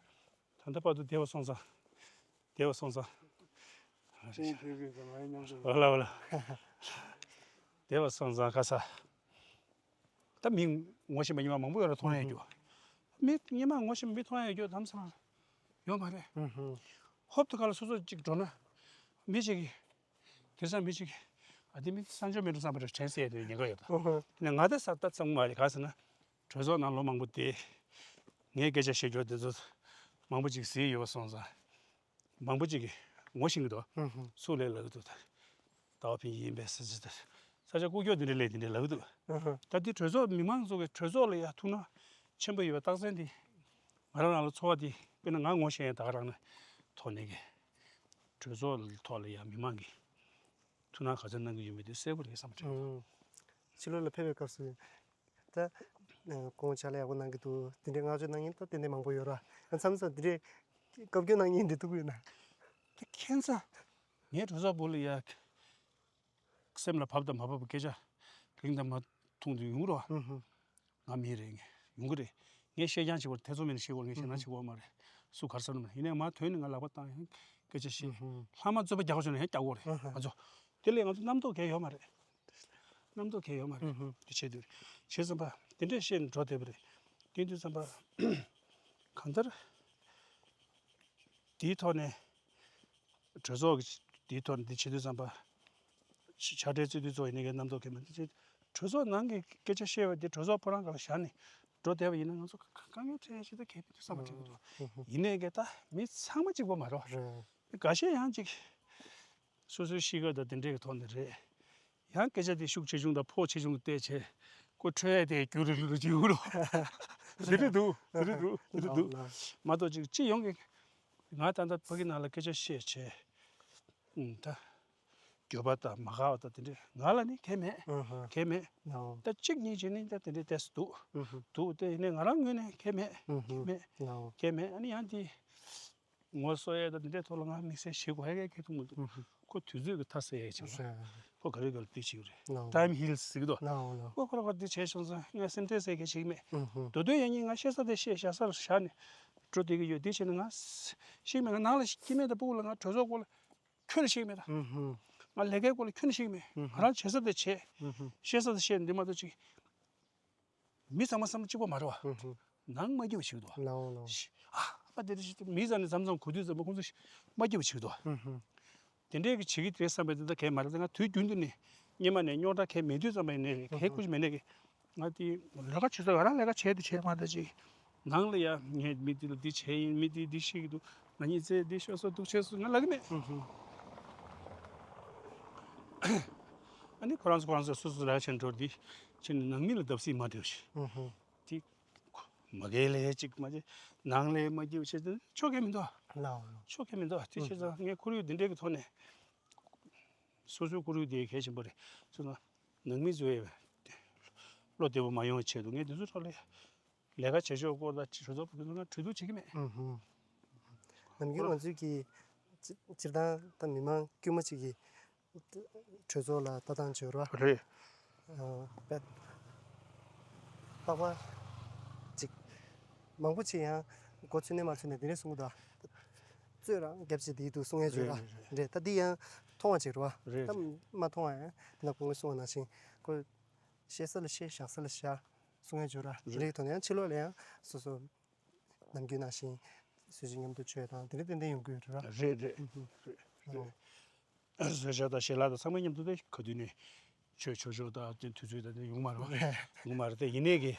ད་ལྟ་བར་དུ་བསྡད་པ་སོང་ཙང་། བསྡད་པ་སོང་ཙང་། ཨོ་ལ་ཨོ་ལ། བསྡད་པ་སོང་ཙང་ག་ས། ད་མི་ངོ་ཤེས་པ་སྔོན་མ་མང་པོ་ཡོད་རེད། མཐོང་ཡ་རྒྱུ། མི་སྔོན་མ་ངོ་ཤེས་པ་མི་མཐོང་ཡ་རྒྱུ་དམ་སང་ཡོད་མ་རེད། ཧུམ་ཧུམ། ཧོབ་ཏེ་ག་ལ་སོ་སོ་གཅིག་འགྲོ་ན། མི་གཅིག་གིས། དེང་སང་མི་གཅིག་གིས། ཨ་དེ་མི་གསང་སྤྱོད་མིན་འགྲོ་བསམ་པ་རེད་དྲན་སྲིད་ཡ་དེ་ཉེན་ཁ་ཡོད་ད། ཨོ་ཧོ། དེ་ནས་ང་དེ་ས་ད་ཚང་མ་རེད། ག་ཟེར་ན། གྲོས་ཚོགས་ནང་ལོ་མང་པོ་བསྡད། ངས་སྐད་ཆ་བཤད་རྒྱུ་དེ་ཚོ་མང་པོ་ཅིག་གཟིགས་ཡོད་པ་སོང་ཙང་། མང་པོ་ཅིག་གིས་ངོ་ཤེས་ཀྱི་འདུག་ཧུམ་ཧུམ། སུ་ལས་ལབ་ཀྱི་འདུག་ད་ལྟ་བ་ཕིན་ཡིན་པས་ཟེར་ཟེར་ད། ས་ཆ་སྐུ་སྐྱོ་དེ་འདྲ་ལས་དེ་འདྲ་ལབ་ཀྱི་འདུག་ཧུམ་ཧུམ། ད་འདི་གྲོས་ཚོགས་མི་མང་ཚོ་གི་གྲོས་ཚོགས་ལ་ཡ་ཐུགས་སྣང་ཆེན་པོ་ཡོད་པའི་རྟགས་མཚན་དེ། ང་རང་རང་ལ་ཚོར་བ་དེ་དཔེར་ན་ང་ངོ་ཤེས་ཡ་ད་ག་རང་ན་ཐོག་ནས་ཀྱི་གྲོས་ཚོགས་ལ་ཐོག་ལ་ཡ་མི་མང་གི་ཐུགས་སྣང་ག་ཚོད་གནང་གི་ཡོད་མེད་དེ་གསལ་པོ་རེད་བསམ་གྱི་འདུག་ཕྱི་ལོགས་ལ་ཕེབས་པའི་སྐབས་སུ། ད། ཨ། ཁོང་ཕྱག་ལས་ཡག་པོ་གནང་གི་འདུག་དེ་འདྲའི་བསྔགས་བརྗོད་གནང་མཁན་ད་ཏན་ཏན་མང་པོ་ཡོད་ར། ཨ། མཚམས་མཚམས་དེ་འདྲའི་བཀའ་བཀྱོན་གནང་མཁན་འདི་ཐུག་གི་ཡོད་ན། དེ་ཁྱད་མཚར། ངའི་གྲོས་ཚོགས་བུ་ལ་ཡ། སེམས་ལ་བབས་དང་མ་བབས་པའི་སྐད་ཆ་རིང་དང་མ་མཐོང་དུས་ཡོང་གི་རེད་བ། ཧུམ་ཧུམ། ང་མི་རེད། ངས་ཡོང་གི་རེད། ངས་བཤད་རྐྱང་བྱེད་དགོས་རེད། ཐེ་ཚོམ་མེད་ནས་བཤད་དགོས་རེད། ངས་ཞེད་སྣང་བྱེད་དགོས་མ་རེད། སུ་ག་རེ་ཟེར་ན་མ་རེད། ཡིན་ནའི་མ་དོན་ནི་ང་ལག་པ་བཏང་ཡང་སྐད་ཆ་བཤད། ཧུམ་ཧུམ། ལྷག་མ་རྩོད་པ་རྒྱག་དགོས་བྱུང་ན་ཡང་རྒྱག་དགོས་རེད། ཧུམ་ཧུམ། ང་ཚོ། དེ་ལས་ང་ཚོ་རྣམ་རྟོག་གང་ཡང་ཡོད་མ་རེད། རྣམ་རྟོག་གང་ཡང་ཡོད་མ་རེད། ཧུམ་ཧུམ། དེ་བྱེད་དུས་བྱས་ཙམ་པ་དེ་འདྲས་བཤད་ནས་འགྲོ་བསྡད་པ་རེད། དེ་དུས་ཙམ་པ་གང་ལྟར་དེའི་ཐོག་ནས་གྲོས་ཚོགས་ཀྱི་དེའི་ཐོག་ནས་འདི་བྱེད་དུས་ཙམ་པ་ཕྱི་ཕྱག་སྦྲེལ་རྩོད་དུས་ཚོགས་ཡིན་ནའི་གི་རྣམ་རྟོག་གང་ཡང་མེད། དེ་བྱས་གྲོས་ཚོགས་ནང་གི་སྐད་ཆ་བཤད་པ་དེ་གྲོས་ཚོགས་ཕོ་བྲང་སྒང་ལ་བཞག་ནས་འགྲོ་བསྡད་པ་ཡིན་ན་ང་ཚོ་དཀའ་ངལ་འཕྲད་ཡ་ཞིག་ད་གལ་མི་འདུག་བསམ་པ་དྲན་གྱི་འདུག་ཧུམ་ཧུམ། ཡིན་ནའི་གི་ད་མི་ཚང་མ་གཅིག་པ་མ་རེད་བ། རེད། འགའ་ཤས་ཡང་ཅིག་སོ་སོའི་གཤིས་ཀ་དང་དེ་འདྲའི་གི་ཐོག་ནས་རེད། ཡང་སྐད་ཆ་དེ་ཤུགས་ཆེ་ཆུང་དང་ཕོགས་ཆེ་ཆུང་བལྟས་བྱས་ཁོ་ཁྲོས་ཡས་དེ་རྒྱུ་རེད་ལུག་རེད་ཅིག་ཡོད་རོ། དེ་འདྲ་འདུག་དེ་འདྲ་འདུག་དེ་འདྲ་འདུག་མ་གཏོགས་ཅིག་སྤྱི་ཡོངས་ཀྱི་ང་ད་ལྟ་ཕ་གི་ནང་ལ་སྐད་ཆ་བཤད་བྱས་ཨུམ་ད་འགྱོད་པ་དང་མ་དགའ་བ་དང་དེ་འདྲ་ང་ལ་ནི་གང་མེད། ཨུ་ཧུ། གང་མེད། ནའོ། ད་གཅིག་གཉིས་བྱས་ནི་ད་དེ་འདྲ་ཏོག་ཙམ་འདུག་ཨུ་ཧུ། འདུག་དེ་ཡིན་ནའི་ང་རང་ངོས་ནས་གང་མེད། ཨུ་ཧུ། གང་མེད། ནའོ། གང་མེད། ཨ་ནི་ཡང་དེ། ངོ་སོ་ཡས་དང་འདི་འདྲའི་ཐོག་ལ་ང་དམིགས་བསལ་བྱེད་དགོས་ཡ་གི་ཐུགས་མི་འདུག་ཁོ་དུས་ཚོད་ཀྱི་མཐའ་ཟེར་ཡ་ཅིག་ཡོད་རེད། ཁོ་ག་རེ་ག་ལ་འདི་བྱེད་ཀྱི་རེད། ནའོ། Time heals ཟེར་གྱི་འདུག་ནའོ་ནའོ། ཁོ་ཁོ་རང་ཁོ་འདི་བྱས་སོང་ཙང་ངས་སེམས་ཁྲལ་ཟེར་མཁན་བྱེད་ཀྱི་མེད། ཨུ་ཧུ། མདོ་དོན་ཡང་སྙིང་ང་བཤད་ས་དེ་བཤད་བཞག་སར་བཞག་ནས་འགྲོ་བསྡད་ཀྱི་ཡོད། འདི་བྱས་ནས་ང་ཤེས་ཀྱི་མེད། ང་ནང་ལ་སྐྱེ་དམན་དང་སྤུ་གུ་ལ་ང་གྲོས་ཚོགས་སྐོར་ལ་ཁྱོན་ནས་ཤེས་ཀྱི་མེད་ད། ཨུ་ཧུ། ང་ལས་ཀའི་སྐོར་ལ་ཁྱོན་ནས་ཤེས་ཀྱི་མེད། ཨུ་ཧུ། ང་རང་བྱེད་ས་དེ་བྱས། ཨུ་ཧུ། བཤད་ས་དེ་བཤད། འདི་མ་གཏོགས་ཅིག་མི་ཚང་མ་བསམ་བློ་གཅིག་པ་མ་རེད་བ། ཧུམ་ཧུམ། ནང་མ་སྐྱིད་པ་ཞིག་འདུག་ལའོ་ལའོ། ཨ་ཨ་ཕ་དེ་རེད་ཞིག་མི་ཚང་ནས་མཚམས་མཚམས་གོ་དུས་ཙམ་པ་ཁོང་ཚོ་མ་སྐྱིད་པ་ཞིག་འདུག་ཧུམ་ཧུམ། དེ་འདྲའི་གི་བྱེད་ཀྱི་རེད་བསམ་པའི་དེ་ད་གས་མ་རེད། ད་ང་དུས་རྒྱུན་དུ་ནས་སྔོན་མ་ནས་རྙོག་དྲ་གས་མེད་དུས་ཙམ་པ་ཡིན་ནའི་རེད། གས་ཁུ་ཞིག་མེད་ནའི་གི་ང་དེ་ལས་ཀ་བྱེད་ས་ང་རང་ལས་ཀ་བྱས་དུས་བྱས་མ་ད་ཅིག་ནང་ལ་ཡ་ངས་མི་འདི་ལ་འདི་བྱས་ཡིན། མི་འདི་འདི་ཤེས་ཀྱི་འདུག་ང་གཉིས་ཚེ་འདི་ཤོད་སོ་འདུག་བྱས་སོ་ང་ལབ་ཀྱི་མེད། ཧུམ་ཧུམ། ཨ་ནི་ཁོ་རང་ཚོ་ཁོ་རང་ཚོ་སོ་སོ་ལས་ཀ་བྱས་འགྲོ་འདི་བྱས་ནས་ནང་མི་ལ་བརྡབ་གསིག་མ་སྤྲད་ཞིག་ཧུམ་ཧུམ། དེ། མ་གིའི་ལས་ཅིག་མ་བྱེད། ནང་ལས་མ་བགྱིས་བྱེད་དེ་ཆོ་ག་མི་འདུག་ཨ། ལའོ་ལའོ། ཆོ་ག་མི་འདུག་ཨ། དེ་བྱས་ཙང་ངས་ཁོར་ཡུག་འདི་འདྲའི་གི་ཐོག་ནས་སོ་སོའི་ཁོར་ཡུག་དེ་གལ་ཆེན་པོ་རེད་ཟེར་ན། ནང་མི་ཚོས་བློ་བདེ་པོ་མ་ཡོང་བའི་ཆེད་དུ་ངས་འདི་ཚོ་ཐོག་ལ་ལས་ཀ་བྱེད་ཕྱོགས་སྐོར་དང་གྲོས་ཚོགས་ཀྱི་ནང་གྲོས་བསྡུར་བྱེད་ཀྱི་མེད། ཨུ་ཧུ། ནམ་རྒྱུན་ང་ཚོའི་གི་སྤྱི་སྤྱིར་བཏང་ད་མི་མང་དཀྱུས་མ་གཅིག་གི་གྲོས་ཚོགས་ལ་ལྟ་སྟངས་བྱོས་ར། རེད། ཨ། པད། པགས་པ་ཅིག་མང་པོ་ཅིག་ཡང་མགོ་ཚོས་ནས་མ་ཚོས་ནས་དེ་འདྲས་གསུང་གི་འདུག་ཨ། རྩོད་རང་རྒྱབ་ཅིག་དེའི་འདུག་གསུང་ཡས་བརྗོད་ར། རེད་རེད་རེད། རེད། ད་འདི་ཡང་མཐོང་བ་ཅིག་རེད་བ། རེད་ད་རེད། མ་མཐོང་བ་ཡང་དེ་ན་ཁོང་གིས་གསུང་བ་ནང་བཞིན་ཁོ་བཤད་ས་ལ་བཤད། བཞག་ས་ལ་བཞག་གསུང་ཡས་བརྗོད་ར། རེད། དེ་རིགས་ཐོག་ནས་ཡང་ཕྱི་ལོགས་ལ་ཡང་སོ་སོ་ནམ་རྒྱུན་ནང་བཞིན་སྲོལ་ཞིག་མཉམ་དུ་བྱོས་དང་དེ་འདྲ་ཏན་ཏན་ཡོང་གི་ཡོད་རེད་ར། རེད་རེད། ཨུ་ཧུ། རེད་རེད། ཨོ། བཟོ་བྱ་དང་ཞལ་ལག་དང་ཚང་མ་མཉམ་དུ་དེ་ག་དུས་ནས་ཆོས་ཆོས་ཆོས་དང་དེ་དུས་ཚོད་དང་དེ་ཡོང་མ་རེད་བ། ཡོང་མ་རེད་དེ། ཡིན་ནའི་གི་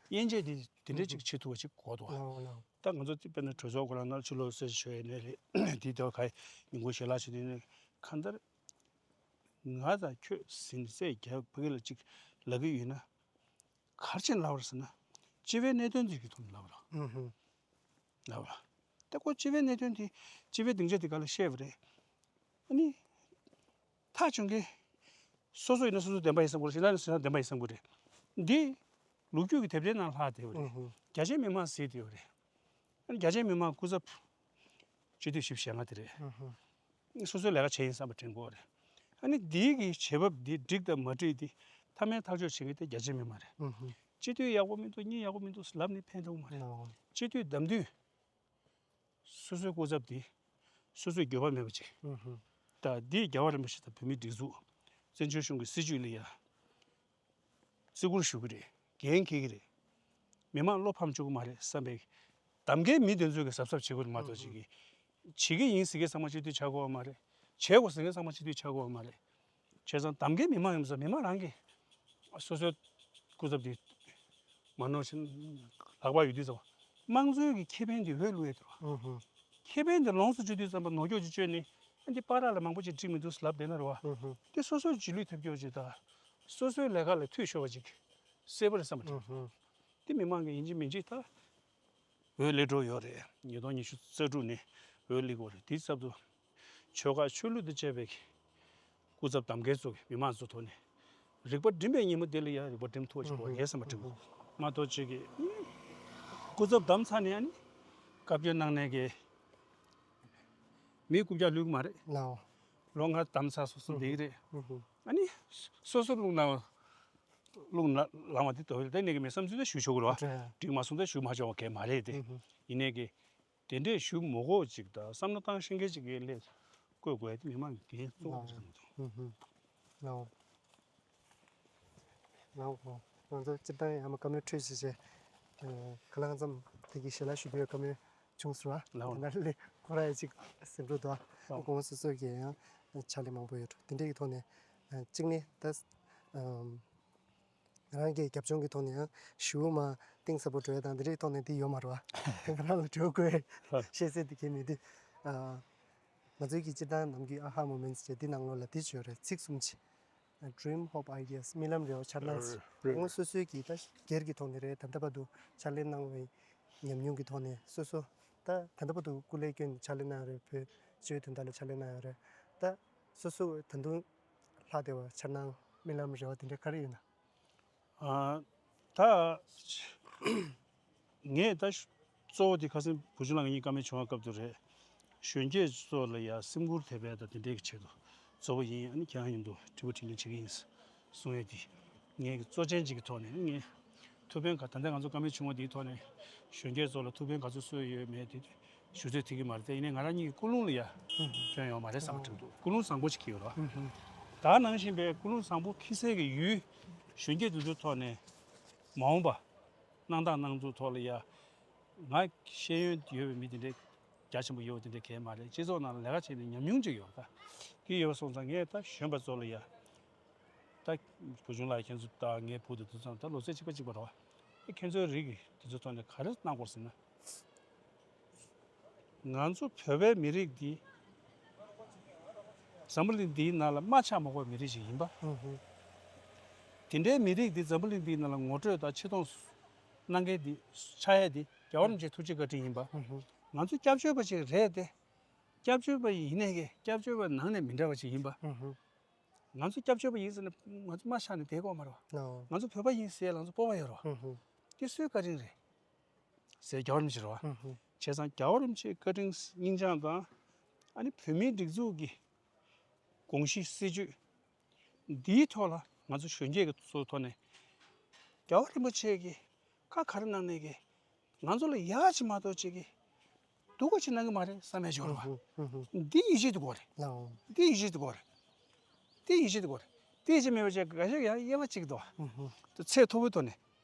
དབྱེ་འབྱེད་དེ་དེ་འདྲས་ཅིག་བྱེད་ཐུབ་པ་ཅིག་དགོས་འདུག་བ། ལའོ་ལའོ། ད་ང་ཚོ་དཔེར་ན་གྲོས་ཚོགས་ཁོ་རང་ནང་ཕྱི་ལོགས་སེ་ཞོ་ཡས་ནས་ལས་དེ་དོ་ག་ཉིན་གུང་ཞལ་ལག་བྱེད་དུས་ནས་གང་ལྟར་ང་དང་ཁྱོད་ཟིན་ཚད་རྒྱབ་ཕ་གི་ལ་ཅིག་ལབ་ཀྱི་ཡོད་ན། ག་རེ་བྱས་ནས་ལབ་པ་རེད་ཟེར་ན། སྤྱི་པའི་གནད་དོན་དེ་གི་ཐོག་ནས་ལབ་པ་རེད། ཨུ་ཧུ། ལབ་པ་རེད། ད་ཁོ་སྤྱི་པའི་གནད་དོན་དེ་སྤྱི་པའི་སྡིངས་ཆ་དེ་ག་ལ་བཤད་པ་རེད། ཨ་ནི། ཐག་གཅོད་མཁན་སོ་སོ་ཡིན་ན་སོ་སོ་བདེན་པ་ཡིན་བསམ་གི་རེད། གཞན་དག་ཡིན་ན་གཞན་དག་བདེན་པ་ཡིན་བསམ་གི་རེད། འདི་ལོ་རྒྱུས་ཀྱི་དེབ་ཐེར་ནང་ལྷག་བསྡད་པ་རེད། ཨུ་ཧུ། རྒྱ་ཆེ་མི་མང་ཟེར་བསྡད་པ་རེད། ཨ་ནི་རྒྱ་ཆེ་མི་མང་སྐུ་ཚབ་སྤྱི་འཐུས་བཞི་བཅུ་ཞེ་ལྔ་དེ་རེད། ཨུ་ཧུ། སོ་སོའི་ལས་ཀ་བྱས་ཡིན་བསམ་པ་དྲན་དགོས་རེད། ཨ་ནི་འདིའི་གི་བྱེད་བབ་འདི་འགྲིག་དང་མ་འགྲིག་འདི་མཐའ་མའི་ཐག་གཅོད་བྱེད་མཁན་དེ་རྒྱ་ཆེ་མི་མང་རེད། ཨུ་ཧུ། སྤྱི་འཐུས་ཡག་པོ་མི་འདུག་གཉིས་ཡག་པོ་མི་འདུག་ལབ་ནས་ཕན་ཐོགས་མ་རེད། ལའོ། སྤྱི་འཐུས་བདམས་དུས་སོ་སོའི་སྐུ་ཚབ་འདི་སོ་སོས་འགྱོད་པ་མེད་པ་ཅིག་ཨུ་ཧུ། ད་འདི་རྒྱལ་བ་རིན་པོ་ཆེ་དང་བོད་མིའི་སྒྲིག་འཛུགས། བཙན་བྱོལ་གཞུང་གི་སྲིད་བྱུས་ལ་ཡ་བརྩི་བཀུར་ཞུ་གི་རེད། འགན་འཁྱེར་གི་རེད། མི་མང་བློ་ཕམ་བཅུག་གི་མ་རེད་བསམ་པའི་གདམ་གའི་མི་དེ་ཚོས་གི་གཟབ་གཟབ་བྱེད་དགོས་རེད་མ་གཏོགས། ཅིག་གི་བྱེད་ཀྱི་ཡིན་ཟེར་མཁན་ཚང་མ་སྤྱི་འཐུས་ཆགས་དགོས་པ་མ་རེད། བྱེད་དགོས་ཟེར་མཁན་ཚང་མ་སྤྱི་འཐུས་ཆགས་དགོས་པ་མ་རེད། བྱས་ཙང་གདམ་གའི་མི་མང་ཡོང་ས་མི་མང་རང་གི་སོ་སོའི་སྐུ་ཚབ་དེ་མ་ནོར་ཕྱིན་ལག་པར་ཡོད་དུས་ཙམ་པ། དམངས་གཙོའི་གི་ཁེ་ཕན་དེ་འོས་བླུག་ཡས་དེ་རེད་བ། ཨུ་ཧུ། ཁེ་ཕན་དེ་ལོངས་སུ་སྤྱོད་དུས་ཙམ་པ་ནོར་འཁྱོག་ཅིག་སྤྱོད་ནས་ཨ་འདི་པ་ར་ལ་མང་པོ་ཅིག་འགྲིག་མི་འདུག་ལབ་བསྡད་ན་རེད་བ། ཨུ་ཧུ། དེ་སོ་སོའི་རྗེས་ལུས་ཐེབས་འཁྱོག་ཅིག་དང་། སོ་སོའི་ལས་ཀ་ལ་འཐུས་ཤོར་བ་ཅིག་གསལ་པོ་རེད་བསམ་པ་དྲན། ཨུ་ཧུ། དེ་མི་མང་གི་ཡིན་གཅིག་མིན་གཅིག་ད་འོས་སླེབས་འགྲོ་ཡོད་རེད། ཉིས་སྟོང་ཉི་ཤུ་རྩ་དྲུག་ནས་འོས་སླེབས་དགོས་རེད། དེའི་ཚབ་ཏུ་ཆོལ་ཁ་ཆོས་ལུགས་དང་བཅས་པའི་སྐུ་ཚབ་གདམ་མཁན་ཚོ་གིས་མི་མང་ཚོ་ཐོག་ནས་རིག་པ་སྒྲིམ་པའི་ཉིན་མོ་དེ་ལ་ཡང་རིག་པ་སྒྲིམ་ཐུབ་པ་ཞིག་དགོས་རེད་བསམ་པ་དྲན་གི་འདུག་མ་གཏོགས་ཅིག་གིས་སྐུ་ཚབ་གདམ་ཚར་ནས་ཨ་ནི་བཀའ་བཀྱོན་གནང་ནས་གི་མིའི་རྐུབ་བཀྱག་ལུས་ཀྱི་མ་རེད། ལའོ། ལོ་ལྔ་གདམ་ཚར་སོང་ཙང་བསྡད་ཀྱི་རེད། ཨུ་ཧུ། ཨ་ནི་སོ་སོ་རླུང་ལངས་རླུང་ལངས་པ་དེ་དོ་བལ་ཏེ་ནས་གི་མེད་བསམ་ཚུལ་དེ་ཞུ་ཆོག་གི་རེད་བ། རེད། འགྲིག་མ་སོང་ཙང་ཞུ་མ་ཆོག་པ་གང་ཡང་མ་རེད་དེ། ཨུ་ཧུ། ཡིན་ནའི་གི་དེ་འདྲས་ཞུ་མི་དགོས་ཅིག་དང་བསམ་བློ་བཏང་ཤེས་མཁན་ཅིག་གི་སླད་བསྐོ་དགོས་ཡ་དེ་མི་མང་གི་འགན་གཙོ་བོ་རེད་བསམ་གྱི་འདུག་ཨུ་ཧུ། ལའོ། ལའོ། ང་ཚོ་སྤྱིར་བཏང་ཡང་མ་བཀའ་མོལ་འཕྲོས་བྱས་བྱས། ཨ་ཁ་ལང་ཙམ་དེ་གི་ཞལ་ལག་ཞུ་རྒྱུའི་བཀའ་མོལ་བྱུང་སོང་བ། ལའོ། དེ་འདྲ་ལས་ཁོ་རང་ཡང་ཅིག་སེམས་ཁྲལ་འདུག་ཨ་ལའོ། ཁོང་སོ་སོ་གི་ཡང་ཕྱག་ལས་མང་པོ་ཡོད་འགྲོ། དེ་འདྲའི་གི་ཐོག་ནས་ཨ་གཅིག་ནི་ད་ཨམ། ང་རང་གི་རྒྱབ་ལྗོངས་ཀྱི་ཐོག་ནས་ཡང་ཞེ་པོ་མ་གཏིང་ཟབ་པོ་འགྲོ་ཡ་དང་འདི་འདྲའི་ཐོག་ནས་འདི་ཡོད་མ་རེད་བ། ང་རང་ལ་འགྲོ་དགོས་ཤེས་ཚད་འདི་གས་མེད་དུས། ཨ། ང་ཚོའི་གི་སྤྱིར་བཏང་ནམ་རྒྱུན་ཨ་ཧ་མོ་མེན་ཊི་ཟེར་འདི་ནང་ལོགས་ལ་འདི་ཅིག་ཡོད་རེད། ཚིག་གསུམ་ཅིག Dream, hope, ideas. རྨི་ལམ་རེ་བ་འཆར་སྣང་ཟེར། རེད། ཁོང་སོ་སོའི་གི་ད་སྒེར་གྱི་ཐོག་ནས་རེད། ད་ལྟ་བར་དུ་ཕྱག་ལས་གནང་བའི་ཉམས་མྱོང་གི་ཐོག་ནས་སོ་སོ་ད་ད་ལྟ་བར་དུ་སྐུ་ལས་བསྐྱོན་ནས་ཕྱག་ལས་གནང་ཡོད་རེད། བོད་སྤྱི་པའི་དོན་དག་ལ་ཕྱག་ལས་གནང་ཡོད་རེད། ད་སོ་སོ་ད་དུང་ལྷག་བསྡད་པ་འཆར་སྣང་རྨི་ལམ་རེ་བ་དེ་འདྲ་ག་རེ་ཡོད་ན། ཨ། ད་ངས་ད་གཙོ་བོ་དེ་ཁ་སང་བུ་ཆུང་ལགས་ངེད་གཉིས་བཀའ་མོལ་བྱུང་བ་སྐབས་དུ་རེད། གཞོན་སྐྱེས་ཚོ་ལ་ཡ་སེམས་ཁུར་དེ་བས་ད་དེ་འདྲའི་གི་ཆེད་དུ་གཙོ་བོ་ཡིན། ཨ་ནི་ཁྱེད་རང་མཉམ་དུ་དྲི་བ་དྲིས་ལན་བྱེད་ཀྱི་ཡིན་གསུང་ཡས་དེ་ངས་གི་གཙོ་ཆེན་ཅིག་གི་ཐོག་ནས་ངས་ཐུགས་ཕན་ག་ད་ལྟ་ང་ཚོ་བཀའ་མོལ་བྱུང་བ་དེའི་ཐོག་ནས་གཞོན་སྐྱེས་ཚོ་ལ་ཐུགས་ཕན་ག་ཚོད་གསོས་ཡོད་མེད་དེ་ཞུ་ཚོད་ཐིག་གི་མ་རེད་དེ། ཡིན་ནའི་ང་རང་གཉིས་ཀྱི་ཀུན་སློང་ལ་ཡ་ཕན་ཡོད་མ་རེད་བསམ་པ་དྲན་འདུག་ཀུན་སློང་བཟང་པོ་ཞིག་གི་ཡོད་རེད་བ། ད་ནང་བཞིན་པའི་ཀུན་སློང་བཟང་པོ་འཁྱེར་སའི་གི་ཡུལ་གཞོན་སྐྱེས་དེ་ཚོའི་ཐོག་ནས་མ་འོངས་པ་གནང་སྟངས་གནང་ཚུལ་ཐོག་ལ་ཡ་ང་ཤེས་ཡོན་ཡོད་པའི་མི་དེ་འདྲའི་རྒྱ་ཆེན་པོ་ཡོད་པ་དེ་འདྲ་གང་ཡང་མ་རེད། སྤྱི་ཚོགས་ནང་ལ་ལས་ཀ་བྱས་ནས་ཉམས་མྱོང་ཅིག་ཡོད་རེད། ད་དེ་ཡོད་པ་སོང་ཙང་ངས་ད་གཞོན་པ་ཚོ་ལ་ཡ། ད་བུ་ཆུང་ལགས་ཁྱེད་ཚོ་དང་ངའི་བུ་དེ་ཚོ་ཚང་ད་ལོ་ཚད་གཅིག་པ་གཅིག་པ་རེད་བ། ཁྱེད་ཚོའི་རིགས་ཀྱིས་དེ་ཚོའི་ཐོག་ནས་ག་རེ་གནང་དགོས་ཟེར་ན། ང་ཚོ་བོད་པའི་མི་རིགས་འདི་འཛམ་བུ་གླིང་འདིའི་ནང་ལ་དམའ་ཆགས་མ་དགོས་པའི་མི་རིགས་ཤིག་ཡིན་པ། ཧུམ་ཧུམ། དེ་འདྲའི་མི་རིགས་འདི་འཛམ་བུ་གླིང་འདིའི་ནང་ལ་ངོ་སྤྲོད་དང་ཆེ་མཐོང་གནང་མཁན་འདི་ཆགས་ཡས་འདི་རྒྱལ་བ་རིན་པོ་ཆེའི་ཐུགས་རྗེ་བཀའ་དྲིན་ཡིན་པ། ཧུམ་ཧུམ། ང་ཚོ་སྐྱབས་བཅོལ་བ་ཅིག་རེད་དེ། སྐྱབས་བཅོལ་བ་ཡིན་ནའི་གི་སྐྱབས་བཅོལ་བ་ནང་ནས་མི་འདྲ་བ་ཅིག་ཡིན་པ། ཧུམ་ཧུམ། ང་ཚོ་སྐྱབས་བཅོལ་བ་ཡིན་ཟེར་ན་ང་ཚོ་དམའ་ཆགས་ནས་བསྡད་དགོས་མ་རེད་བ། ཨོ། ང་ཚོ་བོད་པ་ཡིན་ཟེར་ལ་ང་ཚོ་སྤོབས་པ་ཡོད་རེད་བ། ཧུམ་ཧུམ། དེ་སུའི་བཀའ་དྲིན་རེད་ཟེར། རྒྱལ་བ་རིན་པོ་ཆེ་རེད་བ། ཧུམ་ཧུམ། བྱས་ཙང་རྒྱལ་བ་རིན་པོ་ཆེའི་བཀའ་དྲིན་སྙིང་བཅངས་དང་། ཨ་ནི་བོད་མིའི་སྒྲིག་འཛུགས་ཀྱི་དགོངས་གཞི་སྲིད་བྱུས་འདིའི་ཐོག་ལ་ང་ཚོ་གཞོན་སྐྱེས་ཀྱི་ཚོའི་ཐོག་ནས་རྒྱལ་བ་རིན་པོ་ཆེ་གིས་བཀའ་ག་རེ་གནང་ནའི་གི་ང་ཚོ་ལ་ཡག་ཅིག་མ་གཏོགས་ཅིག་གི་ སྡུག་ག་ཅིག་གནང་གི་མ་རེད་བསམ་ཡས་ཅིག་ཡོད་རེད་བ། འདི་ཡིད་ཆེས་འདུག་གོ་རེད། འདི་ཡིད་ཆེས་འདུག་གོ་རེད། འདི་ཡིད་ཆེས་འདུག་གོ་རེད། འདི་ཡིད་ཆེས་མེད་པ་བྱས་འགའ་ཤས་ཡང་དབྱེ་བ་གཅིག་འདུག་བ། ཚད་མཐོ་པོའི་ཐོག་ནས་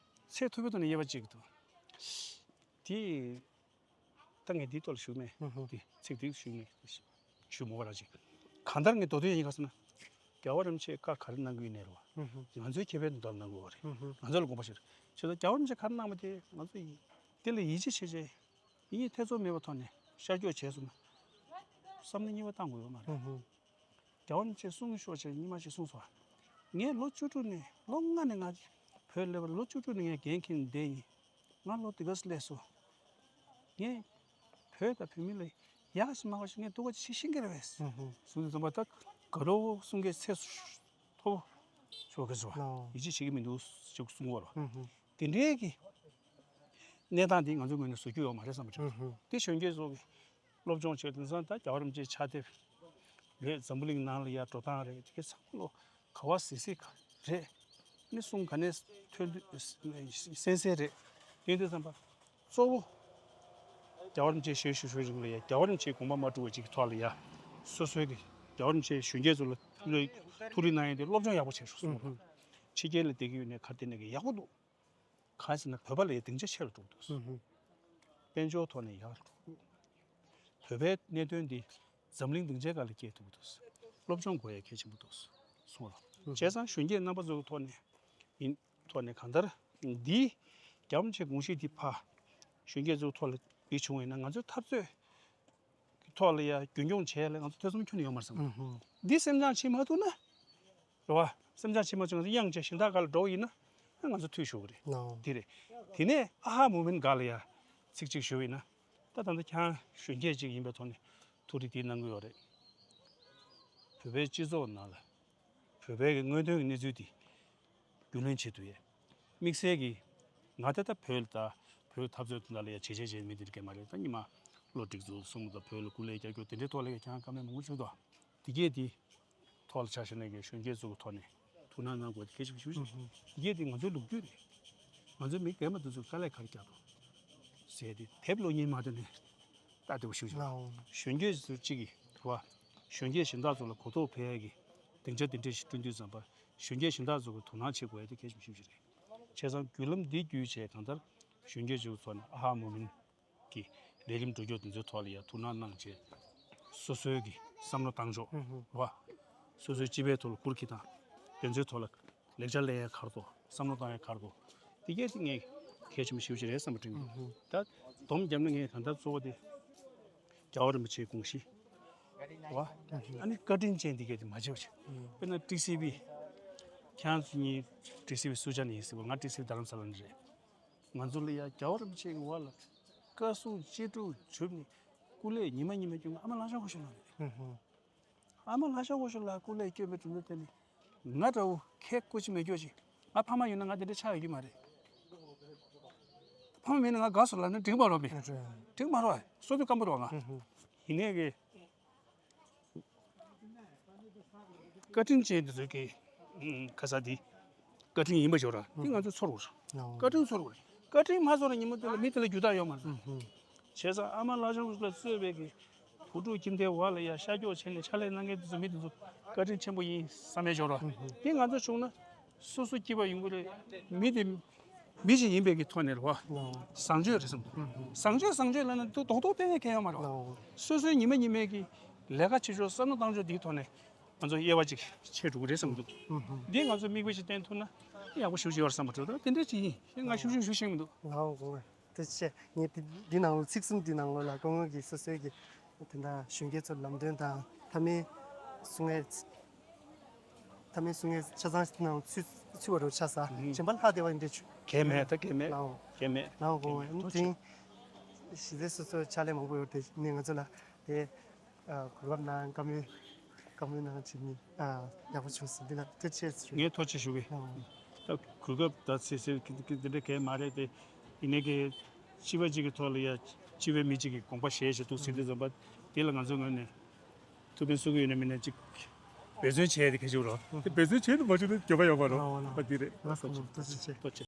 ཚད་མཐོ་པོའི་ཐོག་ནས་དབྱེ་བ་གཅིག་འདུག་དེ། ད་ངས་འདིའི་ཐོག་ལ་ཞུགས་མེད། ཧུམ་ཧུམ། འདི་ཚིག་འདི་ཞུགས་མེད། ཞུ་མོ་བ་ར་ཅིག་གང་ལྟར་ངས་མདོ་དོན་ཡིན་ག་ཟེར་ན། རྒྱལ་བ་རིན་པོ་ཆེས་བཀའ་ག་རེ་གནང་གི་ཡོད་ནའི་རེད་བ། ཧུམ་ཧུམ། ང་ཚོའི་ཁེ་ཕན་དོན་དག་གནང་དགོས་བ་རེད། ཧུམ་ཧུམ། ང་ཚོ་ལ་དགོངས་པ་བཞེས་རེད། བྱས་ཙང་རྒྱལ་བ་རིན་པོ་ཆེས་ག་རེ་གནང་བ་དེ་ང་ཚོ་ཡིན། དེ་ལ་ཡིད་ཆེས་བྱས་བྱས། ཡིད་ཆེས་ཐེ་ཚོམ་མེད་པའི་ཐོག་ནས་ཤར་སྐྱོད་བྱས་སོང་ན། བསམ་བློ་གཉིས་པ་བཏང་དགོས་ཡོད་མ་རེད། ཧུམ་ཧུམ། རྒྱལ་བ་རིན་པོ་ཆེས་གསུང་ཤོག་ཅེས་སྔོན་མ་ཞིག་གསུངས་སོང་། ངས་ལོ་བཅུ་དྲུག་ནས་ལོ་ལྔ་ནས་ང་བོད་སླེབས་པར་ལོ་བཅུ་དྲུག་ནས་ངས་འགན་འཁྱེར་ནས་བསྡད་ཡིན། ང་ལོ་འདི་ག་སླེབས་སོང་། ངས་བོད་དང་བོད་མི་ལ་ཡག་ཞིག་མ་ག་ཞིག་ངས་སྡུག་ག་ཅིག་ཤེས་ཤེས་ཀྱི་རེད་པས། ཧུམ་ཧུམ། གསུང་དུས་ཙམ་པ་ད་དགའ་སྤྲོ་གསུང་མཁན་ཚད་མཐོ་པོ་ཤོར་གི་སོང་། ལའོ། ཡིད་ཆེས་བྱེད་ཀྱི་མི་འདུག་ཅེས་གསུང་བ་རེད། ཧུམ་ཧུམ། དེ་འདྲའི་གི་གནས་སྟངས་འདི་ང་ཚོའི་ངོས་ནས་བཟོ་རྒྱུ་ཡོད་མ་རེད་བསམ་པ་ཅིག་ཧུམ་ཧུམ། དེ་གཞོན་སྐྱེས་ཚོ་གི་སློབ་སྦྱོང་བྱས། དེང་སང་ད་རྒྱལ་བ་རིན་པོ་ཆེའི་ཕྱག་དེབ་རེད། འཛམ་བུ་གླིང་ནང་ལ་ཡ་འགྲོ་སྟངས་རེད། དེ་གའི་ཚང་མ་ལོ་ག་བ་གཟིགས་གཟིགས་རེད། ནི་གསུང་ག་ནས་ཐོན་དུས་གསན་གསན་རེད། ཡིན་དུས་ཙམ་པ་གཙོ་བོ་རྒྱལ་བ་རིན་པོ་ཆེ་ཞལ་བཞུགས་ཞུ་རིང་ལ་ཡ་རྒྱལ་བ་རིན་པོ་ཆེའི་དགོངས་པ་མ་གྲུབ་པ་ཅིག་གི་ཐོག་ལ་ཡ་སོ་སོའི་གི་རྒྱལ་བ་རིན་པོ་ཆེ་གཞོན་སྐྱེས་ཚོ་ལ་ཐུགས་རེ་གནང་ཡས་དེ་སློབ་སྦྱོང་ཡག་པོ་བྱས་ཤོག་གསུངས་པ། ཕྱི་རྒྱལ་ལ་བསྡད་ཀྱི་ཡོད་ནའི་ག་རེ་བསྡད་ནའི་གི་ཡག་པོ་འདུག་གང་ཟེར་ན་བོད་པ་ལ་ཡ་སྡིངས་ཆ་ཆེ་རུ་འགྲོ་གི་འདུག་ཧུམ་ཧུམ། དཔལ་འབྱོར་ཐོག་ནས་ཡག་རུ་འགྲོ་གི་འདུག་བོད་པའི་གནད་དོན་འདི་འཛམ་གླིང་སྡིངས་ཆའི་སྒང་ལ་སྐྱེལ་ཐུབ་ཀྱི་འདུག་སློབ་སྦྱོང་དགོས་ཡ་གལ་ཆེན་པོ་འདུག་གསུངས་རོགས། ཧུམ་ཧུམ། བྱས་ཙང་གཞོན་སྐྱེས་རྣམ་པ་ཚོའི་ཐོག་ནས་ཡིན་ཐོག་ནས་གང་ལྟར་འདི་རྒྱ་མོ་ཆེ་དགོངས་གཞི་འདི་ཕ་གཞོན་སྐྱེས་ཚོའི་ཐོག་ལ་འདི་བྱུང་བ་ཡིན་ན་ང་ཚོའི་འཐབ་རྩོད་ཀྱི་ཐོག་ལ་ཡ་རྒྱུན་འཁྱོངས་བྱས་ལ་ང་ཚོ་ཐེ་ཚོམ་ཁྱོན་ནས་ཡོད་མ་རེད་བསམ། ཧུམ་ཧུམ། འདི་སེམས་ཅན་བྱེད་མ་ཐུབ་ན། རེད་བ། སེམས་ཅན་བྱེད་མ་ཐུབ་ན་དབྱངས་ཅན་གཞན་དག་སྒང་ལ་འགྲོ་བ་ཡིན་ན་ང་ཚོ་འཐུས་ཤོར་གི་རེད། ནོ། དེ་རེད། དེ་ནས་ཨ་ཧ་མུ་མེན་སྒང་ལ་ཡ་ཚིག་གཅིག་ཞུ་བ་ཡིན་ན། ད་ད་ལྟ་ཁྱེད་རང་གཞོན་སྐྱེས་གཅིག་ཡིན་པའི་ཐོག་ནས་ཐུགས་རེ་འདི་གནང་གི་ཡོད་རེད། བོད་པའི་སྤྱི་ཚོགས་ནང་ལ་བོད་པའི་གི་དངོས་དོན་གྱི་གནས་ཚུལ་འདི་རྒྱུས་ལོན་བྱེད་ཐུབ་ཡས། དམིགས་བསལ་གྱིས་ང་ད་ལྟ་བོད་ལ་ད་བོད་འཐབ་རྩོད་དེ་འདྲ་ལ་ཡ་བྱས་རྗེས་བྱས་མི་དེ་འདྲ་སྐད་མ་རེད། ད་ཉི་མ་བློ་སྒྲིག་འཛུགས་གསུམ་དང་བོད་ལ་སྐུ་ལས་རྒྱག་རྒྱུ་དེ་འདྲའི་ཐོག་ལ་ཡ་ཁྱེད་རང་བཀའ་མོལ་མང་པོ་ཞིག་འདུག་དེ་གས་དེ་ཐོག་ལ་ཆ་བཞག་ནས་ཀྱི་གཞོན་སྐྱེས་ཚོ་གི་ཐོག་ནས་ཐུགས་སྣང་གནང་དགོས་དེ་གལ་ཆེན་པོ་ཞིག་རེད། ཧུམ་ཧུམ། དེ་གས་དེ་ང་ཚོའི་ལོ་རྒྱུས་རེད། ང་ཚོའི་མི་རྒན་པ་འདི་ཚོས་དཀའ་ལས་ག་རེ་རྒྱག་འདུག་ཟེར་ཏེ་དེབ་ཀློག་མཁན་མ་གཏོགས་ནས་ལྟ་བདེ་པོ་ཞིག་བྱུང་། ལའོ། གཞོན་སྐྱེས་ཚོ་གཅིག་གིས་རེད་བ། གཞོན་སྐྱེས་གཞན་དག་ཚོ་ལ་གོ་རྟོགས་འཕེལ་ཡས་ཀྱི་སྡིངས་ཆ་དེ་འདྲ་ཞིག་བསྐྲུན་དུས་ཙམ་པ་གཞོན་སྐྱེས་གཞན་དག་ཚོ་གི་དོ་སྣང་བྱེད་དགོས་ཡས་དེ་གལ་ཆེན་པོ་ཞེ་པོ་ཅིག་རེད། བྱས་ཙང་བརྒྱུད་ལམ་འདི་བརྒྱུད་བྱས་གང་ལྟར་གཞོན་སྐྱེས་ཚོའི་ཐོག་ནས་ཨ་ཧ་མུ་མིན་གྱི་ལས་རིམ་འགྲོ་རྒྱུ་དེ་ཚོའི་ཐོག་ལ་ཡ་ཐུགས་སྣང་གནང་བྱས། སོ་སོའི་གི་བསམ་བློ་བཏང་ཕྱོགས་ཧུམ་ཧུམ། རེད་བ། སོ་སོའི་སྤྱི་པའི་ཐོག་ལ་ཁུར་གྱིས་དང་དེ་ཚོའི་ཐོག་ལ་ལེགས་ཆ་ལེན་ཡ་ག་རེ་འདུག་བསམ་བློ་བཏང་ཡ་ག་རེ་འདུག་དེ་གས་དེ་ངས་གལ་ཆེན་པོ་ཞེ་པོ་ཅིག་རེད་བསམ་པ་དྲན་གྱི་འདུག་ཧུམ་ཧུམ། ད་སྡོམ་བརྒྱབ་ན་ངས་ད་ལྟ་གཙོ་བོ་དེ་རྒྱལ་བ་རིན་པོ་ཆེའི་དགོངས་གཞི་རེད་བ། ཨ་ནི་བཀའ་དྲིན་ཅན་འདི་གས་དེ་མ་བརྗེད་པ་བྱེད། ཨུ། དཔེར་ན་ཊི་སི་ཝི། ཁྱེད་རང་ཚོ་གཉིས་ཊི་སི་ཝི་སུ་ཇཱ་ནས་ཡིན་ཟེར་བ། ང་ཊི་སི་ཝི་རྡ་རམ་ས་ལ་ནས་རེད། ང་ཚོ་ལ་ཡ་རྒྱལ་བ་རིན་པོ་ཆེ་གི་འོག་ལ་བཀའ་གསུང་ཅི་སྒྲུབ་བྱུང་ནས་སྐུ་ལས་ཉི་མ་ཉི་མ་བསྐྱོན། ཨ་མ་ལྷ་བྱང་སྒོ་ཤོད་ལགས་རེད། ཨུ་ཧུ། ཨ་མ་ལྷ་བྱང་སྒོ་ཤོད་ལགས་སྐུ་ལས་བསྐྱོན་པའི་གྲུབ་འབྲས་དེ་ནི་ང་འདྲ་བོ་ཁྱེད་སྐུ་མཁྱེན་མེད་སྐྱོ་ཅིག་ང་ཕ་མ་ཡོད་ན་ང་དེ་འདྲ་ཆགས་ཡོད་ཀྱི་མ་རེད། ཕ་མ་མེད་ན་ང་དགའ་སོང་ལབ་ན་འགྲིག་མ་རེད་པས། ཨ་ཙི། འགྲིག་མ་རེད་པས། སོ་སོ་སྐམ་པོ་རེད་པ་ང་། ཨུ་ཧུ། ཡིན་ནའི་གི་བཀའ་དྲིན་ཅན་དེ་ཚོའི་གི་ཨུམ་ཁ་ས་འདི་བཀའ་དྲིན་ཡིན་པ་ཞོར་ར་འདི་ང་ཚོ་ཚོར་དགོས་རེད། ཨོ། བཀའ་དྲིན་ཚོར་དགོས་རེད། བཀའ་དྲིན་མ་ཚོར་ན་ཉིན་མོ་དེ་ལ་མི་དེ་ལ་རྒྱུ་དག་ཡོད་མ་རེད། ཨུ་ཧུ། བྱས་ཙང་ཨ་མ་ལྷ་བྱང་སྒོ་ལ་གཙོས་པའི་གི་བུ་ཕྲུག་ཁྱིམ་སྡེའི་འོག་ལ་ཡ་ཤར་སྐྱོད་བྱས་ནས་ཕྱག་ལས་གནང་མཁན་དེ་ཚོ་མི་དེ་ཚོ་བཀའ་དྲིན་ཆེན་པོ་ཡིན་བསམ་ཡས་ཞོར་ར་འདི་ང་ཚོ་བྱུང་ན། སོ་སོ་སྐྱིད་པ་ཡོང་གི་རེད། མི་དེ་མི་ཞིག་ཡིན་པའི་གི་ཐོག་ནས་རེད་བ། ལགས། བཟང་སྤྱོད་རེད་བསམ། ཧུམ་ཧུམ། བཟང་སྤྱོད་བཟང་སྤྱོད་ལབ་ན་དུ་རྡོག་རྡོག་གཏན་ནས་ཁེལ་ཡོད་མ་རེད་བ། ལགས། སོ་སོའི་ཉི་མ་ཉི་མའི་གི་ལས་ཀ་བྱེད་ཕྱོགས་བསམ་བློ་བཏང་ཕྱོགས་འདིའི་ཐོག་ནས་ང་ཚོ་དབྱེ་བ་ཅིག་ཕྱེ་འགྲོ་གི་རེད་བསམ་འདུག་ཧུམ་ཧུམ། འདི་ང་ཚོ་མིག་དཔེ་ཞིག་བསྟན་ཐུབ་ན་ཡག་པོ་ཞེ་པོ་ཅིག་ཡོད་རེད་བསམ་པ་འདུག་ད་དེ་འདྲ་ཅིག་ཡིན། ཡིན་ང་ཞུ་ཞུ་ཞུ་ཤེས་མི་འདུག་ལགས་འོ། ཐུགས་རྗེ་ཆེ། ངས་འདི་འདི་ནང་ལོགས་ཚིག་གསུམ་འདི་ནང་ལོགས་ལ་སྐུ་ངོ་གིས་སོ་སོའི་གི་དེ་འདྲ་གཞོན་སྐྱེས་ཚོར་ལམ་སྟོན་དང་མཐའ་མའི་གསུང་ངས་མཐའ་མའི་གསུང་ངས་ཆ་ཚང་ནང་ཚུད་ཚུད་པ་རུ་ཆགས་ས། ཨུ་ཧུ། གཞན་པ་ལྷག་བསྡད་པ་འདི་ཆུ། གལ་མེད་ད་གལ་མེད། ལའོ། གལ་མེད། ལའོ་གོ་ཐུགས་རྗེ་ཆེ། དེང་གཞི་རྩའི་སོ་སོའི་ཕྱག་ལས་མང་པོ་ཡོད་དེ་ནས་ང་ཚོ་ལ་དེ་གོ་སྐབས་གནང་བཀའ་མོལ་བཀའ་མོལ་གནང་བྱེད་མི་ཡག་པོ་བྱུང་སོང་། འདི་ལ་ཐུགས་རྗེ་ཆེ་ཞུ། ངས་ཐུགས་རྗེ་ཆེ་ཞུ་གི། ལའོ། ད་གོ་སྐབས་ད་ཚེ་ཟེར་གི་འདི་འདྲ་གལ་མ་རེད་དེ། ཡིན་ནའི་གི་སྤྱི་པ་གཅིག་གི་ཐོག་ལ་ཡ་སྤྱི་པའི་མི་གཅིག་གི་དགོངས་པ་བཞེས་བྱས་འདུག་ཟེར་དུས་ཙམ་པ་དེ་ལ་ང་ཚོའི་ངོས་ནས་ཐུགས་ཕན་གསོས་ཀྱི་ཡོད་ན་མིན་ན་ཅིག་འབད་བརྩོན་བྱས་ཏེ་ག་ཞུ་རོགས་དེ་འབད་བརྩོན་བྱས་ཏེ་མ་བྱུང་ན་འགྱོད་པ་ཡོང་བ་རོགས། ཨ་འདི་རེད། ཐུགས་རྗེ་ཆེ། ཐུགས་རྗེ་ཆེ།